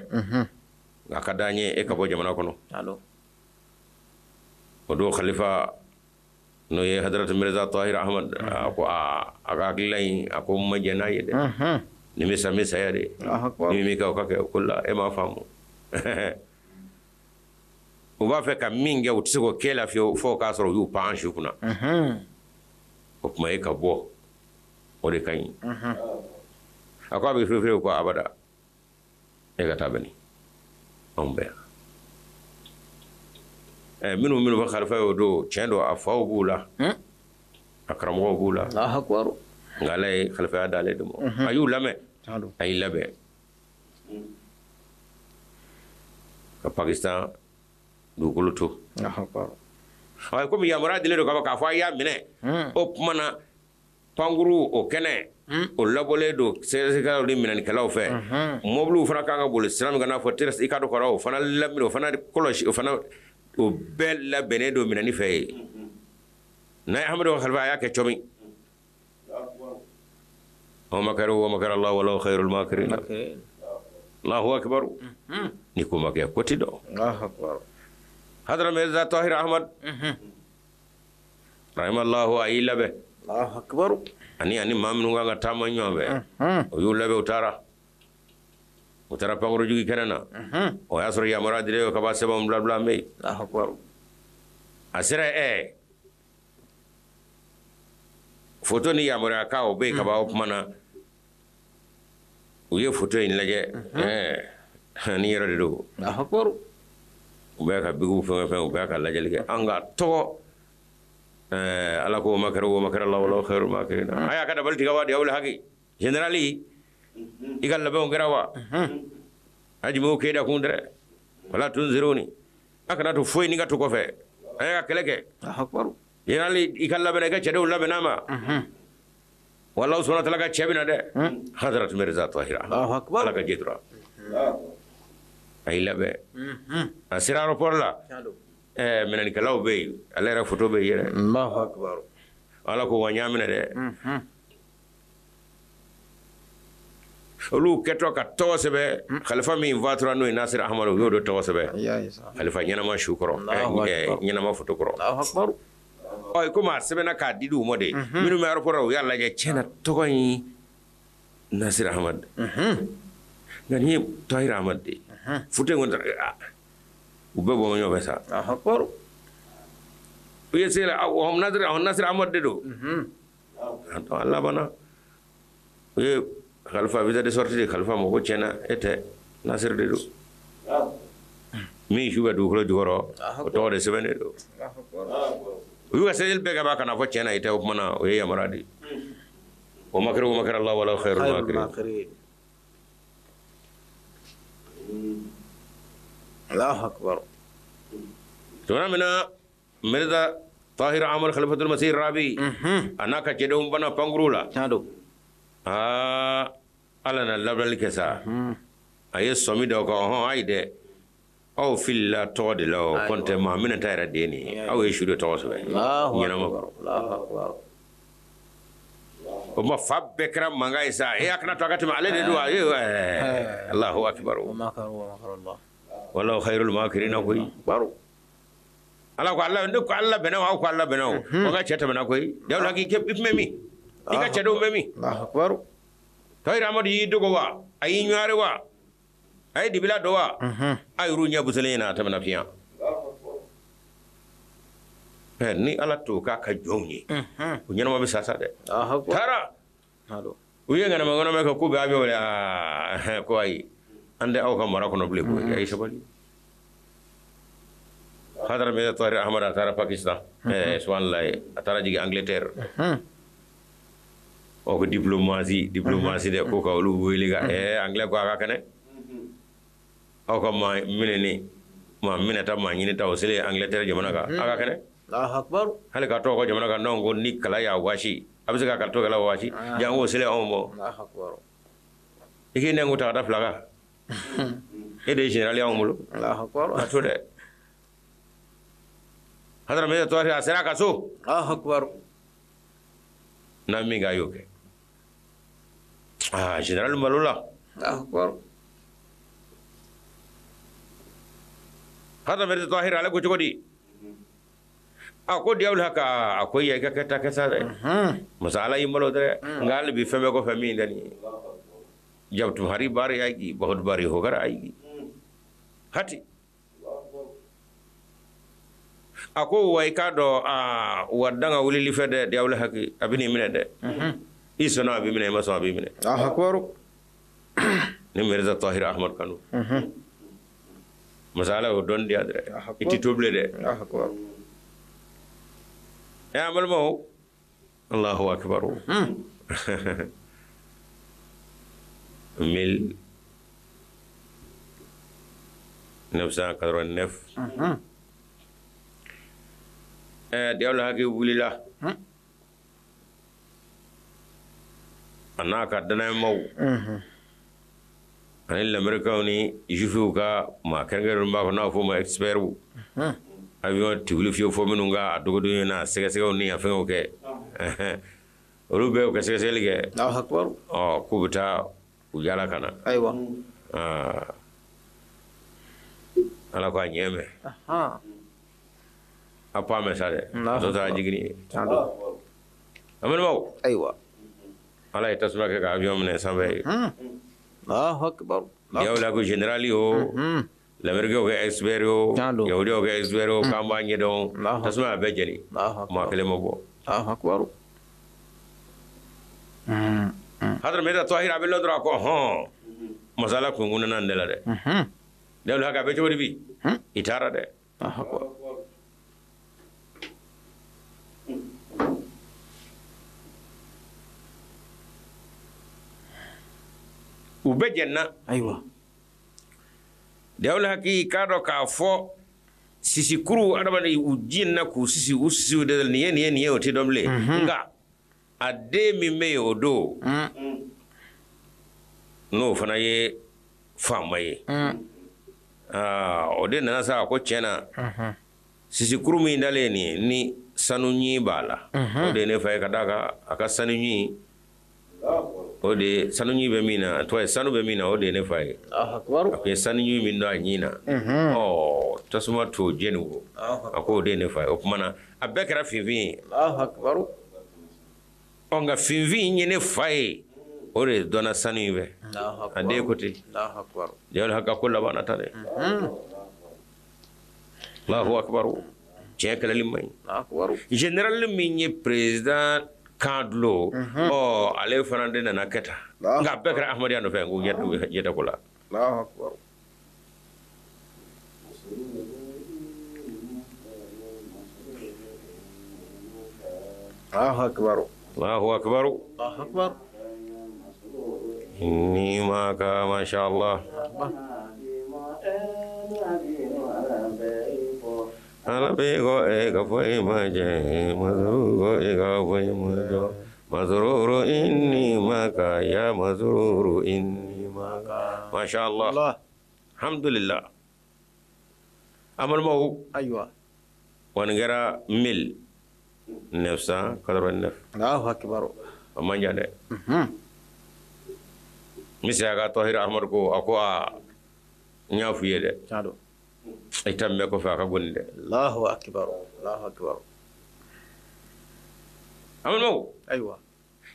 nka ka d'an ye e ka bɔ jamana kɔnɔ. O don khalifa n'o ye Hadrat Mirza Tahir Ahmad a ko aa a ka hakilila in a ko n ma jɛn n'a ye dɛ. Ni bɛ sa n bɛ saya de. Ni min kɛ o ka kɛ o ko la e m'a faamu. U b'a fɛ ka min kɛ u tɛ se k'o kɛ la fiyewu fo k'a sɔrɔ u y'u pan an su kunna. O tuma e ka bɔ o de ka ɲi. A ko a bɛ firifiri ko abada e ka taa bɛ nin anw bɛɛ yan. Minnu bɛ khalifa ye o don tiɲɛ don a faw b'u la a karamɔgɔw b'u la nka Ala ye khalifaya d'ale de ma. A y'u lamɛn a y'i labɛn ka Pakistan dugukolo to. Komi yamaruya dilen don ka ban k'a fɔ a y'a minɛ o tuma na pankuru o kɛnɛ o labɔlen don sɛgɛsɛgɛkɛlaw ni minɛnikɛlaw fɛ. Mɔbiliw fana kan ka boli sira min kan n'a fɔ i ka dɔn kɔrɔ o fana lamini o fana kɔlɔsi o fana o bɛɛ labɛnnen don minɛni fɛ yen. N'a ye Amadu khalifa a y'a kɛ cogo min. Wa makaru wa makara Allahu wallahu khairul makirin. Allahu akbar. Ni ko ma kɛ ko ti dɔn. Hadrat Mirza Tahir Ahmad rahimallahu a y'i labɛn. Ani maa minnu kan ka taama ɲɔgɔn fɛ o y'u labɛn u taara. U taara pankurujigi kɛnɛ na. O y'a sɔrɔ yamaruya dilen ka ban sɛbɛnw bila bila an bɛ yen. A sera foto ni yamaruya kan o bɛ yen ka ban o tuma na u ye foto in lajɛ ni yɛrɛ de don. U bɛ ka bigiw fɛn u bɛ ka lajɛli kɛ an ka tɔgɔ Ala ko makaru wa makara Allahu wallahu khairul makirin. A y'a ka dabali tigɛ wa Diyawuli Haki général i ka labɛnw kɛra wa ajibo keda kun dɛ wala tunziruni a kana to foyi ni ka to kɔfɛ a y'a ka kɛlɛ kɛ. Général i ka labɛn i ka cɛdenw labɛnna ma wallahu subhanahu wa ta'ala ka cɛ bɛ na dɛ. Hadrat Mirza Tahir Ala ka jɛtura a y'i labɛn a sera aéroport la minɛnikɛlaw bɛ yen ale yɛrɛ foto bɛ yen yɛrɛ. Ala ko wa n y'a minɛ dɛ. Olu kɛtɔ ka tɔgɔ sɛbɛn khalifa min fatura n'o ye Nasir Ahmad u y'o de tɔgɔ sɛbɛn khalifa ɲɛnama su kɔrɔ ɲɛnama foto kɔrɔ. Ɔ komi a sɛbɛnna k'a di u ma de minnu bɛ aéroport la u y'a lajɛ tiɲɛ na tɔgɔ in Nasir Ahmad nka nin ye Tahir Ahmad de ye foto in kɔni u bɛɛ bɔ ɲɔgɔn fɛ sa. U ye se la Nasir Ahmad de don. A labanna u ye Khalifa visa de sortie di Khalifa ma, ko tiɲɛna e tɛ, Nasiri de don. Min su bɛ dugukolo jukɔrɔ, o tɔgɔ de sɛbɛnnen don. U y'u ka sɛgɛsɛgɛli bɛɛ kɛ ka n'a fɔ tiɲɛna i tɛ, o tuma na o ye yamaruya di. O makari o makari Allah wala khairul makirin. Allahu akbar. Tuma min na Mirza Tahir Ahmad Khalifatul Masih Rabi a n'a ka cɛdenw bana pankuru la. Aa, Ala na labilali kɛ sa. A ye sɔmi da o kan, ɔhɔn, ayi dɛ, aw filila tɔgɔ de la, o kɔni tɛ maa minɛ ta yɛrɛ den nin ye, aw ye su de tɔgɔ sɛbɛn ɲɛnama. O ma fa bɛɛ kɛra mankan ye sa, e a kana to a ka tɛmɛ, ale de don. Allahu akbar. Wallahu khairul makirin koyi. Ala ko Allah, ne ko Allah bɛnna o, aw ko Allah bɛnna o, o ka cɛ tɛmɛna koyi. Dawula k'i kɛ i tun bɛ min? I ka cɛdenw bɛ min? Allahu akbar. Tahir Amadu y'i dogo wa? A y'i ɲɔgɔnre wa? A ye dibila don wa? A y'u ɲɛ buselen ɲɛna, a tɛmɛna fiɲɛ. Ni Ala t'o k'a ka jɔnw ye, u ɲɛnama bɛ sa sa dɛ. Taara u ye ŋanama ŋanama kɛ k'u bɛ avion wele, ko ayi, an tɛ aw ka mara kɔnɔ bilen koyi, a ye sabali. Hadara Mirza Tahir Ahmad a taara Pakistan, subhanallah, a taara jigin Angleterre. O ko diplomatie dɛ, ko ka olu wele ka anglais ko a ka kɛnɛ, aw ka maa minɛni, maa minɛta, maa ɲinita, o selen Angleterre jamana kan, a ka kɛnɛ. Hali ka tɔgɔ jamana kan, n'anw ko ni kala y'a waasi, a bɛ se k'a to kala waasi, jango o selen anw ma. I k'i nɛn ko ta ka da fila kan, e de ye général y'anw bolo. A to dɛ. Hadara Mirza Tahir a sera a ka so. N'a min kɛ a y'o kɛ. Ah, général malola. Hadara Mirza Tahir ale ko cogo di? A ko diyawul haka, a ko ya i ka kɛta kɛ sa dɛ. Masa Ala y'i malo dɛ, nka hali bi fɛn bɛɛ kɔfɛ min tɛ nin ye. Jab tumhari baari aayegi, bahut baari hokar aayegi. Hati. A ko wa i k'a dɔn, aa, wa danga wulili fɛ dɛ, diyawul haki, a bɛ n'i minɛ dɛ. I sɔnna a b'i minɛ, i ma sɔn a b'i minɛ. Ni Mirza Tahir Ahmad kanu. Masa Ala y'o dɔn diya dɛ, i ti to bilen dɛ. An balimaw, Allahu akbar. 1989. Diyawul haki wulila a n'a ka danayamaw ani lamɛrikaw ni jufiw ka maa kɛrɛnkɛrɛnnenw b'a kɔnɔ, n'a fɔ o ma expertw, avion tiwuli fiyewu fɔ minnu ka a dogodon n'a sɛgɛsɛgɛw ni a fɛngɛw kɛ, olu bɛɛ y'u ka sɛgɛsɛgɛli kɛ. Ɔ, k'u bɛ taa u yaala ka na. Ayiwa. Ala k'a ɲɛ mɛn. A pa mɛn sa dɛ, a tɔ taara jigin ye. An balimaw, ayiwa, Ala ye tasuma kɛ ka avion minɛ sanfɛ ye. Allahu akbar. Diyawula ko général o, lamɛrikɛw ka expert o, yahudiyaw ka expert o, k'an b'a ɲɛdɔn, tasuma y'a bɛɛ jeni, maa kelen ma bɔ. Allahu akbar. Hadara Mirza Tahir a bɛ lɔ dɔrɔn, a ko hɔn, masala kun kunna nin de la dɛ. Diyawula haki a bɛ cogo di bi? I taara dɛ. U bɛɛ jɛnna. Ayiwa. Diyawula haki k'a dɔn k'a fɔ sisikuru adamaden u jɛnna k'u sisi, u sisiw de nin ye nin ye nin ye, o tɛ dɔn bilen. Nka a den min bɛ yen o don, n'o fana ye faama ye, o de nana sa, a ko tiɲɛ na, sisikuru min dalen nin ye, ni sanu ɲi b'a la, o de ye ne fa ye, ka d'a kan a ka sanu ɲi, o de ye sanu ɲi bɛ min na, a tɔgɔ ye sanu bɛ min na, o de ye ne fa ye. A ko ye sanu ɲi min don a ɲin na, ɔ, tasuma t'o jeni o, a ko o de ye ne fa ye. O tuma na a bɛɛ kɛra finfin ye. Ɔ, nka finfin ye ne fa ye, o de dɔnna sanu in fɛ. A den ko ten. Diyawul haki ko laban na ta dɛ. Allahu akbar. Tiɲɛ kɛlɛli man ɲi. Général min ye président Kan dulo ɔ ale fana de nana kɛ tan nka bɛɛ kɛra ahmadiyya nɔfɛ ko ɲɛtɛ ko la. Allahu akbar. Allahu akbar. Allahu akbar. Allahu akbar. Inni maka masha Allah. Ala bɛ ko e ka fɔ e ma jɛ mazuru ko e ka fɔ e ma jɔ mazuru inni maka ya mazuru inni maka masha Allah. Alhamdulillah. An balimaw, ayiwa, wa nin kɛra 1989. Allahu akbar. O man jan dɛ. Misaya ka Tɔhir Ahmadu ko a ko aa n y'a f'i ye dɛ. Tiɲɛ don. I ta min bɛ kɔfɛ a ka bon nin dɛ. Allahu akbar. Allahu akbar. An balimaw, ayiwa,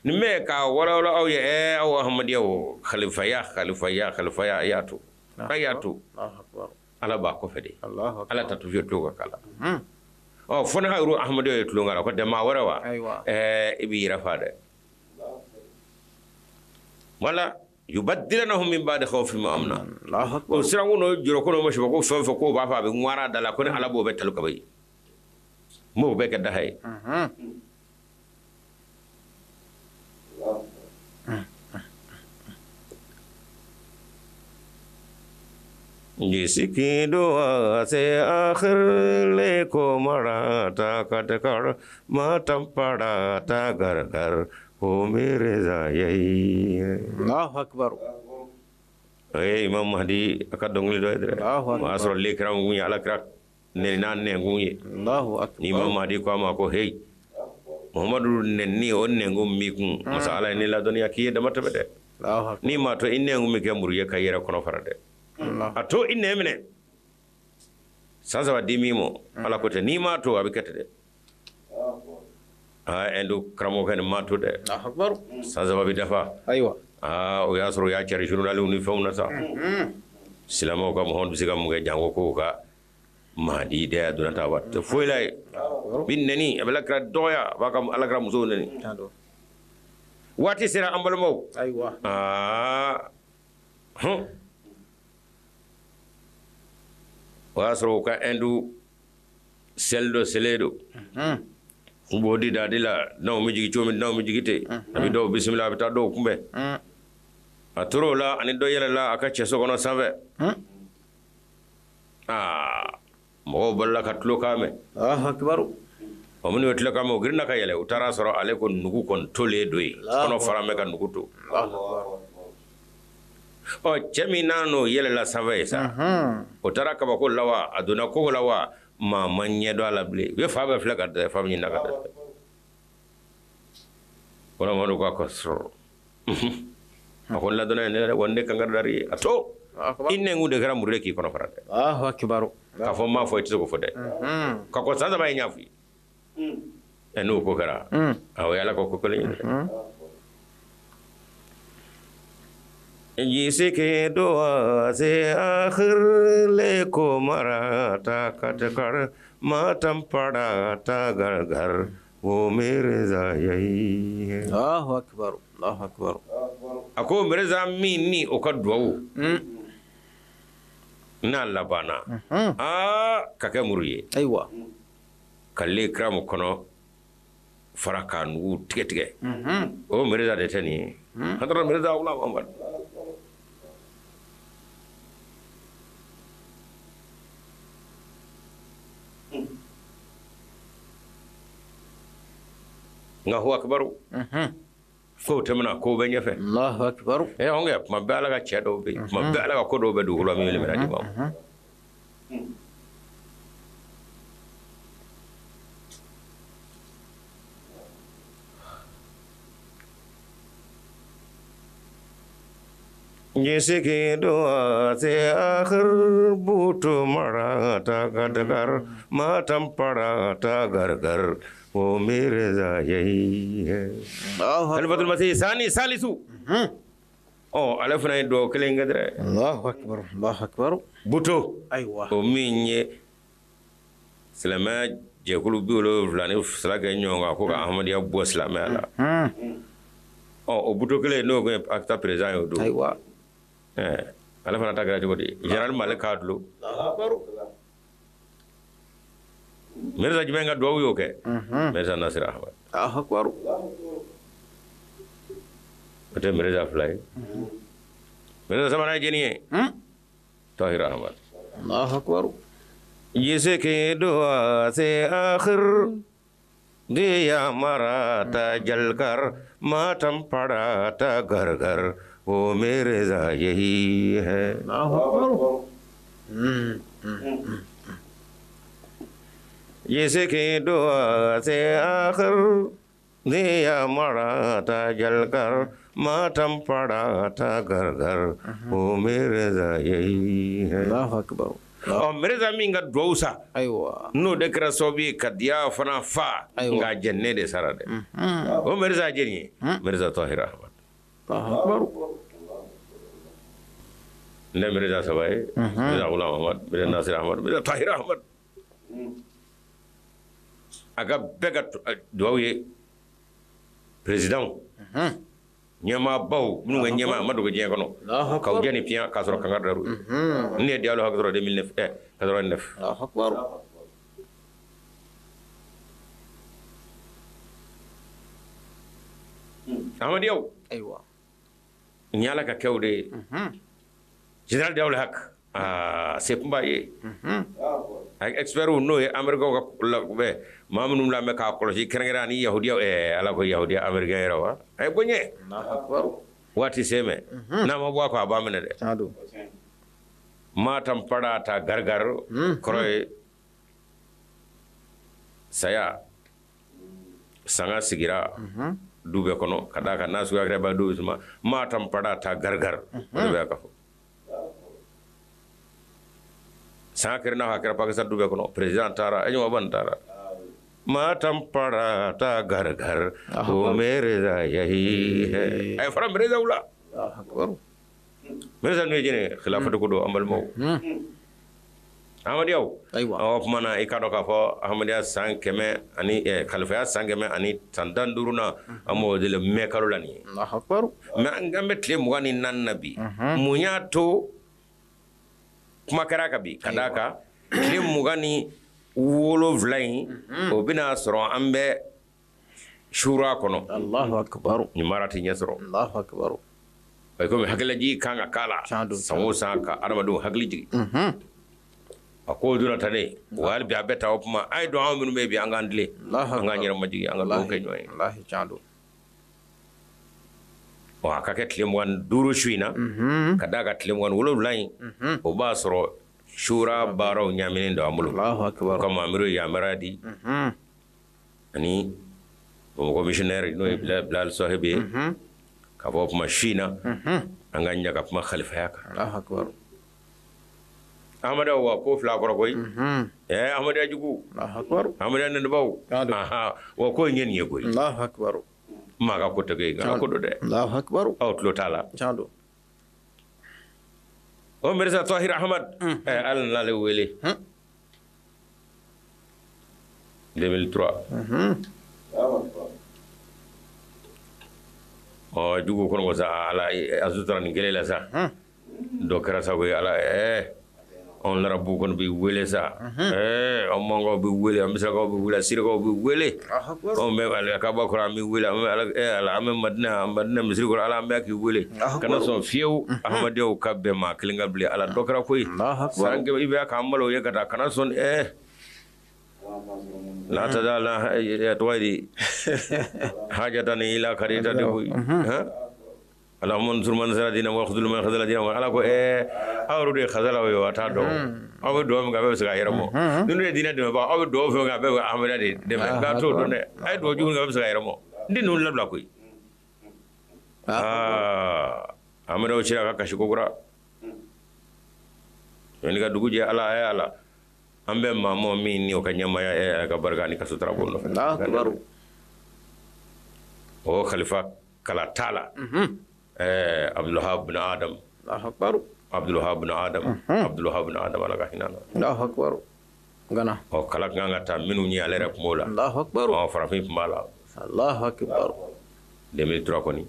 nin bɛ ka walawala aw ye aw ahmadiyaw khalifaya khalifaya khalifaya a y'a to a y'a to. Allahu akbar. Ala b'a kɔfɛ de. Allahu akbar. Ala ta toujours tulo ka kala. Ɔ fo n'a yɛrɛ ahmadiyaw ye tulon k'a la ko dɛ maa wɛrɛ wa. Ayiwa. I b'i yɛrɛ fa dɛ. Wala yubaddilanahum min ba'di khawfihim amna. Allahu akbar. O sirankun n'o jɔrɔko n'o masiba ko fɛn fɛn k'o b'a fɔ a bɛ ŋwara da la ko ni Ala b'o bɛɛ talo ka bɔ yen. N b'o bɛɛ kɛ daha ye. जिसकी दुआ से आखिर ले को मरा था कटकर मातम पड़ा था घर घर वो मिर्जा यही है. Allahu akbar. Ee Imam Mahdi a ka dɔnkili dɔ ye dɛ. Allahu O y'a sɔrɔ le kira kun ye Ala kira nɛni n'a nɛnkun ye. Allahu akbar. Ni Imam Mahdi ko a ma ko heyi Muhammadu nɛni o nɛnkun b'i kun masa Ala ye ne ladɔnniya k'i ye dama tɛmɛ dɛ. Allahu akbar. N'i m'a to i nɛnkun bɛ kɛ muru ye ka i yɛrɛ kɔnɔ fara dɛ. Allah. A to i nɛn minɛ san saba di min ma Ala ko tɛ n'i m'a to a bɛ kɛ ten dɛ. Aa Ɛndu karamɔgɔkɛ nin m'a to dɛ. Allahu akbar. San saba bɛ dafa. Ayiwa. Aa o y'a sɔrɔ u y'a cari journaliw ni fɛnw na sa. Silamɛw ka Muhamadu bɛ se ka mun kɛ janko k'o ka Mahdi dɛ a donna tan a tɛ foyi la ye. Bi nɛni a bɛ Alakira dɔgɔya a b'a ka Alakira musow nɛni. Tiɲɛ don. Waati sera an balimaw. Ayiwa. Aa hɔn o y'a sɔrɔ u ka Ɛndu seli dɔ selen don. U b'o di dadi la n'aw bɛ jigin cogo min n'aw bɛ jigin ten a bɛ dɔw bisimila a bɛ taa dɔw kunbɛn. A tor'o la ani dɔ yɛlɛla a ka cɛso kɔnɔ sanfɛ. Aa mɔgɔw balila ka tulo kan mɛn. Allahu akbar. Ɔ minnu ye tulo kan mɛn u girinna ka yɛlɛ u taara sɔrɔ ale ko nugu kɔni tolen don yen kɔnɔ fara bɛ ka nugu to. Ɔ cɛ min n'a n'o yɛlɛla sanfɛ ye sa o taara kabako la wa a donna kogo la wa maa ma ɲɛ dɔn a la bilen u ye fa bɛɛ filɛ ka dɛsɛ fa bɛ ɲini ka dɛsɛ. Kɔnɔmadu ko a ka sɔrɔ a ko n ladɔnna ye ne yɛrɛ wa ne kan ka dari ye a to i nɛnkun de kɛra muru ye k'i kɔnɔ fara dɛ. Allahu akbar. K'a fɔ n m'a fɔ i tɛ se k'o fɔ dɛ. Ka kɔn san saba ye n y'a f'i ye. Ɛ n'o ko kɛra o ye Ala ka ko kelen ye dɛ. जिसके दुआ से आखिर ले को मरा था कटकर मातम पड़ा था घर घर वो मिर्जा यही है. Allahu akbar. Allahu akbar. A ko Mirza min ni o ka duwawu n'a labanna aa ka kɛ muru ye. Ayiwa. Ka le kira mu kɔnɔ fara k'a nugu tigɛ tigɛ. O Mirza de tɛ nin ye. Hadara Mirza Ghulam Ahmad. Allahu akbar. Ko tɛmɛna ko bɛ ɲɛfɛ. Allahu akbar. Ɛ hɔnkɛ kuma bɛɛ Ala ka cɛ dɔw bɛ yen kuma bɛɛ Ala ka ko dɔw bɛ dugukolo la min bɛ minɛ di ma. जिसकी दुआ से आखिर बूट मरा था कटकर मातम पड़ा था घर घर वो मिर्जा यही है. Khalifatul Masih Sani Salisu. Ɔ ale fana ye duwawu kelen kɛ dɛ. Allahu akbar. Allahu akbar. Buto. Ayiwa. O min ye silamɛya jɛkulu 72 kɛ ɲɔgɔn kan ko ka Ahmadiyya bɔ silamɛya la. Ɔ, o Bhutto kelen n'o ye Pakistan président ye o don. Ayiwa. Ale fana ta kɛra cogo di? Général Malik Kadlo. Mirza jumɛn ka duwawu y'o kɛ? Mirza Nasir Ahmad. Allahu akbar. O tɛ Mirza fila ye. Mirza sabanan ye jɔni ye? Tahir Ahmad. Allahu akbar. जिसकी दुआ से आखिर दिया मरा था जलकर, मातम पड़ा था घर घर, वो मिर्जा यही है. Allahu akbar. जिसकी दुआ से आखिर दिया मरा था जलकर, मातम पड़ा था घर घर, वो मिर्जा यही है. Allahu akbar. Ɔ, Mirza min ka duwawu sa, Ayiwa. n'o de kɛra sababu ye ka diya fana fa, Ayiwa. nka jɛnɛ de sara dɛ. O Mirza jɛni ye? Mirza Tahir Ahmad. Allahu akbar. Ne Mirza saba ye: Mirza Ghulam Ahmad, Mirza Nasir Ahmad, Mirza Tahir Ahmad. A ka bɛɛ ka duwawu ye président, ɲɛmaabaw minnu ka ɲɛmaa ma dogo diɲɛ kɔnɔ, Allahu k'aw akbar. jɛ ni fiɲɛ k'a sɔrɔ kanga dar'u ye. Ne ye Diallo hakɛ sɔrɔ 2009, 89. Allahu akbar. Ahmadiyaw, Ayiwa. n ye Ala ka kɛw de ye. Général Diallo Hak, aa, se kun b'a ye. A experts, n'o ye Américains ka bɛ maa minnu lamɛn k'a kɔlɔsi kɛrɛnkɛrɛn ani yahudiyaw, Ala ko yahudiya américain yɛrɛ wa a ye bonya. Allahu akbar. Waati se mɛ n'a ma bɔ a kɔ, a b'a minɛ dɛ. Tiɲɛ don. Matam pada ta gargar kɔrɔ ye saya sanga sigira du bɛɛ kɔnɔ, ka d'a kan n'a suguya kɛra ba du bɛ suma. Matam pada ta gargar, o de bɛ ka fɔ sanga kɛra n'a fɔ a kɛra Pakistan du bɛɛ kɔnɔ. Président taara, e ɲɔgɔn ban taara. मातम पड़ा था घर घर, वो मिर्जा यही है. A ye fara Mirza la. Allahu akbar. Mirza n'o ye jɛnɛ ye, khilafatu ko don, an balimaw Ahmadiyaw. Ayiwa. O tuma na, i k'a dɔn k'a fɔ Ahmadiyya san 100 ani kalifaya san 115 na, an b'o de la mɛ kalo la nin ye. Allahu akbar. Mɛ an bɛ tile 24 na bi. Mun y'a to kuma kɛra kan bi? Ka d'a kan tile 27 in, o bɛna sɔrɔ an bɛ sura kɔnɔ. Allahu akbar. Nin mara tɛ ɲɛ sɔrɔ. Allahu akbar. O komi hakililajigi kan ka k'a la Tiɲɛ don. san o san, ka adamadenw hakili jigin. A ko donna ta ne wa hali bi a bɛɛ ta. O kuma a ye dɔn, anw minnu bɛ bi, an k'an tilen, Allahu an k'an yɛrɛ majigin, an ka dugawu kɛ ɲɔgɔn ye. Wallahi, tiɲɛ don. Ɔ, a ka kɛ tile 25 su in na, ka d'a kan tile 27 in, o b'a sɔrɔ sura baaraw ɲaminen don an bolo. Allahu akbar. Komi amiru ye yamaruya di ani Bamakɔ missionnaire, n'o ye Bilal Sahibi ye, k'a fɔ o kuma su in na, an ka ɲɛ ka kuma khalifaya kan. Allahu akbar. Ahmadu wa ko fila kɔrɔ koyi. Ahmadiyya jugu, Allahu akbar. Ahmadiyya nɛnibaw. Tiɲɛ don. Aha, wa ko in ye nin ye koyi. Allahu akbar. Maa ka ko tɛ koyi, nka ko don dɛ. Allahu akbar. Aw tulo t'a la. Tiɲɛ don. O Mirza Tahir Ahmad, Ala n'ale wele 2003. Ɔ, jugu kɔnɔ ko sa, Ala a sutura nin kelen la sa, dɔ kɛra sababu ye. Ala, anw larabu kɔni bɛ wele sa, anw mankaw bɛ wele, an misirakaw bɛ wele, sirikaw bɛ wele. Allahu akbar. Anw bɛ Kaba kɔrɔ, an bɛ wele, an bɛ Ala, Ala, an bɛ Madina misiri kɔrɔ, Ala, an bɛ k'i wele. Kana sɔn fiyewu Ahmadiyaw ka bɛn maa kelen ka bilen. Ala, dɔ kɛra koyi. Allahu akbar. San 100 i bɛ k'an malo ye ka taa, kana sɔn. La tadala tɔgɔ ye di, hajatan ila karita de koyi. Allahumma ansur man nasara dina wa khudhul man khadhala dina. Ala ko aw yɛrɛ de ye khazalaw ye, wa t'a dɔn aw bɛ dugawu min kɛ, a bɛɛ bɛ se k'a yɛrɛ bɔ. Ninnu ye diinɛ dɛmɛbaga, aw bɛ dugawu fɛn kɛ, a bɛɛ bɛ Ahmadiyya de dɛmɛ, nka t'o dɔn dɛ. A ye dugawu jugu kɛ, a bɛ se k'a yɛrɛ bɔ. N tɛ ninnu labila koyi. Aa, Ahmadiyyaw sera ka kasi kokura yanni ka dugu jɛ. Ala ye Ala, an bɛ maa mɔgɔ min ni o ka ɲɛmaaya, ka barika ani ka sutura b'o nɔfɛ. Allahu akbar. O khalifa kala t'a la. Abdulwahab bin Adam. Allahu akbar. Abdulwahab bin Adam, Abdulwahab bin Adam, Ala ka hinɛ na. Allahu akbar. Gana. Ɔ kala kan ka taa minnu ye ale yɛrɛ tun b'o la. Allahu akbar. Ɔ farafin tun b'a la. Allahu akbar. 2003 kɔni.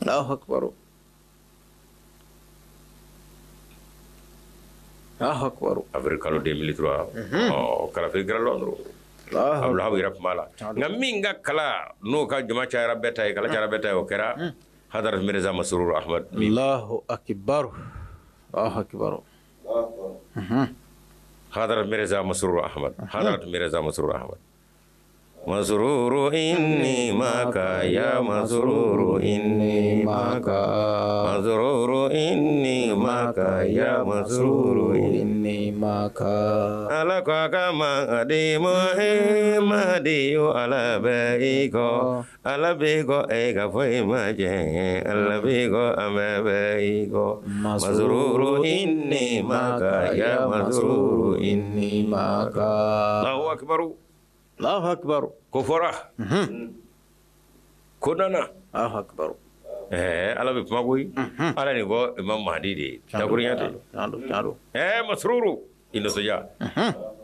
Allahu akbar. Allahu akbar. Avril kalo 2003. Ɔ kalafili kɛra Londres. Abdulwahab yɛrɛ tun b'a la. Nka min ka kala n'o ka jama cayara bɛɛ ta ye, kala cayara bɛɛ ta ye, o kɛra Hadrat Mirza Masroor Ahmad. Allahu akbar. Allahu akbar. Hadrat Mirza Masroor Ahmad. Hadrat Mirza Masroor Ahmad. Masruru inni maka ya masruru inni maka masruru inni maka ya masruru inni maka ala ka ma di muhammadi ala baiko ala biko e ka foi ma je ala biko ame baiko masruru inni maka ya masruru inni maka. Allahu akbar. Allahu akbar. Ko fɔra. Ko nana. Allahu akbar. Ala bɛ kuma koyi. Ala nin ko Imam Mahdi de ye. Dakurunya tɛ. Masruru i nisɔndiya.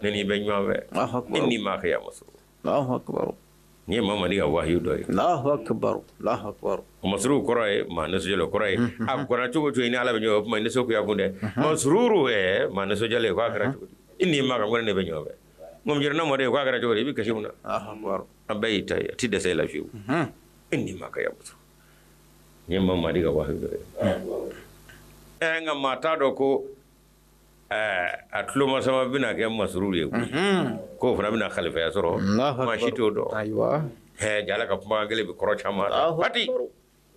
Ne n'i bɛ ɲɔgɔn fɛ. Allahu akbar. Inni maka ya masruru. Allahu akbar. Nin ye Imam Mahdi ka wahiyu dɔ ye. Allahu akbar. Allahu akbar. Masruru kɔrɔ ye maa nisɔndiyalen kɔrɔ ye. A kɔnna cogo o cogo i ni Ala bɛ ɲɔgɔn fɛ o tuma i nisɔngoya kun dɛ. Masruru maa nisɔndiyalen k'a kɛra cogo di. Inni maka ko ne bɛ ɲɔgɔn fɛ. Ngom na mɔden ko a kɛra cogo di i bɛ kasi mun na. An bɛɛ y'i ta ye a ti dɛsɛ i la fiyewu. E ni ma ka yamuso n ye Imam Mahdi ka wahiyu dɔ ye. Nka maa t'a dɔn ko a tulomasama bɛna kɛ Masruru ye koyi. K'o fana bɛna khalifaya sɔrɔ. Maa si t'o dɔn. Ayiwa. Jaa Ala ka kumakan kelen bɛ kɔrɔ caman la. Waati.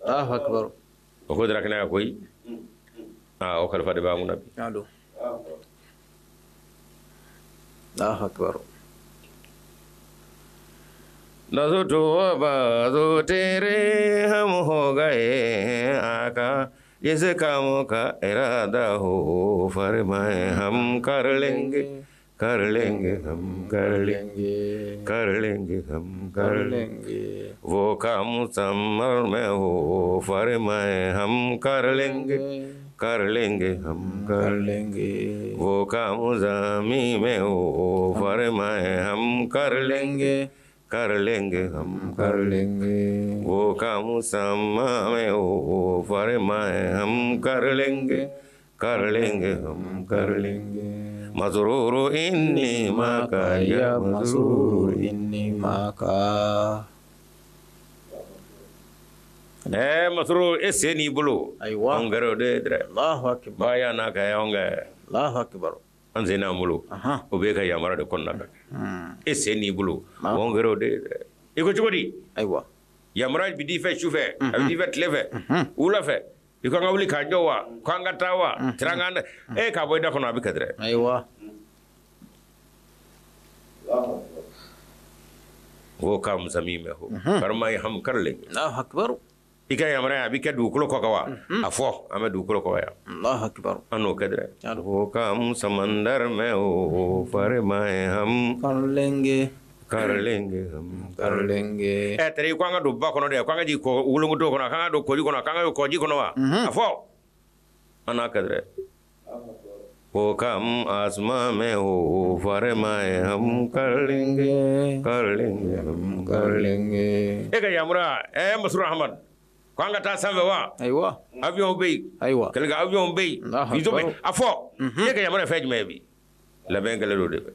Allahu akbar. O ko dara kɛnɛ kan koyi. O kalifa de b'an kunna bi. Allahu akbar. नसो बाजो तेरे हम हो गए आका जिस काम का इरादा हो फरमाए हम कर लेंगे कर लेंगे हम कर लेंगे कर लेंगे हम कर लेंगे वो काम समर में हो फरमाए हम कर लेंगे कर लेंगे हम कर लेंगे वो काम ज़मी में हो फरमाए हम कर लेंगे कर लेंगे हम कर लेंगे वो काम समा में हो फरमाए हम कर लेंगे कर लेंगे हम कर लेंगे मसरूर इन्नी माका या मसरूर इन्नी माका। Masrur e sen n'i bolo. Ayiwa. Anw kɛra o de ye dɛ. Allahu akbar. Baya n'a ka anw kɛ. Allahu akbar. An sen n'an bolo. O b'e ka yamaruya de kɔnɔna na. E sen n'i bolo. Anw kɛra o de ye dɛ. I ko cogo di? Ayiwa. Yamaruya bi d'i fɛ su fɛ. A bɛ d'i fɛ tile fɛ. Wula fɛ. I ko an ka wuli k'an jɔ wa? Ko an ka taa wa? Tiran k'an e k'a bɔ i da kɔnɔ a bɛ kɛ dɛ. Ayiwa. Wo kam zami mɛ ho. Farmaye ham kar lenge. Allahu akbar. I ka yamaruya a bɛ kɛ dugukolo kɔ kan wa? A fɔ an bɛ dugukolo kɔ yan. Allahu akbar. An n'o kɛ dɛ. Wo kam samandar mɛ ho farmaye ham kar lenge. Kar lenge ham kar lenge. Tari ko an ka don ba kɔnɔ dɛ, ko an ka jigin wolonkoto kɔnɔ, k'an ka don kɔji kɔnɔ, k'an ka don kɔji kɔnɔ wa? A fɔ an n'a kɛ dɛ. Wo kam asma mɛ ho farmaye ham kar lenge kar lenge ham kar lenge. E ka yamaruya Masrur Ahmad. Ko an ka taa sanfɛ wa? Ayiwa. Avion bɛ yen. Ayiwa. Kɛlɛkɛ avion bɛ yen. Viso bɛ yen. A fɔ. E ka yamaruya fɛn jumɛn ye bi? Labɛn kɛlen don de fɛ.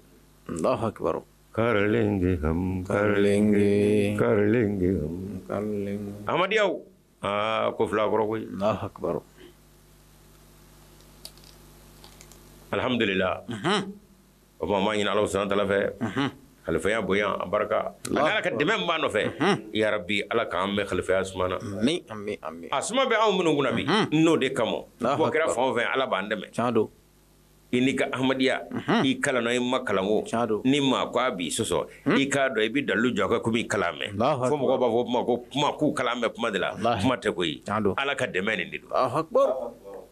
Allahu akbar. Kar lenge ham kar lenge kar lenge ham kar lenge. Ahmadiyaw. Aa ko fila kɔrɔ koyi. Allahu akbar. Alhamdulillah. O tuma an b'a ɲini Ala subahana wa taala fɛ. Khalifaya bonya a barika. Ani Ala ka dɛmɛ min b'a nɔfɛ. Ya Rabbi Ala k'an mɛn khalifaya suma na. Amin amin amin. A suma bɛ anw minnu kunna bi. N'o de kama. Bɔ kɛra fan o fɛn Ala b'an dɛmɛ. Tiɲɛ don. I n'i ka Ahmadiyya. I kalanna i ma kalan o. Tiɲɛ don. Ni maa ko a b'i sɔsɔ. I k'a dɔn i bɛ dalilu jɔ a kan komi i kalan mɛn. Fo mɔgɔw b'a fɔ kuma ko kuma k'u kalan mɛn kuma de la. Kuma tɛ koyi. Tiɲɛ don. Ala ka dɛmɛ nin de don. Allahu akbar.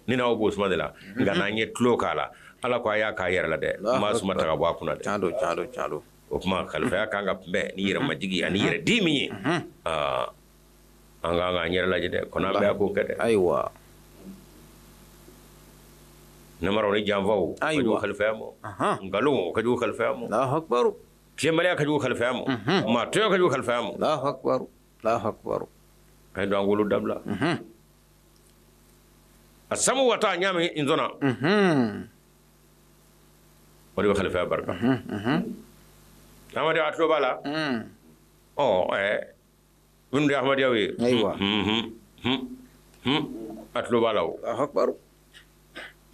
Ni n'aw b'o suma de la. Nka n'an ye tulo k'a la. Ala ko a y'a k'a yɛrɛ la dɛ. N b'a suma ta ka bɔ a kunna dɛ. Tiɲɛ don tiɲɛ don tiɲɛ don. O tuma khalifaya kan ka kunbɛn ni yɛrɛmajigi ani yɛrɛ di min ye. An k'an k'an yɛrɛ lajɛ dɛ, kɔnɔ an bɛɛ k'o kɛ dɛ. Ayiwa. Namaraw ni janfaw ka jugu khalifaya ma, nkalon ka jugu khalifaya ma, Allahu akbar, tiɲɛbaliya ka jugu khalifaya ma, maa tɔɲɔ ka jugu khalifaya ma. Allahu akbar, Allahu akbar. A ye don an wolo dabila. A samu wata ɲaami in zɔnna. O de bɛ khalifaya barika. Amadu a tulo b'a la. Ɔ minnu de ye Ahmadiyaw ye. Ayiwa. A tulo b'a la o. Allahu akbar.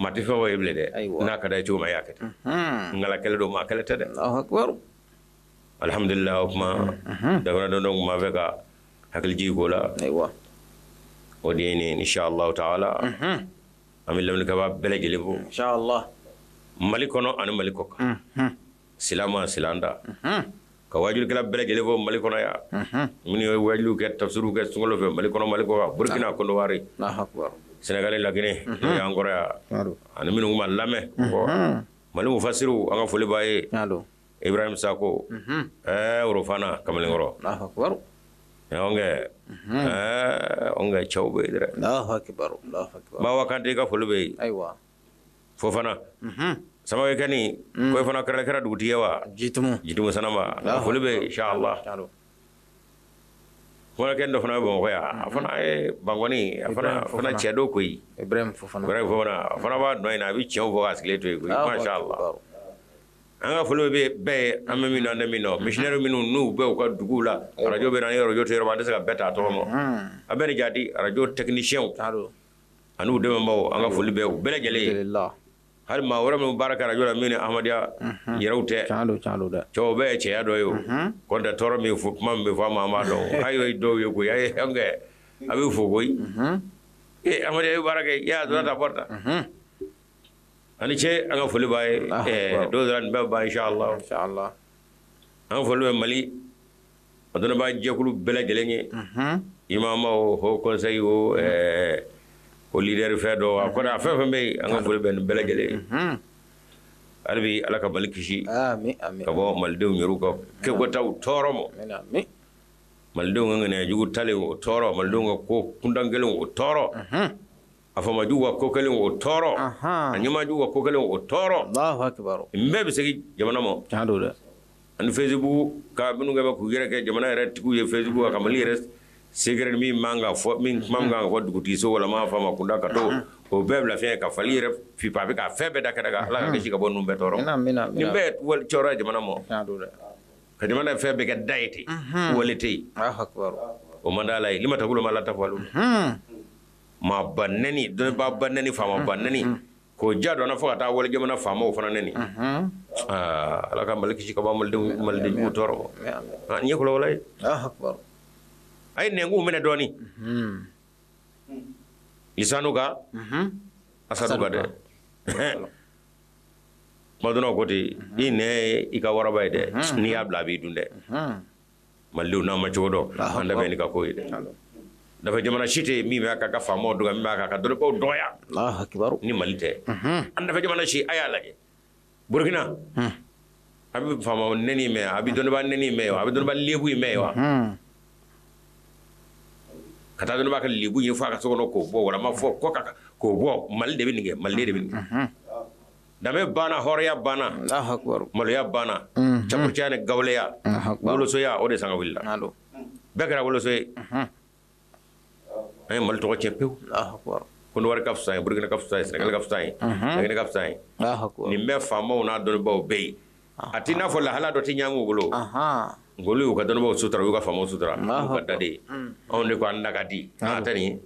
Maa tɛ fɛn fɔ ye bilen dɛ. N'a ka d'a ye cogo min a y'a kɛ ten. Nkala kɛlɛ don, maa kɛlɛ tɛ dɛ. Allahu akbar. Alhamdulillah, o kuma dafara dɔn dɔn kuma fɛ ka hakili jigin ko la. Ayiwa. O de ye nin inshallah taala. An bɛ lamɛnnikɛbaa bɛɛ lajɛlen fo. Inshallah. Mali kɔnɔ ani Mali kɔ kan. Silama silanda. Ka wajulikɛla bɛɛ lajɛlen fo Mali kɔnɔ yan. Minnu ye wajuliw kɛ, tafsiriw kɛ sunkalo fɛ Mali kɔnɔ, Mali kɔ kan, Burkina, Côte d'Ivoire, Sénégal, Laginɛ, n'o y'an kɔrɔ yan. Ani minnu tun b'an lamɛn. Mali mufasiriw, an ka foli b'a ye. Ibrahim Sako, Orofana Kamalenkɔrɔ. Ɔnkɛ cɛw bɛ yen dɛ. Allahu akbar, Allahu akbar. Bawa Kante i ka foli bɛ yen. Ayiwa. Fofana. Samakɛ Kani, ko e fana kɛra dugutigi ye wa? Jitumu. Jitumu Sanaba, foli bɛ yen inshallah. Kɔnɔkɛ dɔ fana bɛ Bamakɔ yan, a fana ye Bankɔni, a fana cɛ dɔ koyi. Ibrahim Fofana. Ibrahim Fofana, a fana b'a nɔ in na, a bɛ tiɲɛw fɔ k'a sigilen to yen koyi. Masha Allah. An ka foli bɛ bɛɛ ye, an bɛ min dɔn, an tɛ min dɔn. Missionnaire minnu n'u bɛ u ka duguw la, arajo bɛ na, ni arajo tɛ yɔrɔ min, an tɛ se ka bɛɛ ta a tɔgɔ ma. A bɛɛ ni jadi, arajo technicien ani u dɛmɛbaaw, an ka foli bɛ u bɛɛ lajɛlen ye. Hali maa wɛrɛ minnu baara kɛ arajo la min ni Ahmadiyya yɛrɛw tɛ. Tiɲɛ don, tiɲɛ don dɛ. Cɛw bɛɛ ye cɛya dɔ ye o. Kɔntɛ tɔɔrɔ min fɔ, kuma min bɛ fɔ a ma, an b'a dɔn. A ye dɔw ye koyi, a ye an kɛ, a bɛ fo koyi. Ee Ahmadiyya ye baara kɛ, i y'a dɔrɔn ta bɔra ta. Ani ce, an ka foli b'a ye. Dɔw sera nin bɛɛ ban inshallah. Inshallah. An ka foli bɛ Mali a dɔnnibaa jɛkulu bɛɛ lajɛlen ye. Imamaw, haut conseil o, o leader fɛn dɔ, a kɔni a fɛn fɛn bɛ yen, an ka foli bɛ nin bɛɛ lajɛlen ye. Hali bi Ala ka Mali kisi. Amin, amin. Ka bɔ Malidenw yɛrɛw ka kɛkotaw tɔɔrɔ ma. Amin, amin. Malidenw ka ŋaniya jugu talen o tɔɔrɔ, Malidenw ka ko kuntan kelen o tɔɔrɔ. A faamajugu ka ko kelen o tɔɔrɔ. A ɲɛmaajugu ka ko kelen o tɔɔrɔ. Allahu akbar. Nin bɛɛ bɛ segin jamana ma. Tiɲɛ don dɛ. Ani Facebook ka minnu kɛ bɛ k'u yɛrɛ kɛ jamana yɛrɛ tigiw ye Facebook kan, ka Mali yɛrɛ secret min man ka fɔ, min kuma min kan ka fɔ dugutigiso wala maa faama kunda ka to o bɛɛ bila fiɲɛ ka fali yɛrɛ fipa, a bɛ ka fɛn bɛɛ da kɛnɛ kan. Ala ka kisi ka bɔ ninnu bɛɛ tɔɔrɔ. Nin bɛɛ ye tɔɔrɔ ye jamana ma. Tiɲɛ don dɛ. Ka jamana fɛn bɛɛ kɛ da ye ten. Wale tɛ yen. Allahu akbar. O man d'Ala ye. Lima taqulu ma la taf'alun. Maa ba nɛni, dɔnnibaa ba nɛni, faama ba nɛni, k'o ja dɔn fo ka taa wale jamana faamaw fana nɛni. Ala ka Mali kisi ka bɔ Malidenw, Maliden jugu tɔɔrɔ ma. Nin ye kɔlɔlɔ ye. Allahu akbar. A ye nɛnkun minɛ dɔɔni. Lisanu ka, asadu ka dɛ. Kuma dɔnnaw ko ten, i nɛn ye i ka waraba ye dɛ, n'i y'a bila a b'i dun dɛ. Malidenw n'an ma cogo dɔn, an da bɛ nin ka ko ye dɛ. Dafa jamana si tɛ min b'a ka faamaw dɔgɔya, min b'a ka dɔnnibaaw dɔgɔya. Allahu akbar. Ni Mali tɛ. An dafa jamana si, a y'a lajɛ. Burukina, a bɛ faamaw nɛni mɛn, a bɛ dɔnnibaa nɛni mɛn, a bɛ dɔnnibaa lebu in mɛn wa? Ka taa dɔnnibaa ka lebu ɲɛ fɔ a ka so kɔnɔ k'o bɔ, walama fɔ kɔ ka k'o bɔ. Mali de bɛ nin kɛ, Maliden de bɛ nin kɛ. Danbe banna, hɔrɔnya banna. Allahu akbar. Maloya banna. Cakurucɛya ni gawuleya. Wolosoya, o de sanga wulila. Bɛɛ kɛra woloso ye. An ye Mali tɔgɔ tiɲɛ pewu. Allahu akbar. Côte d'Ivoire ka fisa ye, Burkina ka fisa ye, Sénégal ka fisa ye, Laginɛ ka fisa ye. Allahu akbar. Nin bɛɛ faamaw n'a dɔnnibaaw bɛ yen. A t'i n'a fɔ lahala dɔ tɛ ɲagami u bolo. Ngolu y'u ka dɔnnibaaw sutura, u y'u ka faamaw sutura. N'u ka da de ye. Anw de ko an da ka di. An tɛ nin ye.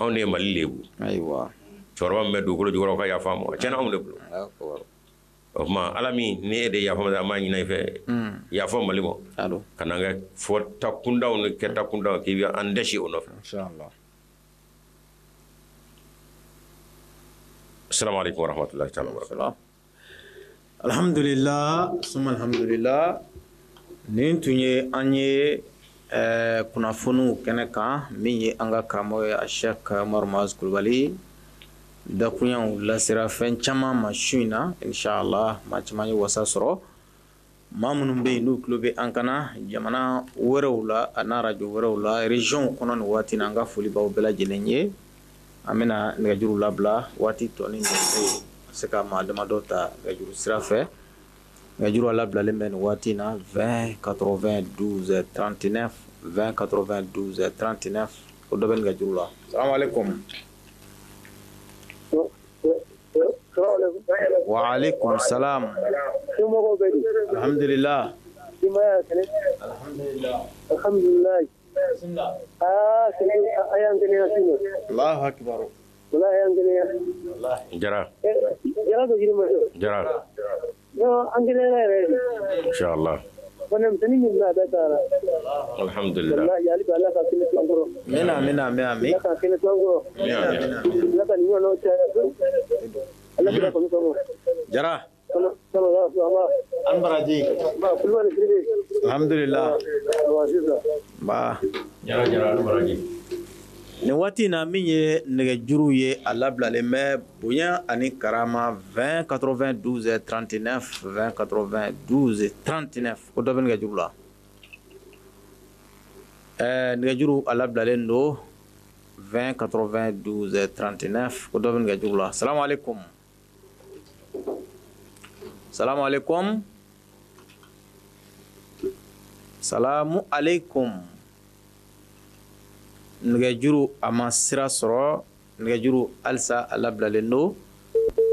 Anw de ye Mali lebu. Ayiwa. Cɛkɔrɔba min bɛ dugukolo jukɔrɔ, o ka yafa an ma. A tiɲɛna anw de bolo. O tuma Ala min ni e de yafa ma, an b'a ɲini i fɛ. Yafa Mali ma. Ka n'an kɛ fɔta kundaw ni kɛta kundaw k'i bɛ an dɛsi o nɔfɛ. Inshallah. Assalamu alaikum warahmatullahi ta'ala wabarakatuh. Alhamdulillah, summa alhamdulillah. Nin tun ye an ye kunnafoniw kɛnɛ kan, min ye an ka karamɔgɔ ye a Cheikh Umaru Muazu Kulubali. Dakunyaw lasera fɛn caman ma su in na, inshallah maa caman ye wasa sɔrɔ. Maa minnu bɛ yen n'u tulo bɛ an kana jamana wɛrɛw la, a n'a arajo wɛrɛw la, région kɔnɔ nin waati in na, an ka foli b'aw bɛɛ lajɛlen ye. An bɛna nɛgɛjuru labila waati tɔnin bɛ se ka maa damadɔ ta nɛgɛjuru sira fɛ. Nɛgɛjuru labilalen bɛ nin waati in na 20 92 39 20 92 39 o dɔ bɛ nɛgɛjuru la. Salamu aleykum. Wa aleykum salam. Somɔgɔw bɛ di? Alhamdulillah. Denbaya kɛnɛ? Alhamdulillah. Alhamdulillah. Bismillah. Aa a y'an kɛnɛya sini. Allahu akbar. Walahi a y'an kɛnɛya. Wallahi. Jara. Jara bɛ jiri ma. Jara. Non, an kɛnɛyara yɛrɛ de. Inshallah. Bana misɛnnin min bɛ a bɛɛ taara. Alhamdulillah. Walahi hali bi Ala ka kɛnɛ to an kɔrɔ. Amina amina amina amin. Ala ka kɛnɛ to an kɔrɔ. Amina amina. Ala ka nin ɲɔgɔnnaw caya. Ala kira kanu kama. Jara. Sallallahu An baraji. Ba Kulubali Sidibe. Alhamdulillah. Awa sisan. Ba. Jara Jara an baraji. Nin waati in na min ye nɛgɛjuru ye a labilalen bɛ bonya ani karama 20 92 39 20 92 39 ko dɔ bɛ nɛgɛjuru la. Nɛgɛjuru a labilalen don 20 92 39 ko dɔ bɛ nɛgɛjuru la. Salamu aleykum. Salamu aleykum. Salamu aleykum. Nɛgɛjuru a ma sira sɔrɔ, nɛgɛjuru halisa a labilalen don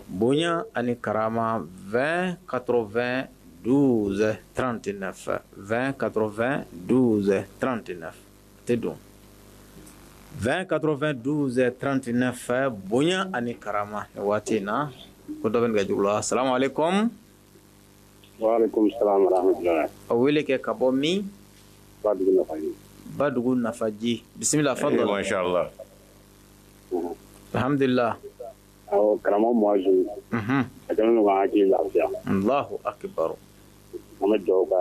bonya ani karama 20 92 39 20 92 39 tɛ don 20 92 39 bonya ani karama nin waati in na ko dɔ bɛ nɛgɛjuru la. Salamu aleykum. Wa aleykum salam wa rahmatulah. A wele kɛ ka bɔ min? Badugu Nafaji. Badugu Nafaji. Bisimila fadal. Masha Allah. Alhamdulillah. Awɔ, karamɔgɔ Muazu. A kɛlen don k'an hakili lafiya. Allahu akbar. An bɛ dugawu kɛ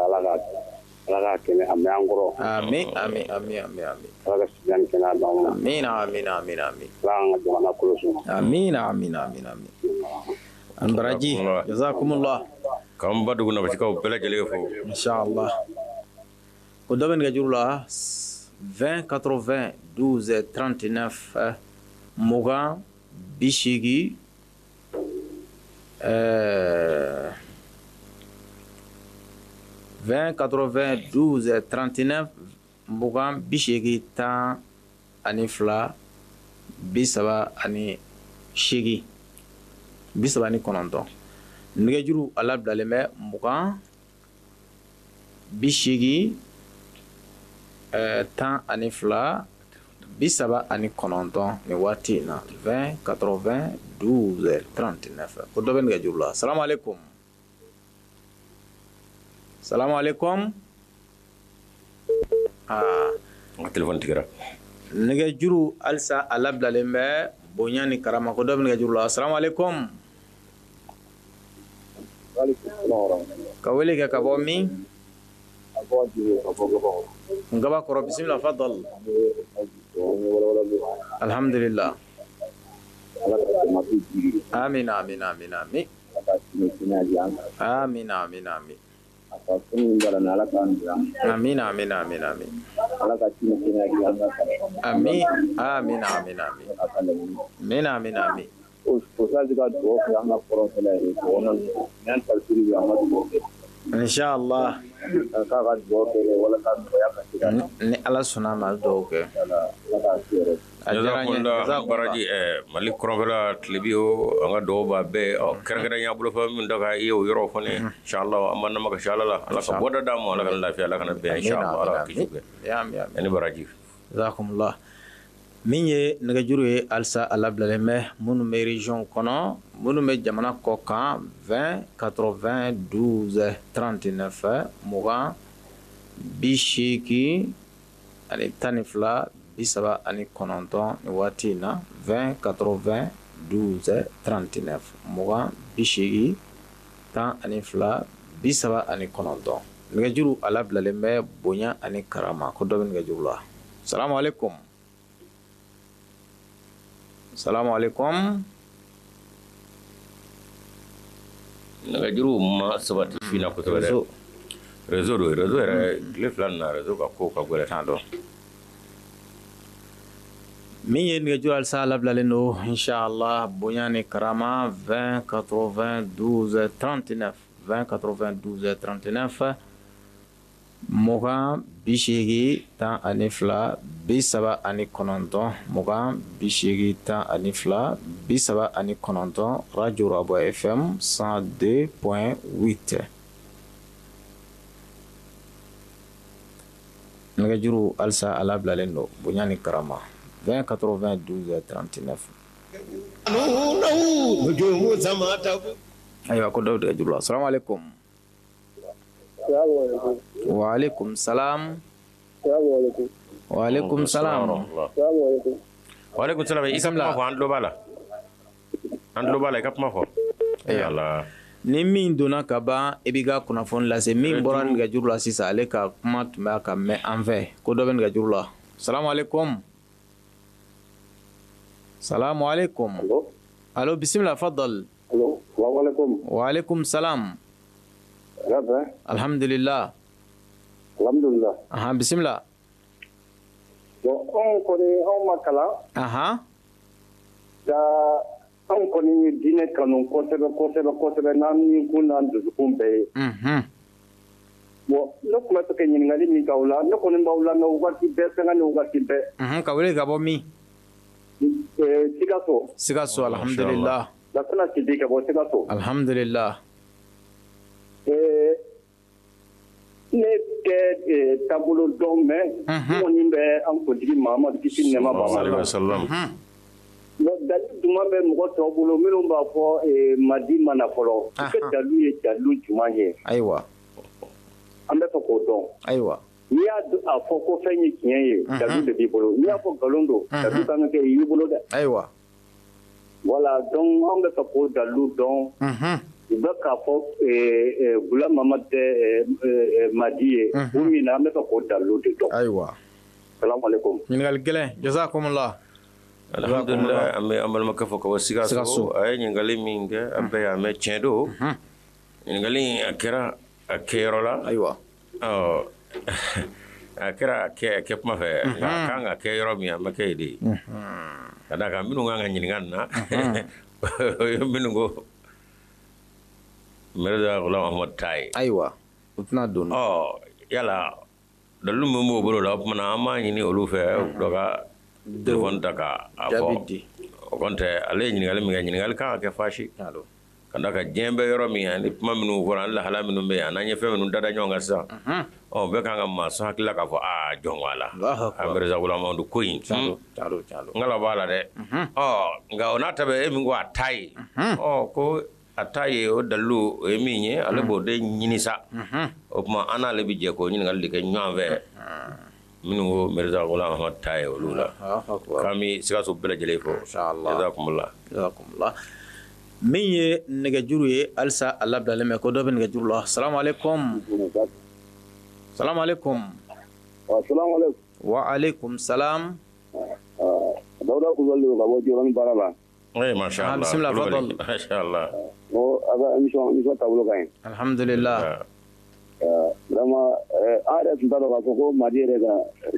Ala ka kɛnɛ a mɛn an kɔrɔ. Amin amin amin amin amin. Ala ka sijan ni kɛnɛya d'an ma. Amin amin amin amin. Ala k'an ka jamana kɔlɔsi. Amin amin amin amin. An baraji. Jazakumullah. K'an Badugu Nafajikaw bɛɛ lajɛlen fo. Inshallah. Ko dɔ bɛ nɛgɛjuru la 20 92 39 20 80 20 92 39 20 80 32 38 39 nɛgɛjuru a labilalen bɛ 20 80 12 39 nin waati in na 20 92 39 ko dɔ bɛ nɛgɛjuru la. Salamu aleykum. Salamu aleykum. Aa, n ka téléphone tigɛra. Nɛgɛjuru halisa a labilalen bɛ bonya ni karama ko dɔ bɛ nɛgɛjuru la. Salamu aleykum. Ka wele kɛ ka bɔ min? Ngaba kɔrɔ. Bisimila fadal. Alhamdulillah. Amin amin amin amin. Amin amin amin. Amin amin amin amin. Amin amin amin amin. Amin amin amin. Inshallah. Ni Ala sɔnna ma dugawu kɛ. A diyara n ye. Jazakumullah baraji. Mali kɔrɔnfɛla tilebi o an ka dugawu b'a bɛɛ kɛrɛnkɛrɛnya bolofɛn min da ka i ye o yɔrɔ fana inshallah an b'an namaka Ala la, Ala ka bɔda d'an ma, Ala ka lafiya, Ala kana bɛn inshallah, Ala ka kisi bɛɛ. Amin amin. Ani baraji. Jazakumullah. Min ye nɛgɛjuru ye halisa a labilalen bɛ minnu bɛ région kɔnɔ, minnu bɛ jamana kɔ kan 20 92 39 20 80 12 39 nin waati in na 20 92 39 20 80 12 39 nɛgɛjuru a labilalen bɛ bonya ani karama ko dɔ bɛ nɛgɛjuru la. Salamu aleykum. Salamu aleykum. Nɛgɛjuru ma sabati fina kosɛbɛ dɛ. Réseau don, réseau yɛrɛ tile fila nin na réseau ka ko ka gɛlɛn. T'a dɔn. Min ye nɛgɛjuru halisa labilalen don inshallah bonya ni karama 20 92 39 20 92 39 mugan 80 12 39 mugan 80 12 39 Radio Raboua FM 102.8. Nɛgɛjuru halisa a labilalen don bonya ni karama 20 92 39. Ayiwa ko dɔw nɛgɛjuru la. Salamu alaikum. Wa alaikum salam. Wa alaikum salam. Wa alaikum salam. I ka kuma fɔ, an tulo b'a la. An tulo b'a la, i ka kuma fɔ. Ala. Ni min donna ka ban i b'i ka kunnafoni lase. Min bɔra nɛgɛjuru la sisan, ale ka kuma tun b'a ka mɛn an fɛ. Ko dɔ bɛ nɛgɛjuru la. Salamu alaikum. Salamu alaikum. Allo, bismillah, fadal. Allo, salamu alaikum. Wa alaikum salam. Alhamdulillah. Alhamdulillah. Ahan, bismillah. Bon, anw kɔni anw ma kalan. Ahan. Ja, anw kɔni ye diinɛ kanu kosɛbɛ kosɛbɛ kosɛbɛ n'an ni kun n'an dusukun bɛɛ ye. Unhun. Bon, ne tun bɛ fɛ ka ɲininkali min k'aw la, ne kɔni b'aw lamɛn waati bɛɛ, sanga ni waati bɛɛ. Unhun, ka wele ka bɔ min? Sikaso. Sikaso, alhamdulillah. Lasana Sibi ka bɔ Sikaso. Alhamdulillah. Ne tɛ taabolo dɔn mɛ kɔni bɛ an kuntigi Mahamadu kisi ni nɛɛma b'a ma. Dalu jumɛn bɛ mɔgɔ tɔw bolo minnu b'a fɔ Madi ma na fɔlɔ? I ka dalu ye dalu jumɛn ye? Ayiwa, an bɛ fɛ k'o dɔn. Ayiwa, n'i y'a a fɔ ko fɛn ye tiɲɛ ye, dalu de b'i bolo. N'i y'a fɔ nkalon don, dalu kan ka kɛ i bolo dɛ. Ayiwa, voilà, donc an bɛ fɛ k'o dalu dɔn. U bɛ k'a fɔ Gula Mamadu tɛ Madi ye o min na, an bɛ fɛ k'o dalu de dɔn. Ayiwa, salamu aleykum. Ɲininkali gɛlɛn, jazakumullah. Alhamdulillah, an bɛ an balimakɛ fɔ ka bɔ Sikaso. A ye ɲininkali min kɛ, an bɛɛ y'a mɛn, tiɲɛ don. Ɲininkali in a kɛra a kɛyɔrɔ la. Ayiwa, ɔ a kɛra a kɛ kuma fɛ, nka a kan ka kɛ yɔrɔ min, a ma kɛ yen de. Ka d'a kan minnu kan ka ɲininka nin na, o ye minnu ko Mirza Ghulam Ahmad ta ye. Ayiwa, u tɛna don. Ɔ yala dalilu min b'o bolo la, o tuma na an b'a ɲini olu fɛ dɔ ka telefɔni ta k'a fɔ. O kɔni tɛ, ale ye ɲininkali min kɛ, ɲininkali kan ka kɛ faasi. Ka d'a kan diɲɛ bɛ yɔrɔ min, ani kuma minnu fɔra, ani lahala minnu bɛ yen, ani an ye fɛn minnu dada ɲɔgɔn kan sisan. Ɔ bɛɛ kan ka maa sɔn hakili la k'a fɔ aa jɔn ko a la. A Mirza Ghulam Ahmad ko in, n kala b'a la dɛ. Ɔ nka o n'a ta bɛɛ, e min ko a ta ye, ɔ ko a ta ye, o dalilu o ye min ye, ale b'o de ɲini sa. O tuma an n'ale bɛ jɛ k'o ɲininkali de kɛ ɲɔgɔn fɛ. Minnu ko Mirza Ghulam Ahmad ta ye olu la. K'an bɛ Sikaso bɛɛ lajɛlen fo. Jazakumullah. Jazakumullah. Min ye nɛgɛjuru ye halisa a labilalen bɛ, ko dɔ bɛ nɛgɛjuru la. Salamu aleykum. Salamu aleykum. Wa aleykum salam. Dawuda Kulubali don ka bɔ Jikɔrɔni baara la. Oui, masha Allah. Bismillah, fadal. Masha Allah. Bon, a ka émission taabolo ka ɲi. Alhamdulillah. Vraiment, an yɛrɛ tun t'a dɔn k'a fɔ ko Madi yɛrɛ ka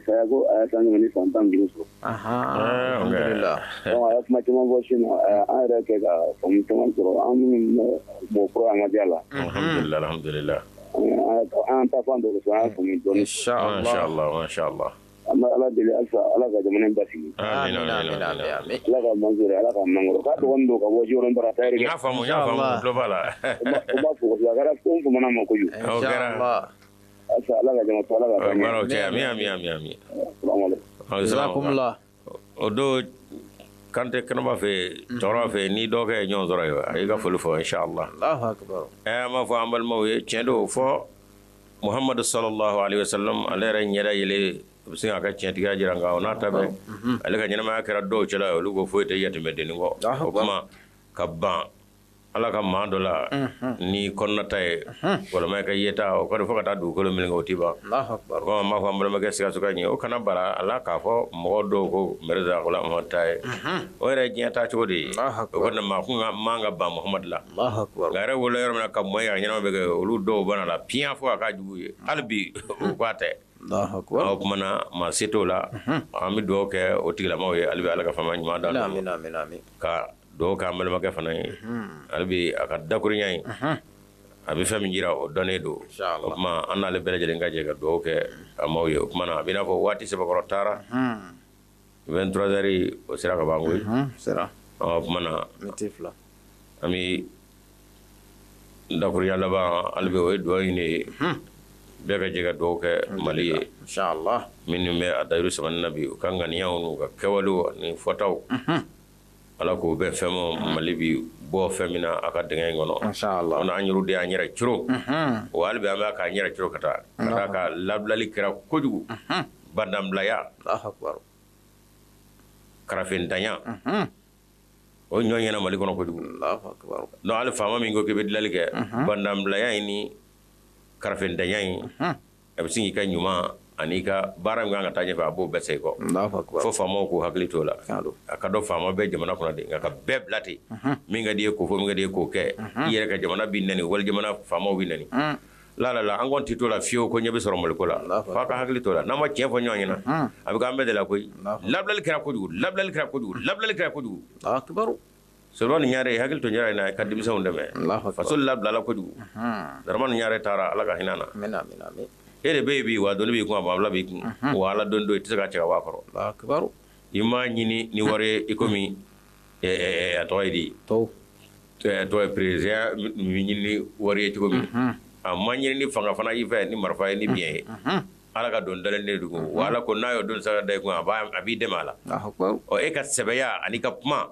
saya ko a ye san 115 sɔrɔ. Alhamdulillah. Donc a ye kuma caman fɔ sinon an yɛrɛ kɛ ka faamu caman sɔrɔ an minnu mɔgɔ kura Ahmadiyya la. Alhamdulillah, alhamdulillah. An ta fan dɔ sɔrɔ, an y'a faamu dɔɔnin. Inshallah, mashallah. An bɛ Ala deli halisa Ala ka jamana in basigi. Amin, amin, amin. Ala ka mansɔrɔ, Ala ka mankɔrɔ. K'a dɔgɔnin don ka bɔ Jikɔrɔni bara tayɛri kɛ. N y'a faamu, n tulo b'a la. O b'a fo kosɛbɛ, a kɛra ko n famana ma kojugu. O kɛra. Halisa Ala ka jama to, Ala ka taa ɲɛ. Baaraw cɛ, amin, amin, amin, amin. Salamu aleykum. Jazakumullah. O don Kante Kɛnɛba fɛ yen, cɛkɔrɔba fɛ yen, ni dɔgɔkɛ ye ɲɔgɔn sɔrɔ yen, a y'i ka foli fɔ inshallah. Allahu akbar. An b'a fɔ an balimaw ye, tiɲɛ don, fɔ Muhammadu sallallahu alaihi wasallam, ale yɛrɛ ɲɛda yɛlɛ u bɛ se k'a ka tiɲɛtigiya jira, nka o n'a ta bɛɛ, ale ka ɲɛnamaya kɛra dɔw cɛla ye, olu ko foyi tɛ yatimɛdennin kɔ. O tuma ka ban Ala ka maa dɔ la ni kɔnɔnata ye, walima i ka yeta, o kɔni fo ka taa dugukolo meleke, o tɛ ban. O kama n b'a fɔ an balimakɛ Sikaso ka ɲɛ, o kana bara a la k'a fɔ mɔgɔ dɔw ko Mirza Ghulam Ahmad ta ye. O yɛrɛ ye diɲɛ taa cogo de ye. O kɔni maa kun man ka ban Muhamadu la. Nka a yɛrɛ wolola yɔrɔ min na ka mɔ yen, a ɲɛnama bɛ kɛ, olu dɔw bana la piyan fo ka k'a jugu ye. Hali bi o ko a tɛ. O tuma na maa se t'o la, an bɛ dugawu kɛ o tigilamaaw ye hali bi Ala ka faamaya ɲuman d'an ma, ka dugawu k'an balimakɛ fana ye hali bi a ka dakurunya in a bɛ fɛn min jira o dɔnnen don. O tuma an n'ale bɛɛ lajɛlen ka jɛ ka dugawu kɛ a maaw ye. O tuma na a bɛ i n'a fɔ waati sɛbɛkɔrɔ taara 23 heures o sera ka ban koyi. O tuma na an bɛ dakurunya laban hali bi o ye dugawu in de ye, bɛɛ ka jɛ ka dugawu kɛ Mali ye minnu bɛ a dayiru sɛbɛnni na bi, u ka ŋaniyaw n'u ka kɛwalew ani fɔtaw, Ala k'o bɛn fɛn ma Mali bi bɔ fɛn min na a ka dingɛ in kɔnɔ. An yɛrɛ de y'an yɛrɛ coro, wa hali bi an b'a k'an yɛrɛ coro ka taa ka d'a kan labilali kɛra kojugu, bandanbilaya, karafentanya, o ɲɔ ɲɛna Mali kɔnɔ kojugu. Donc hali faama min ko k'i bɛ dilanli kɛ, bandanbilaya in ni karafentanya in, a bɛ sin k'i ka ɲuman ani ka baara min kan ka taa ɲɛfɛ a b'o bɛɛ segin kɔ. Fo faamaw k'u hakili t'o la. A ka dɔn faama bɛɛ jamana kɔnɔ de, nka ka bɛɛ bila ten, min ka di ye k'o fɔ, min ka di ye k'o kɛ, i yɛrɛ ka jamana b'i nɛni, wali jamana faamaw b'i nɛni. La la la, an kɔni tɛ t'o la fiyewu ko ɲɛ bɛ sɔrɔ Maliko la. F'a ka hakili t'o la. N'an ma tiɲɛ fɔ ɲɔgɔn ɲɛna, a bɛ k'an bɛɛ de la koyi. Labilali kɛra kojugu, labilali kɛra kojugu, labilali kɛra kojugu. Solomani Ɲare, hakili to Ɲare na, ka denmisɛnw dɛmɛ. Faso labilala kojugu. Daramani Ɲare taara, Ala ka hinɛ na. E de bɛ yen bi, wa doni b'i kun, a banfula b'i kun, wa Ala don don i tɛ se ka cɛ ka bɔ a kɔrɔ. I m'a ɲini ni wari ye i komi a tɔgɔ ye di, tɔgɔ ye président ɲini ni wari ye cogo min, a ma ɲini ni fanga fana y'i fɛ, ni marifa ye, ni biɲɛ ye. Ala ka don dalen de dugu, wa Ala ko n'a y'o don saraka da i kun, a b'i dɛmɛ a la. Ɔ e ka sɛbɛya ani ka kuma,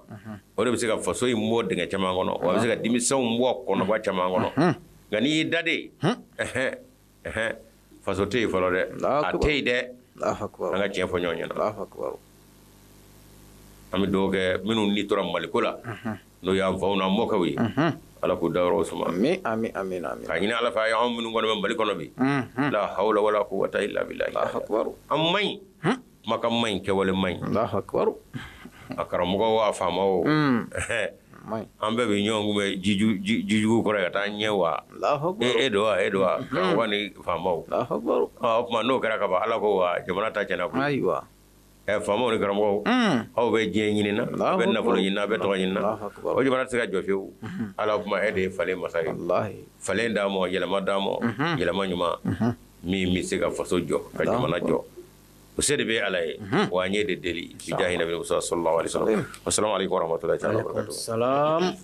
o de bɛ se ka faso in bɔ dingɛ caman kɔnɔ, wa a bɛ se ka denmisɛnw bɔ kɔnɔba caman kɔnɔ. Nka n'i y'i da de, faso tɛ yen fɔlɔ dɛ, a tɛ yen dɛ. An ka tiɲɛ fɔ ɲɔgɔn ɲɛna. An bɛ dugawu kɛ minnu ni tora Maliko la, n'o y'an faw n'an mɔkɛw ye, Ala k'u dayɔrɔ suma. K'a ɲini Ala fɛ, a y'anw minnu kɔni bɛ Mali kɔnɔ bi, la hawla wala quwwata illa billahi. An man ɲi, kumakan man ɲi, kɛwale man ɲi. A karamɔgɔ o a faama o, an bɛɛ bɛ ɲɔgɔn kunbɛ jijugu kɔrɔ ka taa ɲɛ wa e don wa, e don wa, karamɔgɔ ni faamaw. O tuma n'o kɛra ka ban, Ala ko wa jamana ta tiɲɛna koyi. Faamaw ni karamɔgɔw, aw bɛ diɲɛ ɲini na, aw bɛ nafolo ɲini na, aw bɛ tɔgɔ ɲini na, o jamana tɛ se ka jɔ fiyewu. Ala kuma e de ye falen masa ye, falen d'a ma, yɛlɛma d'a ma, yɛlɛma ɲuman min bɛ se ka faso jɔ, ka jamana jɔ. O se de bɛ Ala ye, wa an ye de deli bi jahi nabi Musa sallallahu alaihi wasallam. Assalamu alaikum warahmatullahi ta'ala wabarakatuh. Salam.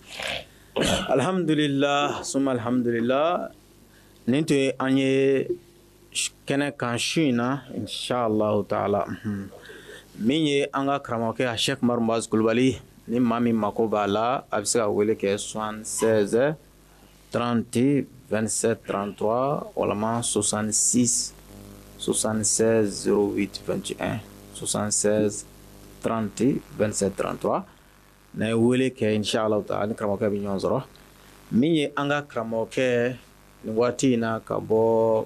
Alhamdulillah, summa alhamdulillah. Nin tun ye an ye kɛnɛ kan su in na, inshallah ta'ala. Min ye an ka karamɔgɔkɛ a Cheikh Umaru Muazu Kulubali, ni maa min mako b'a la, a bɛ se ka wele kɛ 76 30 27 33 walima 66 76 08 21, 76 30 27 33. N'a ye wele kɛ inshallah ta'ala, ni karamɔgɔkɛ bɛ ɲɔgɔn sɔrɔ. Min ye an ka karamɔgɔkɛ nin waati in na ka bɔ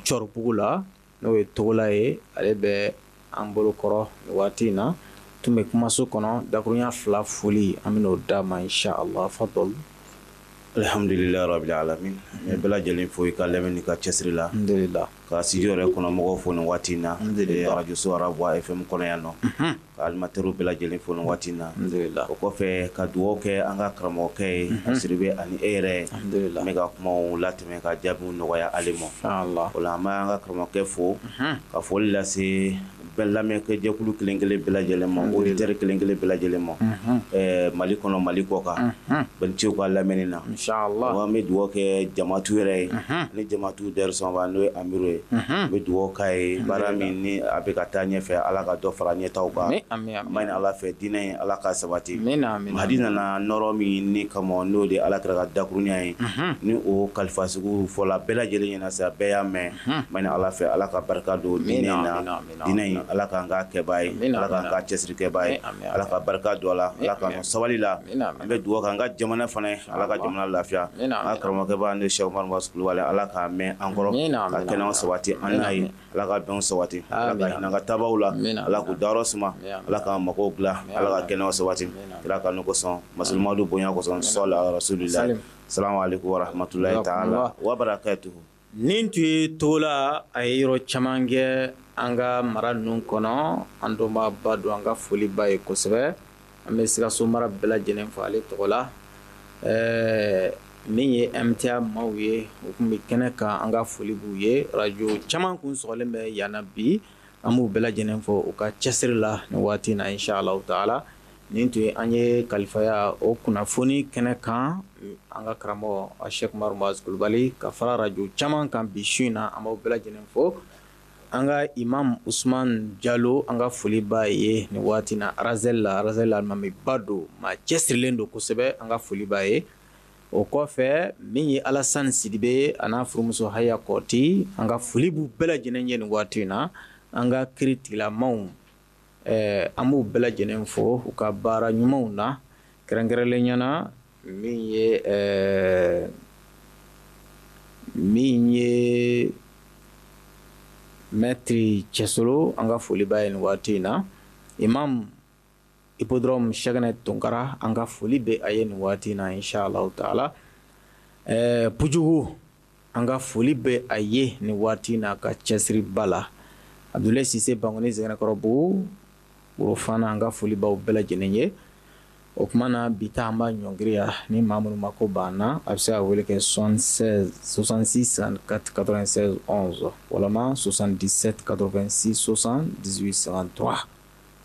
Cɔribugu la, n'o ye Togola ye, ale bɛ an bolo kɔrɔ nin waati in na, tun bɛ kumaso kɔnɔ, dakurunya fila foli an bɛn'o d'a ma inshallah. Fadɔl. Alhamdulilayi rabbil alamin. N bɛ bɛɛ lajɛlen fo i ka lamɛnni ka cɛsiri la. Alhamdulillah. Ka studio yɛrɛ kɔnɔ mɔgɔw fo nin waati in na. Radio so Arabu FM kɔnɔ yan nɔ. Ka animateur bɛɛ lajɛlen fo nin waati in na. Alhamdulillah. O kɔfɛ ka dugawu kɛ an ka karamɔgɔkɛ ye Sidibe ani e yɛrɛ. Alhamdulillah. N bɛ ka kumaw latɛmɛ ka jaabiw nɔgɔya ale ma. Inshallah. O la an bɛ an ka karamɔgɔkɛ fo. Ka foli lase bɛɛ lamɛnkɛ jɛkulu kelen kelen bɛɛ lajɛlen ma, auditeur kelen kelen bɛɛ lajɛlen ma, Mali kɔnɔ, Mali kɔ kan, bɛɛ ce u ka lamɛnni na. Inshallah. An bɛ dugawu kɛ jamatu yɛrɛ ye, ni jamatu Darussalaam n'o ye Amiru ye, an bɛ dugawu k'a ye, baara min ni a bɛ ka taa ɲɛfɛ, Ala ka dɔ fara ɲɛtaw kan. An b'a ɲini Ala fɛ, diinɛ in Ala ka sabati. Mahadi nana nɔrɔ min ni kama, n'o de Ala kɛra ka dakurunya ye, ni o kalifa sugu fɔla bɛɛ lajɛlen ɲɛna sa, bɛɛ y'a mɛn. An b'a ɲini Ala fɛ, Ala ka barika don diinɛ in na. Diinɛ in Ala k'an k'a kɛbaa ye, Ala k'an k'a cɛsirikɛbaa ye, Ala ka barika don a la, Ala k'an sɔn sabali la. An bɛ dugawu kɛ an ka jamana fana ye, Ala ka jamana lafiya. An ka karamɔgɔkɛba n'o ye Cheikh Umaru Muazu Kulubali, Ala k'a mɛn an kɔrɔ, ka kɛnɛya sabati an n'a ye, Ala ka bɛnw sabati, Ala ka hinɛ an ka taabaaw la, Ala k'u dayɔrɔ suma, Ala k'an magow dilan, Ala ka kɛnɛya sabati, Kira kanu kosɔn, Mahamadu bonya kosɔn, sɔli ala rasulillah. Salamu aleykum wa rahmatulahi taala wa barakatuhu. Nin tun ye Togola, a ye yɔrɔ caman kɛ an ka mara ninnu kɔnɔ. An dɔnbaaba don, an ka foli b'a ye kosɛbɛ. An bɛ Sikaso mara bɛɛ lajɛlen fo ale tɔgɔ la. Ɛɛ min ye MTA maaw ye, u tun bɛ kɛnɛ kan, an ka foli b'u ye. Radio caman kun sɔgɔlen bɛ yan na bi, an b'u bɛɛ lajɛlen fo u ka cɛsiri la nin waati in na, inshallah taala. Nin tun ye an ye kalifaya o kunnafoni kɛnɛ kan, an ka karamɔgɔ Cheikh Umaru Muazu Kulubali ka fara radio caman kan bi su in na, an b'aw bɛɛ lajɛlen fo. An ka imam Usman Jalo, an ka foli b'a ye nin waati na Arazel la. Arazel alimamiba don, maa cɛsirilen don kosɛbɛ, an ka foli b'a ye. O kɔfɛ, min ye Alassane Sidibe a n'a furumuso Haya Kɔti, an ka foli b'u bɛɛ lajɛlen ye nin waati in na. An ka kiri tigilamaw, an b'u bɛɛ lajɛlen fo u ka baara ɲumanw na, kɛrɛnkɛrɛnlenya na min ye maître Cɛsolo, an ka foli b'a ye nin waati in na. Imam Hippodrome Cheickna Tunkara, an ka foli bɛ a ye nin waati in na, inshallah taala. Pujugu, an ka foli bɛ a ye nin waati in na ka cɛsiriba la. Abdoulaye Cissé Bankoni Zɛgɛnɛkɔrɔbugu Worofana, an ka foli b'aw bɛɛ lajɛlen ye. O tuma na, bi ta an b'a ɲɔngiri ni maa minnu mako b'an na, a bɛ se ka wele kɛ 76 66 64 96 11 walima 77 86 78 53.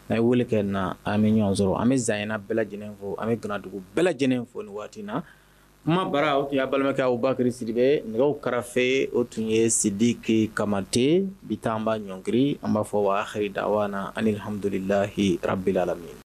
N'a ye wele kɛ na, an bɛ ɲɔgɔn sɔrɔ. An bɛ Zayina bɛɛ lajɛlen fo, an bɛ Ganadugu bɛɛ lajɛlen fo nin waati in na. Kuma bara, o tun y'a balimakɛ Abubakari Sidibe. Nɛgɛw karafe, o tun ye Sidiki Kamate. Bi ta an b'a ɲɔngiri, an b'a fɔ wa akhiri dawana anilhamdulilahi rabbil alamin.